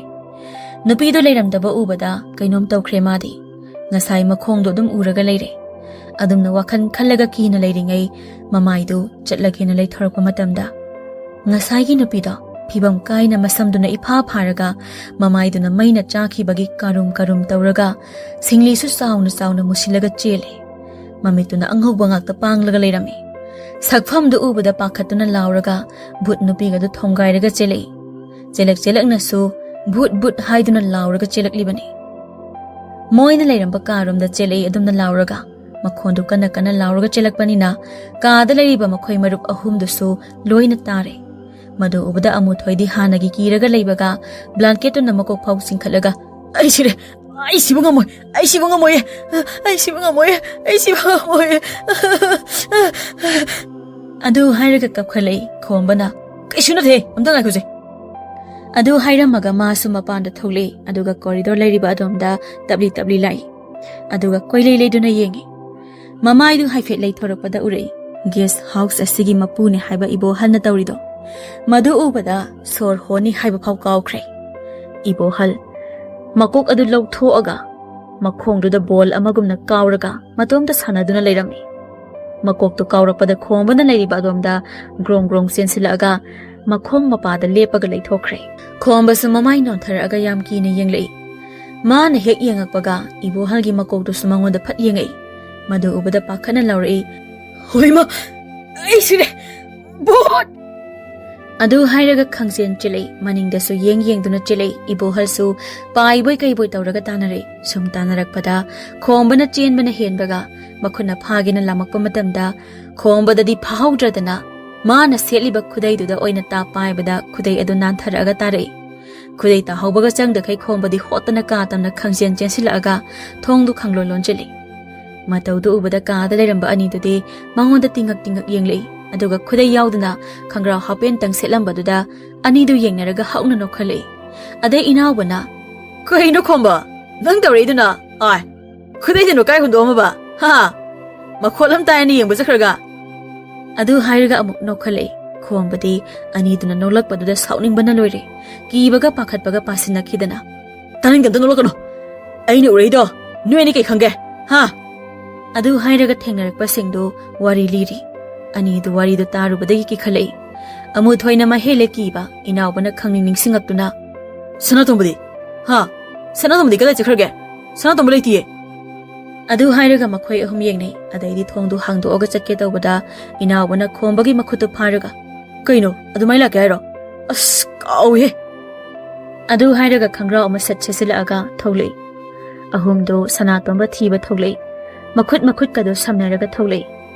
ꯅꯨꯄꯤꯗꯨ ꯂꯩꯔꯝꯗꯕ ꯎꯕꯗ ꯀꯩꯅꯣꯝ ꯇꯧꯈ꯭ꯔꯦ ꯃꯥꯗꯤ꯫ ꯉꯁꯥꯏ ꯃꯈꯣꯡꯗꯣ ꯑꯗꯨꯝ ꯎꯔꯒ ꯂꯩꯔꯦ꯫ ꯑꯗꯨꯝꯅ ꯋꯥꯈꯜ ꯈꯜꯂꯒ ꯀꯤꯅ ꯂꯩꯔꯤꯉꯩ ꯃꯃꯥꯏꯗꯨ ꯆꯠꯂꯒꯦꯅ ꯂꯩꯊꯣꯔꯛꯄ ꯃꯇꯝꯗ, ꯉꯁꯥꯏꯒꯤ ꯅꯨꯄꯤꯗꯣ ꯐꯤꯕꯝ ꯀꯥꯏꯅ ꯃꯁꯝꯗꯨꯅ ꯏꯐꯥ ꯐꯥꯔꯒ ꯃꯃꯥꯏꯗꯨꯅ ꯃꯩꯅ ꯆꯥꯈꯤꯕꯒꯤ ꯀꯥꯔꯨꯝ ꯀꯥꯔꯨꯝ ꯇꯧꯔꯒ ꯁꯤꯡꯂꯤꯁꯨ ꯆꯥꯎꯅ ꯆꯥꯎꯅ ꯃꯨꯁꯤꯜꯂꯒ ꯆꯦꯜꯂꯦ꯫ ꯃꯃꯤꯠꯇꯨꯅ ꯑꯉꯧꯕ ꯉꯥꯛꯇ ꯄꯥꯡꯂꯒ ꯂꯩꯔꯝꯃꯤ꯫ ꯁꯛꯐꯝꯗꯨ ꯎꯕꯗ ꯄꯥꯈꯠꯇꯨꯅ ꯂꯥꯎꯔꯒ ꯚꯨꯠ ꯅꯨꯄꯤꯒꯗꯨ ꯊꯣꯡꯒꯥꯏꯔꯒ ꯆꯦꯜꯂꯛꯏ꯫ ꯆꯦꯜꯂꯛ ꯆꯦꯜꯂꯛꯅꯁꯨ "ꯚꯨꯠ, ꯚꯨꯠ" ꯍꯥꯏꯗꯨꯅ ꯂꯥꯎꯔꯒ ꯆꯦꯜꯂꯛꯂꯤꯕꯅꯤ꯫ ꯃꯣꯏꯅ ꯂꯩꯔꯝꯕ ꯀꯥꯔꯣꯝꯗ ꯆꯦꯜꯂꯛꯏ ꯑꯗꯨꯝꯅ ꯂꯥꯎꯔꯒ꯫ ꯃꯈꯣꯟꯗꯨ ꯀꯟꯅ ꯀꯟꯅ ꯂꯥꯎꯔꯒ ꯆꯦꯜꯂꯛꯄꯅꯤꯅ ꯀꯥꯗ ꯂꯩꯔꯤꯕ ꯃꯈꯣꯏ ꯃꯔꯨꯞ ꯑꯍꯨꯝꯗꯨꯁꯨ ꯂꯣꯏꯅ ꯇꯥꯔꯦ꯫ ꯃꯗꯨ ꯎꯕꯗ ꯑꯃꯨꯊꯣꯏꯗꯤ ꯍꯥꯟꯅꯒꯤ ꯀꯤꯔꯒ ꯂꯩꯕꯒ ꯕ꯭ꯂꯥꯟꯀꯦꯠꯇꯨꯅ ꯃꯀꯣꯛ ꯐꯥꯎ ꯆꯤꯡꯈꯠꯂꯒ, "ꯑꯩ ꯁꯤꯔꯦ, ꯑꯩ ꯁꯤꯕ ꯉꯝꯃꯣꯏ꯫ ꯑꯩ ꯁꯤꯕ ꯉꯝꯃꯣꯏꯌꯦ꯫ ꯑꯩ ꯁꯤꯕ ꯉꯝꯃꯣꯏꯌꯦ꯫ ꯑꯩ ꯁꯤꯕ ꯉꯝꯃꯣꯏꯌꯦ꯫ ꯑꯗꯨ ꯍꯥꯏꯔꯒ ꯀꯞꯈꯠꯂꯛꯏ ꯈꯣꯝꯕꯅ꯫ "ꯀꯩꯁꯨ ꯅꯠꯇꯦ, ꯑꯝꯇ ꯉꯥꯏꯈꯣꯁꯦ꯫" ꯑꯗꯨ ꯍꯥꯏꯔꯝꯃꯒ ꯃꯥꯁꯨ ꯃꯄꯥꯟꯗ ꯊꯣꯛꯂꯛꯏ, ꯑꯗꯨꯒ ꯀꯣꯔꯤꯗꯣꯔ ꯂꯩꯔꯤꯕ ꯑꯗꯣꯝꯗ ꯇꯞꯂꯤ ꯇꯞꯂꯤ ꯂꯥꯛꯏ꯫ ꯑꯗꯨꯒ ꯀꯣꯏꯂꯩ ꯂꯩꯗꯨꯅ ꯌꯦꯡꯉꯤ꯫ ꯃꯃꯥꯏꯗꯨ ꯍꯥꯏꯐꯦꯠ ꯂꯩꯊꯣꯔꯛꯄꯗ ꯎꯔꯛꯏ꯫ ꯒꯦꯁ ꯍꯥꯎꯁ ꯑꯁꯤꯒꯤ ꯃꯄꯨꯅꯦ ꯍꯥꯏꯕ ꯏꯕꯣꯍꯜꯅ ꯇꯧꯔꯤꯗꯣ꯫ ꯃꯗꯨ ꯎꯕꯗ ꯁꯣꯔ ꯍꯣꯅꯤ ꯍꯥꯏꯕ ꯐꯥꯎ ꯀꯥꯎꯈ꯭ꯔꯦ꯫ ꯏꯕꯣꯍꯜ ꯃꯀꯣꯛ ꯑꯗꯨ ꯂꯧꯊꯣꯛꯑꯒ ꯃꯈꯣꯡꯗꯨꯗ ꯕꯣꯜ ꯑꯃꯒꯨꯝꯅ ꯀꯥꯎꯔꯒ ꯃꯇꯣꯝꯇ ꯁꯥꯟꯅꯗꯨꯅ ꯂꯩꯔꯝꯃꯤ꯫ ꯃꯀꯣꯛꯇꯨ ꯀꯥꯎꯔꯛꯄꯗ ꯈꯣꯝꯕꯅ ꯂꯩꯔꯤꯕ ꯑꯗꯣꯝꯗ ꯒ꯭ꯔꯣꯡ ꯒ꯭ꯔꯣꯡ ꯆꯦꯟꯁꯤꯜꯂꯛꯑꯒ ꯃꯈꯣꯡ ꯃꯄꯥꯗ ꯂꯦꯞꯄꯒ ꯂꯩꯊꯣꯛꯈ꯭ꯔꯦ꯫ ꯈꯣꯝꯕꯁꯨ ꯃꯃꯥꯏ ꯅꯣꯟꯊꯔꯛꯑꯒ ꯌꯥꯝ ꯀꯤꯅ ꯌꯦꯡꯂꯛꯏ꯫ ꯃꯥꯅ ꯍꯦꯛ ꯌꯦꯡꯉꯛꯄꯒ ꯏꯕꯣꯍꯜꯒꯤ ꯃꯀꯣꯛꯇꯨꯁꯨ ꯃꯉꯣꯟꯗ ꯐꯠ ꯌꯦꯡꯉꯛꯏ꯫ ꯃꯗꯨ ꯎꯕꯗ ꯄꯥꯈꯠꯅ ꯂꯥꯎꯔꯛꯏ, "ꯍꯣꯏꯃ, ꯑꯩ ꯁꯤꯔꯦ! ꯚꯨꯠ!" ꯑꯗꯨ ꯍꯥꯏꯔꯒ ꯈꯪꯆꯦꯟ ꯆꯦꯜꯂꯛꯏ꯫ ꯃꯅꯤꯡꯗꯁꯨ ꯌꯦꯡ ꯌꯦꯡꯗꯨꯅ ꯆꯦꯜꯂꯛꯏ꯫ ꯏꯕꯣꯍꯜꯁꯨ ꯄꯥꯏꯕꯣꯏ ꯀꯩꯕꯣꯏ ꯇꯧꯔꯒ ꯇꯥꯟꯅꯔꯛꯏ꯫ ꯁꯨꯝ ꯇꯥꯟꯅꯔꯛꯄꯗ ꯈꯣꯝꯕꯅ ꯆꯦꯟꯕꯅ ꯍꯦꯟꯕꯒ ꯃꯈꯨꯠꯅ ꯐꯥꯒꯦꯅ ꯂꯥꯝꯃꯛꯄ ꯃꯇꯝꯗ ꯈꯣꯝꯕꯗꯗꯤ ꯐꯥꯍꯧꯗ꯭ꯔꯗꯅ ꯃꯥꯅ ꯁꯦꯠꯂꯤꯕ ꯈꯨꯗꯩꯗꯨꯗ ꯑꯣꯏꯅ ꯇꯥꯞ ꯄꯥꯏꯕꯗ ꯈꯨꯗꯩ ꯑꯗꯨ ꯅꯥꯟꯊꯔꯛꯑꯒ ꯇꯥꯔꯛꯏ꯫ ꯈꯨꯗꯩ ꯇꯥꯍꯧꯕꯒ ꯆꯪꯗꯈꯩ ꯈꯣꯝꯕꯗꯤ ꯍꯣꯠꯇꯅ ꯀꯥ ꯇꯝꯅ ꯈꯪꯆꯦꯟ ꯆꯦꯟꯁꯤꯜꯂꯛꯑꯒ ꯊꯣꯡꯗꯨ ꯈꯪꯂꯣꯟ ꯂꯣꯟꯁꯤꯜꯂꯤ꯫ ꯃꯇꯧꯗꯨ ꯎꯕꯗ ꯀꯥꯗ ꯂꯩꯔꯝꯕ ꯑꯅꯤꯗꯨꯗꯤ ꯃꯉꯣꯟꯗ ꯇꯤꯡꯉꯛ ꯇꯤꯡꯉꯛ ꯌꯦꯡꯂꯛꯏ꯫ ꯑꯗꯨꯒ ꯈꯨꯗꯩ ꯌꯥꯎꯗꯅ ꯈꯪꯒ꯭ꯔꯥꯎ ꯍꯥꯄꯦꯟꯇꯪ ꯁꯦꯠꯂꯝꯕꯗꯨꯗ ꯑꯅꯤꯗꯨ ꯌꯦꯡꯅꯔꯒ ꯍꯧꯅ ꯅꯣꯛꯈꯠꯂꯛꯏ꯫ ꯑꯗꯩ ꯏꯅꯥꯎꯕꯅ, "ꯀꯩꯅꯣ ꯈꯣꯝꯕ? ꯅꯪ ꯇꯧꯔꯛꯏꯗꯨꯅ? ꯑꯥꯏ, ꯈꯨꯗꯩꯗꯨꯅ ꯀꯥꯏ ꯍꯨꯟꯗꯣꯛꯑꯝꯃꯕ? ꯍꯥ? ꯃꯈꯣꯠ ꯑꯃ ꯇꯥꯏꯅ ꯌꯦꯡꯕ ꯆꯠꯈ꯭ꯔꯒ?" ꯑꯗꯨ ꯍꯥꯏꯔꯒ ꯑꯃꯨꯛ ꯅꯣꯛꯈꯠꯂꯛꯏ꯫ ꯈꯣꯝꯕꯗꯤ ꯑꯅꯤꯗꯨꯅ ꯅꯣꯛꯂꯛꯄꯗꯨꯗ ꯁꯥꯎꯅꯤꯡꯕꯅ ꯂꯣꯏꯔꯦ꯫ ꯀꯤꯕꯒ ꯄꯥꯈꯠꯄꯒ ꯄꯥꯁꯤꯟꯅꯈꯤꯗꯅ, "ꯇꯥꯅꯤꯡꯗꯦ, ꯑꯝꯇ ꯅꯣꯛꯂꯛꯀꯅꯨ꯫ ꯑꯩꯅ ꯎꯔꯛꯏꯗꯣ ꯅꯣꯏ ꯑꯅꯤ ꯀꯩ ꯈꯪꯒꯦ? ꯍꯥ?" ꯑꯗꯨ ꯍꯥꯏꯔꯒ ꯊꯦꯡꯅꯔꯛꯄꯁꯤꯡꯗꯨ ꯋꯥꯔꯤ ꯂꯤꯔꯤ꯫ ꯑꯅꯤꯗꯨ ꯋꯥꯔꯤꯗꯨ ꯇꯥꯔꯨꯕꯗꯒꯤ ꯀꯤꯈꯠꯂꯛꯏ꯫ ꯑꯃꯨꯊꯣꯏꯅ ꯃꯍꯦꯜꯂꯦ ꯀꯤꯕ꯫ ꯏꯅꯥꯎꯕꯅ ꯈꯪꯅꯤꯡ ꯅꯤꯡꯁꯤꯡꯉꯛꯇꯨꯅ, "ꯁꯅꯥꯇꯣꯝꯕꯗꯤ? ꯍꯥ? ꯁꯅꯥꯇꯣꯝꯕꯗꯤ ꯀꯗꯥꯏ ꯆꯠꯈ꯭ꯔꯒꯦ? ꯁꯅꯥꯇꯣꯝꯕ ꯂꯩꯇꯤꯌꯦ꯫" ꯑꯗꯨ ꯍꯥꯏꯔꯒ ꯃꯈꯣꯏ ꯑꯍꯨꯝ ꯌꯦꯡꯅꯩ꯫ ꯑꯗꯩꯗꯤ ꯊꯣꯡꯗꯨ ꯍꯥꯡꯗꯣꯛꯑꯒ ꯆꯠꯀꯦ ꯇꯧꯕꯗ ꯏꯅꯥꯎꯕꯅ ꯈꯣꯝꯕꯒꯤ ꯃꯈꯨꯠꯇꯨ ꯐꯥꯔꯒ, "ꯀꯩꯅꯣ, ꯑꯗꯨꯃꯥꯏꯅ ꯂꯥꯛꯀꯦ ꯍꯥꯏꯔꯣ? ꯑꯁ, ꯀꯥꯎꯏꯍꯦ!" ꯑꯗꯨ ꯍꯥꯏꯔꯒ ꯈꯪꯒ꯭ꯔꯥꯎ ꯑꯃ ꯁꯠ ꯁꯦꯠꯆꯤꯜꯂꯛꯑꯒ ꯊꯣꯛꯂꯛꯏ꯫ ꯑꯍꯨꯝꯗꯨ ꯁꯅꯥꯇꯣꯝꯕ ꯊꯤꯕ ꯊꯣꯛꯂꯛꯏ꯫ ꯃꯈꯨꯠ ꯃꯈꯨꯠꯀꯗꯨ ꯁꯝꯅꯔꯒ ꯊꯣꯛꯂꯛꯏ꯫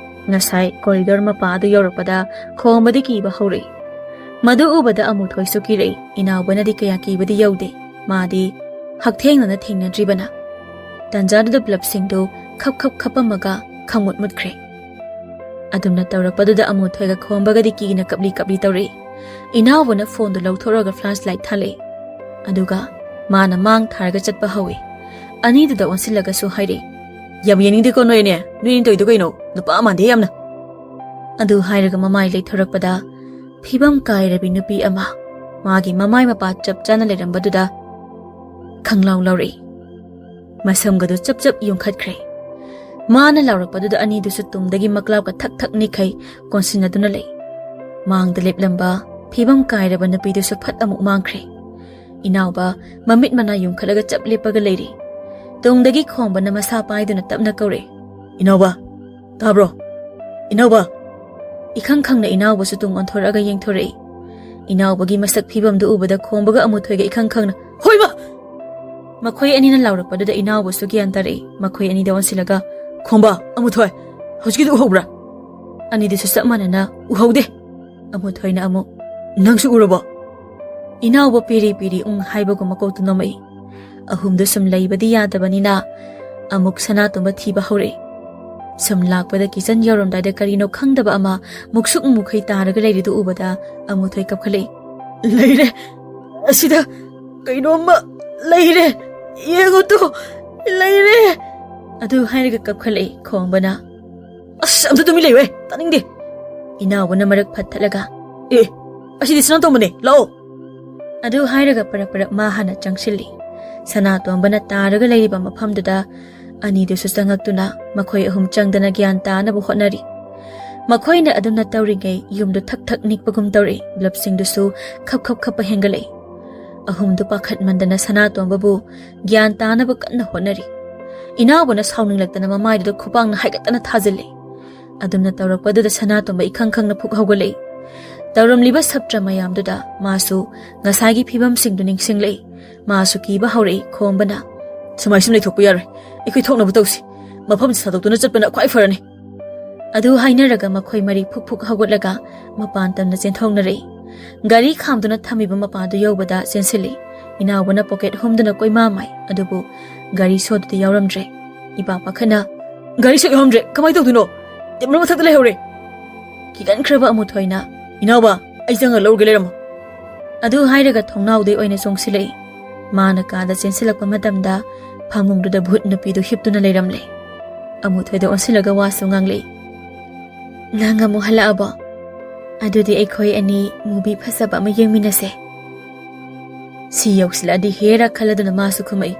ꯉꯁꯥꯏ ꯀꯣꯔꯤꯗꯣꯔ ꯃꯄꯥ ꯑꯗꯨ ꯌꯧꯔꯛꯄꯗ ꯈꯣꯝꯕꯗꯤ ꯀꯤꯕ ꯍꯧꯔꯛꯏ꯫ ꯃꯗꯨ ꯎꯕꯗ ꯑꯃꯨꯊꯣꯏꯁꯨ ꯀꯤꯔꯛꯏ꯫ ꯏꯅꯥꯎꯕꯅꯗꯤ ꯀꯌꯥ ꯀꯤꯕꯗꯤ ꯌꯧꯗꯦ꯫ ꯃꯥꯗꯤ, ꯍꯛꯊꯦꯡꯅꯅ ꯊꯦꯡꯅꯗ꯭ꯔꯤꯕꯅ꯫ ꯇꯟꯖꯥꯗꯨꯗ ꯕ꯭ꯂꯕꯁꯤꯡꯗꯨ ꯈꯞ ꯈꯞ ꯈꯞꯄꯝꯃꯒ ꯈꯪꯃꯨꯠ ꯃꯨꯠꯈ꯭ꯔꯦ꯫ ꯑꯗꯨꯝꯅ ꯇꯧꯔꯛꯄꯗꯨꯗ ꯑꯃꯨꯊꯣꯏꯒ ꯈꯣꯝꯕꯒꯗꯤ ꯀꯤꯅ ꯀꯞꯂꯤ ꯀꯞꯂꯤ ꯇꯧꯔꯛꯏ꯫ ꯏꯅꯥꯎꯕꯅ ꯐꯣꯟꯗꯨ ꯂꯧꯊꯣꯛꯂꯒ ꯐ꯭ꯂꯥꯁ ꯂꯥꯏꯠ ꯊꯥꯜꯂꯛꯏ꯫ ꯑꯗꯨꯒ ꯃꯥꯅ ꯃꯥꯡ ꯊꯥꯔꯒ ꯆꯠꯄ ꯍꯧꯏ꯫ ꯑꯅꯤꯗꯨꯗ ꯑꯣꯟꯁꯤꯜꯂꯒꯁꯨ ꯍꯥꯏꯔꯛꯏ, "ꯌꯥꯝ ꯌꯦꯡꯅꯤꯡꯗꯦꯀꯣ ꯅꯣꯏ ꯑꯅꯤ, ꯅꯣꯏ ꯑꯅꯤ ꯇꯧꯔꯤꯗꯣ ꯀꯩꯅꯣ? ꯅꯨꯄꯥ ꯃꯥꯟꯗꯦ ꯌꯥꯝꯅ꯫" ꯑꯗꯨ ꯍꯥꯏꯔꯒ ꯃꯃꯥꯏ ꯂꯩꯊꯣꯔꯛꯄꯗ ꯐꯤꯕꯝ ꯀꯥꯏꯔꯕꯤ ꯅꯨꯄꯤ ꯑꯃ ꯃꯥꯒꯤ ꯃꯃꯥꯏ ꯃꯄꯥ ꯆꯞ ꯆꯥꯅ ꯂꯩꯔꯝꯕꯗꯨꯗ ꯈꯪꯂꯥꯎ ꯂꯥꯎꯔꯛꯏ꯫ ꯃꯁꯝꯒꯗꯨ ꯆꯞ ꯆꯞ ꯌꯨꯡꯈꯠꯈ꯭ꯔꯦ꯫ ꯃꯥꯅ ꯂꯥꯎꯔꯛꯄꯗꯨꯗ ꯑꯅꯤꯗꯨꯁꯨ ꯇꯨꯡꯗꯒꯤ ꯃꯀ꯭ꯂꯥꯎꯒ ꯊꯛ ꯊꯛ ꯅꯤꯛꯈꯩ ꯀꯣꯟꯁꯤꯟꯅꯗꯨꯅ ꯂꯩ꯫ ꯃꯥꯡꯗ ꯂꯦꯞꯂꯝꯕ ꯐꯤꯕꯝ ꯀꯥꯏꯔꯕ ꯅꯨꯄꯤꯗꯨꯁꯨ ꯐꯠ ꯑꯃꯨꯛ ꯃꯥꯡꯈ꯭ꯔꯦ꯫ ꯏꯅꯥꯎꯕ ꯃꯃꯤꯠ ꯃꯅꯥ ꯌꯨꯡꯈꯠꯂꯒ ꯆꯞ ꯂꯦꯞꯄꯒ ꯂꯩꯔꯤ꯫ ꯇꯨꯡꯗꯒꯤ ꯈꯣꯝꯕꯅ ꯃꯁꯥ ꯄꯥꯏꯗꯨꯅ ꯇꯞꯅ ꯀꯧꯔꯦ, "ꯏꯅꯥꯎꯕ, ꯇꯥꯕ꯭ꯔꯣ? ꯏꯅꯥꯎꯕ!" ꯏꯈꯪ ꯈꯪꯅ ꯏꯅꯥꯎꯕꯁꯨ ꯇꯨꯡ ꯑꯣꯟꯊꯣꯔꯛꯑꯒ ꯌꯦꯡꯊꯣꯔꯛꯏ꯫ ꯏꯅꯥꯎꯕꯒꯤ ꯃꯁꯛ ꯐꯤꯕꯝꯗꯨ ꯎꯕꯗ ꯈꯣꯝꯕꯒ ꯑꯃꯨꯊꯣꯏꯒ ꯏꯈꯪ ꯈꯪꯅ, "ꯍꯣꯏꯃ!" ꯃꯈꯣꯏ ꯑꯅꯤꯅ ꯂꯥꯎꯔꯛꯄꯗꯨꯗ ꯏꯅꯥꯎꯕꯁꯨ ꯒ꯭ꯌꯥꯟ ꯇꯥꯔꯛꯏ꯫ ꯃꯈꯣꯏ ꯑꯅꯤꯗ ꯑꯣꯟꯁꯤꯜꯂꯒ, "ꯈꯣꯝꯕ, ꯑꯃꯨꯊꯣꯏ, ꯍꯧꯖꯤꯛꯀꯤꯗꯨ ꯎꯍꯧꯕ꯭ꯔꯥ?" ꯑꯅꯤꯗꯨꯁꯨ ꯆꯞ ꯃꯥꯟꯅꯅ, "ꯎꯍꯧꯗꯦ꯫" ꯑꯃꯨꯊꯣꯏꯅ ꯑꯃꯨꯛ, "ꯅꯪꯁꯨ ꯎꯔꯕꯣ?" ꯏꯅꯥꯎꯕ ꯄꯤꯔꯤ ꯄꯤꯔꯤ ꯎꯪ ꯍꯥꯏꯕꯒꯨꯝ ꯃꯀꯣꯛꯇꯨ ꯅꯣꯝꯃꯛꯏ꯫ ꯑꯍꯨꯝꯗꯨ ꯁꯨꯝ ꯂꯩꯕꯗꯤ ꯌꯥꯗꯕꯅꯤꯅ ꯑꯃꯨꯛ ꯁꯅꯥꯇꯣꯝꯕ ꯊꯤꯕ ꯍꯧꯔꯛꯏ꯫ ꯁꯨꯝ ꯂꯥꯛꯄꯗ ꯀꯤꯆꯟ ꯌꯧꯔꯝꯗꯥꯏꯗ ꯀꯔꯤꯅꯣ ꯈꯪꯗꯕ ꯑꯃ ꯃꯨꯛꯁꯨꯛ ꯃꯨꯛꯈꯩ ꯇꯥꯔꯒ ꯂꯩꯔꯤꯗꯨ ꯎꯕꯗ ꯑꯃꯨꯊꯣꯏ ꯀꯞꯈꯠꯂꯛꯏ꯫ "ꯂꯩꯔꯦ! ꯑꯁꯤꯗ ꯀꯩꯅꯣꯝꯃ ꯂꯩꯔꯦ! ꯌꯦꯡꯉꯨ ꯇꯨ! ꯂꯩꯔꯦ!" ꯑꯗꯨ ꯍꯥꯏꯔꯒ ꯀꯞꯈꯠꯂꯛꯏ ꯈꯣꯝꯕꯅ꯫ "ꯑꯁ, ꯑꯝꯇ ꯇꯨꯃꯤꯟ ꯂꯩꯌꯨꯍꯦ, ꯇꯥꯅꯤꯡꯗꯦ!" ꯏꯅꯥꯎꯕꯅ ꯃꯔꯛ ꯐꯠꯊꯠꯂꯒ, "ꯑꯦ, ꯑꯁꯤꯗꯤ ꯁꯅꯥꯇꯣꯝꯕꯅꯦ, ꯂꯥꯛꯑꯣ!" ꯑꯗꯨ ꯍꯥꯏꯔꯒ ꯄꯔꯞ ꯄꯔꯞ ꯃꯥ ꯍꯥꯟꯅ ꯆꯪꯁꯤꯜꯂꯤ꯫ ꯁꯅꯥꯇꯣꯝꯕꯅ ꯇꯥꯔꯒ ꯂꯩꯔꯤꯕ ꯃꯐꯝꯗꯨꯗ ꯑꯅꯤꯗꯨꯁꯨ ꯆꯪꯉꯛꯇꯨꯅ ꯃꯈꯣꯏ ꯑꯍꯨꯝ ꯆꯪꯗꯅ ꯒ꯭ꯌꯥꯟ ꯇꯥꯅꯕ ꯍꯣꯠꯅꯔꯤ꯫ ꯃꯈꯣꯏꯅ ꯑꯗꯨꯝꯅ ꯇꯧꯔꯤꯉꯩ ꯌꯨꯝꯗꯨ ꯊꯛ ꯊꯛ ꯅꯤꯛꯄꯒꯨꯝ ꯇꯧꯔꯛꯏ, ꯕ꯭ꯂꯕꯁꯤꯡꯗꯨꯁꯨ ꯈꯞ ꯈꯞ ꯈꯞꯄ ꯍꯦꯟꯒꯠꯂꯛꯏ꯫ ꯑꯍꯨꯝꯗꯨ ꯄꯥꯈꯠꯃꯟꯗꯅ ꯁꯅꯥꯇꯣꯝꯕꯕꯨ ꯒ꯭ꯌꯥꯟ ꯇꯥꯅꯕ ꯀꯟꯅ ꯍꯣꯠꯅꯔꯤ꯫ ꯏꯅꯥꯎꯕꯅ ꯁꯥꯎꯅꯤꯡꯂꯛꯇꯅ ꯃꯃꯥꯏꯗꯨꯗ ꯈꯨꯄꯥꯛꯅ ꯍꯥꯏꯒꯠꯇꯅ ꯊꯥꯖꯤꯜꯂꯤ꯫ ꯑꯗꯨꯝꯅ ꯇꯧꯔꯛꯄꯗꯨꯗ ꯁꯅꯥꯇꯣꯝꯕ ꯏꯈꯪ ꯈꯪꯅ ꯐꯨꯛ ꯍꯧꯒꯠꯂꯛꯏ꯫ ꯇꯧꯔꯝꯂꯤꯕ ꯁꯞꯇ꯭ꯔ ꯃꯌꯥꯝꯗꯨꯗ ꯃꯥꯁꯨ ꯉꯁꯥꯏꯒꯤ ꯐꯤꯕꯝꯁꯤꯡꯗꯨ ꯅꯤꯡꯁꯤꯡꯂꯛꯏ꯫ ꯃꯥꯁꯨ ꯀꯤꯕ ꯍꯧꯔꯛꯏ ꯈꯣꯝꯕꯅ꯫ "ꯁꯨꯃꯥꯏ ꯁꯨꯝ ꯂꯩꯊꯣꯛꯄ ꯌꯥꯔꯣꯏ, ꯑꯩꯈꯣꯏ ꯊꯣꯛꯅꯕ ꯇꯧꯁꯤ꯫ ꯃꯐꯝꯁꯤ ꯊꯥꯗꯣꯛꯇꯨꯅ ꯆꯠꯄꯅ ꯈ꯭ꯋꯥꯏ ꯐꯔꯅꯤ꯫" ꯑꯗꯨ ꯍꯥꯏꯅꯔꯒ ꯃꯈꯣꯏ ꯃꯔꯤ ꯐꯨꯛ ꯐꯨꯛ ꯍꯧꯒꯠꯂꯒ ꯃꯄꯥꯟ ꯇꯝꯅ ꯆꯦꯟꯊꯣꯛꯅꯔꯛꯏ꯫ ꯒꯥꯔꯤ ꯈꯥꯝꯗꯨꯅ ꯊꯝꯃꯤꯕ ꯃꯄꯥꯗꯨ ꯌꯧꯕꯗ ꯆꯦꯟꯁꯤꯜꯂꯤ꯫ ꯏꯅꯥꯎꯕꯅ ꯄꯣꯀꯦꯠ ꯍꯨꯝꯗꯨꯅ ꯀꯣꯏꯃꯥ ꯃꯥꯏ, ꯑꯗꯨꯕꯨ ꯒꯥꯔꯤ ꯁꯣꯗꯨꯗꯤ ꯌꯥꯎꯔꯝꯗ꯭ꯔꯦ꯫ ꯏꯄꯥ ꯄꯥꯈꯠꯅ, "ꯒꯥꯔꯤ ꯁꯣ ꯌꯥꯎꯔꯝꯗ꯭ꯔꯦ, ꯀꯃꯥꯏꯅ ꯇꯧꯗꯣꯏꯅꯣ? ꯇꯦꯕꯜ ꯃꯊꯛꯇ ꯂꯩꯍꯧꯔꯦ!" ꯀꯤꯒꯟꯈ꯭ꯔꯕ ꯑꯃꯨꯊꯣꯏꯅ, "ꯏꯅꯥꯎꯕ, ꯑꯩ ꯆꯪꯉ ꯂꯧꯔꯒꯦ, ꯂꯩꯔꯝꯃꯣ!" ꯑꯗꯨ ꯍꯥꯏꯔꯒ ꯊꯣꯡꯅꯥꯎꯗꯩ ꯑꯣꯏꯅ ꯆꯣꯡꯁꯤꯜꯂꯛꯏ꯫ ꯃꯥꯅ ꯀꯥꯗ ꯆꯦꯟꯁꯤꯜꯂꯛꯄ ꯃꯇꯝꯗ ꯐꯃꯨꯡꯗꯨꯗ ꯚꯨꯠ ꯅꯨꯄꯤꯗꯨ ꯍꯤꯞꯇꯨꯅ ꯂꯩꯔꯝꯂꯦ꯫ ꯑꯃꯨꯊꯣꯏꯗ ꯑꯣꯟꯁꯤꯜꯂꯒ ꯋꯥꯁꯨ ꯉꯥꯡꯂꯛꯏ, "ꯅꯪ ꯑꯃꯨꯛ ꯍꯜꯂꯛꯑꯕꯣ? ꯑꯗꯨꯗꯤ ꯑꯩꯈꯣꯏ ꯑꯅꯤ ꯃꯨꯚꯤ ꯐꯖꯕ ꯑꯃ ꯌꯦꯡꯃꯤꯟꯅꯁꯦ꯫" ꯁꯤ ꯌꯧꯁꯤꯜꯂꯛꯑꯗꯤ ꯍꯦꯔꯥ ꯈꯜꯂꯗꯨꯅ ꯃꯥꯁꯨ ꯈꯨꯝꯃꯛꯏ,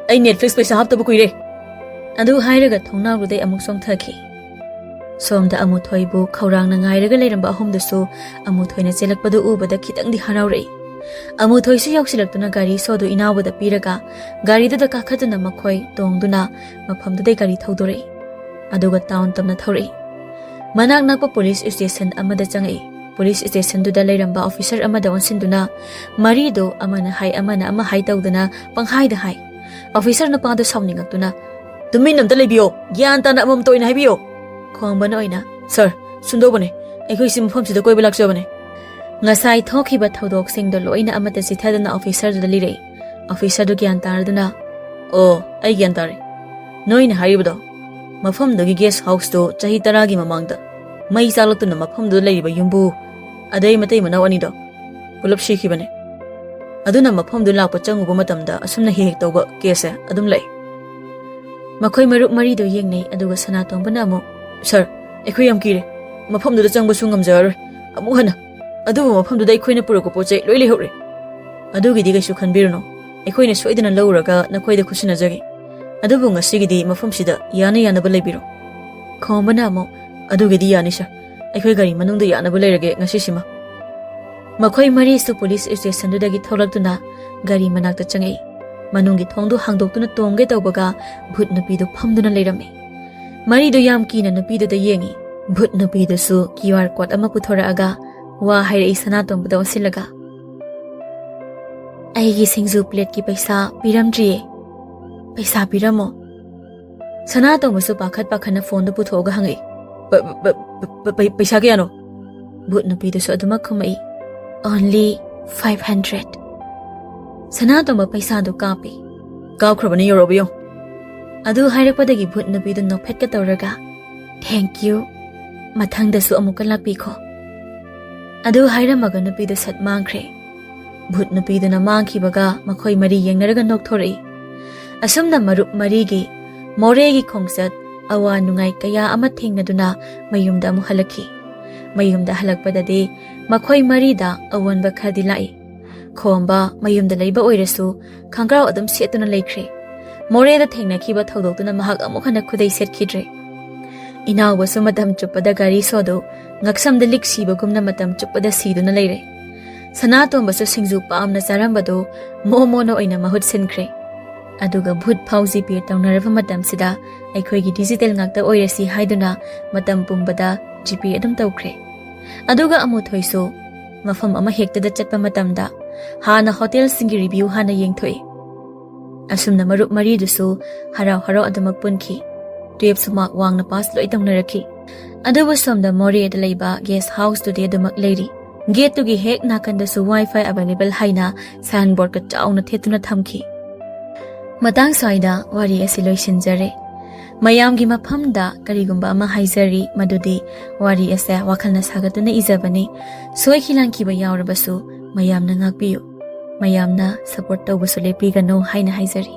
"ꯑꯩ ꯅꯦꯠꯐ꯭ꯂꯤꯛꯁ ꯄꯩꯁꯥ ꯍꯥꯞꯇꯕ ꯀꯨꯏꯔꯦ꯫" ꯑꯗꯨ ꯍꯥꯏꯔꯒ ꯊꯣꯡꯅꯥꯎꯗꯨꯗꯩ ꯑꯃꯨꯛ ꯆꯣꯡꯊꯈꯤ꯫ ꯁꯣꯝꯗ ꯑꯃꯨꯊꯣꯏꯕꯨ ꯈꯧꯔꯥꯡꯅ ꯉꯥꯏꯔꯒ ꯂꯩꯔꯝꯕ ꯑꯍꯨꯝꯗꯨꯁꯨ ꯑꯃꯨꯊꯣꯏꯅ ꯆꯦꯜꯂꯛꯄꯗꯨ ꯎꯕꯗ ꯈꯤꯇꯪꯗꯤ ꯍꯔꯥꯎꯔꯛꯏ꯫ ꯑꯃꯨꯊꯣꯏꯁꯨ ꯌꯧꯁꯤꯜꯂꯛꯇꯨꯅ ꯒꯥꯔꯤ ꯁꯣꯗꯨ ꯏꯅꯥꯎꯕꯗ ꯄꯤꯔꯒ ꯒꯥꯔꯤꯗꯨꯗ ꯀꯥꯈꯠꯇꯨꯅ ꯃꯈꯣꯏ ꯇꯣꯡꯗꯨꯅ ꯃꯐꯝꯗꯨꯗꯩ ꯒꯥꯔꯤ ꯊꯧꯗꯣꯔꯛꯏ꯫ ꯑꯗꯨꯒ ꯇꯥꯎꯟ ꯇꯝꯅ ꯊꯧꯔꯛꯏ꯫ ꯃꯅꯥꯛ ꯅꯛꯄ ꯄꯨꯂꯤꯁ ꯁ꯭ꯇꯦꯁꯟ ꯑꯃꯗ ꯆꯪꯉꯛꯏ꯫ ꯄꯨꯂꯤꯁ ꯁ꯭ꯇꯦꯁꯟꯗꯨꯗ ꯂꯩꯔꯝꯕ ꯑꯣꯐꯤꯁꯔ ꯑꯃꯗ ꯑꯣꯟꯁꯤꯟꯗꯨꯅ ꯃꯔꯤꯗꯨ ꯑꯃꯅ ꯍꯥꯏ ꯑꯃꯅ ꯑꯃ ꯍꯥꯏ ꯇꯧꯗꯅ ꯄꯪꯍꯥꯏꯗ ꯍꯥꯏ꯫ ꯑꯣꯐꯤꯁꯔ ꯅꯨꯄꯥꯗꯨ ꯁꯥꯎꯅꯤꯡꯉꯛꯇꯨꯅ, "ꯇꯨꯃꯤꯟ ꯑꯝꯇ ꯂꯩꯕꯤꯌꯣ, ꯒ꯭ꯌꯥꯟ ꯇꯥꯅ ꯑꯃꯃꯝꯇ ꯑꯣꯏꯅ ꯍꯥꯏꯕꯤꯌꯣ!" ꯈꯣꯡꯕꯅ ꯑꯣꯏꯅ, "ꯁꯥꯔ, ꯁꯨꯝꯗꯧꯕꯅꯦ, ꯑꯩꯈꯣꯏꯁꯤ ꯃꯐꯝꯁꯤꯗ ꯀꯣꯏꯕ ꯂꯥꯛꯆꯕꯅꯦ꯫" ꯉꯁꯥꯏ ꯊꯣꯛꯈꯤꯕ ꯊꯧꯗꯣꯛꯁꯤꯡꯗꯣ ꯂꯣꯏꯅ ꯑꯃꯠꯇ ꯆꯤꯊꯗꯅ ꯑꯣꯐꯤꯁꯔꯗꯨꯗ ꯂꯤꯔꯛꯏ꯫ ꯑꯣꯐꯤꯁꯔꯗꯨ ꯒ꯭ꯌꯥꯟ ꯇꯥꯔꯗꯨꯅ, "ꯑꯣ, ꯑꯩ ꯒ꯭ꯌꯥꯟ ꯇꯥꯔꯦ꯫ ꯅꯣꯏꯅ ꯍꯥꯏꯔꯤꯕꯗꯣ, ꯃꯐꯝꯗꯨꯒꯤ ꯒꯦꯁ ꯍꯥꯎꯁꯇꯨ ꯆꯍꯤ ꯇꯔꯥꯒꯤ ꯃꯃꯥꯡꯗ ꯃꯩ ꯆꯥꯛꯂꯛꯇꯨꯅ ꯃꯐꯝꯗꯨꯗ ꯂꯩꯔꯤꯕ ꯌꯨꯝꯕꯨ ꯑꯗꯩ ꯃꯇꯩ ꯃꯅꯥꯎ ꯑꯅꯤꯗꯣ ꯄꯨꯂꯞ ꯁꯤꯈꯤꯕꯅꯦ꯫ ꯑꯗꯨꯅ ꯃꯐꯝꯗꯨ ꯂꯥꯛꯄ ꯆꯪꯉꯨꯕ ꯃꯇꯝꯗ ꯑꯁꯨꯝꯅ ꯍꯦꯛ ꯍꯦꯛ ꯇꯧꯕ ꯀꯦꯁꯁꯦ ꯑꯗꯨꯝ ꯂꯩ꯫" ꯃꯈꯣꯏ ꯃꯔꯨꯞ ꯃꯔꯤꯗꯨ ꯌꯦꯡꯅꯩ, ꯑꯗꯨꯒ ꯁꯅꯥꯇꯣꯝꯕꯅ ꯑꯃꯨꯛ, "ꯁꯥꯔ, ꯑꯩꯈꯣꯏ ꯌꯥꯝ ꯀꯤꯔꯦ꯫ ꯃꯐꯝꯗꯨꯗ ꯆꯪꯕꯁꯨ ꯉꯝꯖꯔꯔꯣꯏ ꯑꯃꯨꯛ ꯍꯟꯅ꯫ ꯑꯗꯨꯕꯨ ꯃꯐꯝꯗꯨꯗ ꯑꯩꯈꯣꯏꯅ ꯄꯨꯔꯛꯄ ꯄꯣꯠ ꯆꯩ ꯂꯣꯏ ꯂꯩꯍꯧꯔꯦ꯫ ꯑꯗꯨꯒꯤꯗꯤ ꯀꯩꯁꯨ ꯈꯟꯕꯤꯔꯨꯅꯨ, ꯑꯩꯈꯣꯏꯅ ꯁꯣꯏꯗꯅ ꯂꯧꯔꯒ ꯅꯈꯣꯏꯗ ꯈꯨꯠꯁꯤꯟꯅꯖꯒꯦ꯫ ꯑꯗꯨꯕꯨ ꯉꯁꯤꯒꯤꯗꯤ ꯃꯐꯝꯁꯤꯗ ꯌꯥꯅ ꯌꯥꯅꯕ ꯂꯩꯕꯤꯔꯣ꯫" ꯈꯣꯝꯕꯅ ꯑꯃꯨꯛ, "ꯑꯗꯨꯒꯤꯗꯤ ꯌꯥꯅꯤ ꯁꯥꯔ, ꯑꯩꯈꯣꯏ ꯒꯥꯔꯤ ꯃꯅꯨꯡꯗ ꯌꯥꯅꯕ ꯂꯩꯔꯒꯦ ꯉꯁꯤꯁꯤꯃ꯫" ꯃꯈꯣꯏ ꯃꯔꯤꯁꯨ ꯄꯨꯂꯤꯁ ꯁ꯭ꯇꯦꯁꯟꯗꯨꯗꯒꯤ ꯊꯣꯛꯂꯛꯇꯨꯅ ꯒꯥꯔꯤ ꯃꯅꯥꯛꯇ ꯆꯪꯉꯛꯏ꯫ ꯃꯅꯨꯡꯒꯤ ꯊꯣꯡꯗꯨ ꯍꯥꯡꯗꯣꯛꯇꯨꯅ ꯇꯣꯡꯒꯦ ꯇꯧꯕꯒ ꯚꯨꯠ ꯅꯨꯄꯤꯗꯨ ꯐꯝꯗꯨꯅ ꯂꯩꯔꯝꯃꯤ꯫ ꯃꯔꯤꯗꯨ ꯌꯥꯝ ꯀꯤꯅ ꯅꯨꯄꯤꯗꯨꯗ ꯌꯦꯡꯉꯤ꯫ ꯚꯨꯠ ꯅꯨꯄꯤꯗꯨꯁꯨ ꯀ꯭ꯌꯨ ꯑꯥꯔ ꯀꯣꯗ ꯑꯃ ꯄꯨꯊꯣꯔꯛꯑꯒ ꯋꯥ ꯍꯥꯏꯔꯛꯏ ꯁꯅꯥꯇꯣꯝꯕꯗ ꯑꯣꯟꯁꯤꯜꯂꯒ, "ꯑꯩꯒꯤ ꯁꯤꯡꯖꯨ ꯄ꯭ꯂꯦꯠꯀꯤ ꯄꯩꯁꯥ ꯄꯤꯔꯝꯗ꯭ꯔꯤꯌꯦ꯫ ꯄꯩꯁꯥ ꯄꯤꯔꯝꯃꯣ꯫" ꯁꯅꯥꯇꯣꯝꯕꯁꯨ ꯄꯥꯈꯠ ꯄꯥꯈꯠꯅ ꯐꯣꯟꯗꯨ ꯄꯨꯊꯣꯛꯑꯒ ꯍꯪꯉꯛꯏ, "ꯄ-, ꯄ-, ꯄ-, ꯄ-, ꯄꯩꯁꯥ ꯀꯌꯥꯅꯣ?" ꯚꯨꯠ ꯅꯨꯄꯤꯗꯨꯁꯨ ꯑꯗꯨꯃꯛ ꯈꯨꯝꯃꯛꯏ, "Only five hundred." ꯁꯅꯥꯇꯣꯝꯕ ꯄꯩꯁꯥꯗꯨ ꯀꯥꯞꯄꯤ꯫ "ꯀꯥꯞꯈ꯭ꯔꯕꯅꯤ, ꯌꯧꯔꯛꯑꯕ ꯌꯦꯡꯉꯨ꯫" ꯑꯗꯨ ꯍꯥꯏꯔꯛꯄꯗꯒꯤ ꯚꯨꯠ ꯅꯨꯄꯤꯗꯨ ꯅꯣꯛꯐꯦꯠꯀ ꯇꯧꯔꯒ, "Thank you, ꯃꯊꯪꯗꯁꯨ ꯑꯃꯨꯛꯀ ꯂꯥꯛꯄꯤꯈꯣ꯫" ꯑꯗꯨ ꯍꯥꯏꯔꯝꯃꯒ ꯅꯨꯄꯤꯗꯨ ꯁꯠ ꯃꯥꯡꯈ꯭ꯔꯦ꯫ ꯚꯨꯠ ꯅꯨꯄꯤꯗꯨꯅ ꯃꯥꯡꯈꯤꯕꯒ ꯃꯈꯣꯏ ꯃꯔꯤ ꯌꯦꯡꯅꯔꯒ ꯅꯣꯛꯊꯣꯔꯛꯏ꯫ ꯑꯁꯨꯝꯅ ꯃꯔꯨꯞ ꯃꯔꯤꯒꯤ ꯃꯣꯔꯦꯒꯤ ꯈꯣꯡꯆꯠ, ꯑꯋꯥ ꯅꯨꯡꯉꯥꯏ ꯀꯌꯥ ꯑꯃ ꯊꯦꯡꯅꯗꯨꯅ ꯃꯌꯨꯝꯗ ꯑꯃꯨꯛ ꯍꯜꯂꯛꯈꯤ꯫ ꯃꯌꯨꯝꯗ ꯍꯜꯂꯛꯄꯗꯗꯤ ꯃꯈꯣꯏ ꯃꯔꯤꯗ ꯑꯑꯣꯟꯕ ꯈꯔꯗꯤ ꯂꯥꯛꯏ꯫ ꯈꯣꯝꯕ ꯃꯌꯨꯝꯗ ꯂꯩꯕ ꯑꯣꯏꯔꯁꯨ ꯈꯪꯒ꯭ꯔꯥꯎ ꯑꯗꯨꯝ ꯁꯦꯠꯇꯨꯅ ꯂꯩꯈ꯭ꯔꯦ꯫ ꯃꯣꯔꯦꯗ ꯊꯦꯡꯅꯈꯤꯕ ꯊꯧꯗꯣꯛꯇꯨꯅ ꯃꯍꯥꯛ ꯑꯃꯨꯛ ꯍꯟꯅ ꯈꯨꯗꯩ ꯁꯦꯠꯈꯤꯗ꯭ꯔꯦ꯫ ꯏꯅꯥꯎꯕꯁꯨ ꯃꯇꯝ ꯆꯨꯞꯄꯗ ꯒꯥꯔꯤ ꯁꯣꯗꯨ ꯉꯛꯁꯝꯗ ꯂꯤꯛ ꯁꯤꯕꯒꯨꯝꯅ ꯃꯇꯝ ꯆꯨꯞꯄꯗ ꯁꯤꯗꯨꯅ ꯂꯩꯔꯦ꯫ ꯁꯅꯥꯇꯣꯝꯕꯁꯨ ꯁꯤꯡꯖꯨ ꯄꯥꯝꯅ ꯆꯥꯔꯝꯕꯗꯨ ꯃꯣꯃꯣꯅ ꯑꯣꯏꯅ ꯃꯍꯨꯠ ꯁꯤꯟꯈ꯭ꯔꯦ꯫ ꯑꯗꯨꯒ ꯚꯨꯠ ꯐꯥꯎ ꯖꯤꯄꯦ ꯇꯧꯅꯔꯕ ꯃꯇꯝꯁꯤꯗ ꯑꯩꯈꯣꯏꯒꯤ ꯗꯤꯖꯤꯇꯦꯜ ꯉꯥꯛꯇ ꯑꯣꯏꯔꯁꯤ ꯍꯥꯏꯗꯨꯅ ꯃꯇꯝ ꯄꯨꯝꯕꯗ ꯖꯤꯄꯦ ꯑꯗꯨꯝ ꯇꯧꯈ꯭ꯔꯦ꯫ ꯑꯗꯨꯒ ꯑꯃꯨꯊꯣꯏꯁꯨ ꯃꯐꯝ ꯑꯃ ꯍꯦꯛꯇꯗ ꯆꯠꯄ ꯃꯇꯝꯗ ꯍꯥꯟꯅ ꯍꯣꯇꯦꯜꯁꯤꯡꯒꯤ ꯔꯤꯚ꯭ꯌꯨ ꯍꯥꯟꯅ ꯌꯦꯡꯊꯣꯛꯏ꯫ ꯑꯁꯨꯝꯅ ꯃꯔꯨꯞ ꯃꯔꯤꯗꯨꯁꯨ ꯍꯔꯥꯎ ꯍꯔꯥꯎ ꯑꯗꯨꯃꯛ ꯄꯨꯟꯈꯤ꯫ ꯇꯨꯌꯦꯜꯐꯁꯨ ꯃꯥꯔꯛ ꯋꯥꯡꯅ ꯄꯥꯁ ꯂꯣꯏ ꯇꯧꯅꯔꯛꯈꯤ꯫ ꯑꯗꯨꯕꯨ ꯁꯣꯝꯗ ꯃꯣꯔꯦꯗ ꯂꯩꯕ ꯒꯦꯁ ꯍꯥꯎꯁꯇꯨꯗꯤ ꯑꯗꯨꯃꯛ ꯂꯩꯔꯤ꯫ ꯒꯦꯠꯇꯨꯒꯤ ꯍꯦꯛ ꯅꯥꯀꯟꯗꯁꯨ ꯋꯥꯏ ꯐꯥꯏ ꯑꯦꯚꯦꯂꯦꯕꯜ ꯍꯥꯏꯅ ꯁꯥꯏꯟꯕꯣꯔꯗꯀ ꯆꯥꯎꯅ ꯊꯦꯠꯇꯨꯅ ꯊꯝꯈꯤ꯫ ꯃꯇꯥꯡ ꯁ꯭ꯋꯥꯏꯗ ꯋꯥꯔꯤ ꯑꯁꯤ ꯂꯣꯏꯁꯤꯟꯖꯔꯦ꯫ ꯃꯌꯥꯝꯒꯤ ꯃꯐꯝꯗ ꯀꯔꯤꯒꯨꯝꯕ ꯑꯃ ꯍꯥꯏꯖꯔꯤ, ꯃꯗꯨꯗꯤ ꯋꯥꯔꯤ ꯑꯁꯦ ꯋꯥꯈꯜꯅ ꯁꯥꯒꯠꯇꯨꯅ ꯏꯖꯕꯅꯤ꯫ ꯁꯣꯏꯈꯤ ꯂꯥꯟꯈꯤꯕ ꯌꯥꯎꯔꯕꯁꯨ ꯃꯌꯥꯝꯅ ꯉꯥꯛꯄꯤꯌꯨ꯫ ꯃꯌꯥꯝꯅ ꯁꯄꯣꯔꯠ ꯇꯧꯕꯁꯨ ꯂꯦꯞꯄꯤꯒꯅꯨ ꯍꯥꯏꯅ ꯍꯥꯏꯖꯔꯤ꯫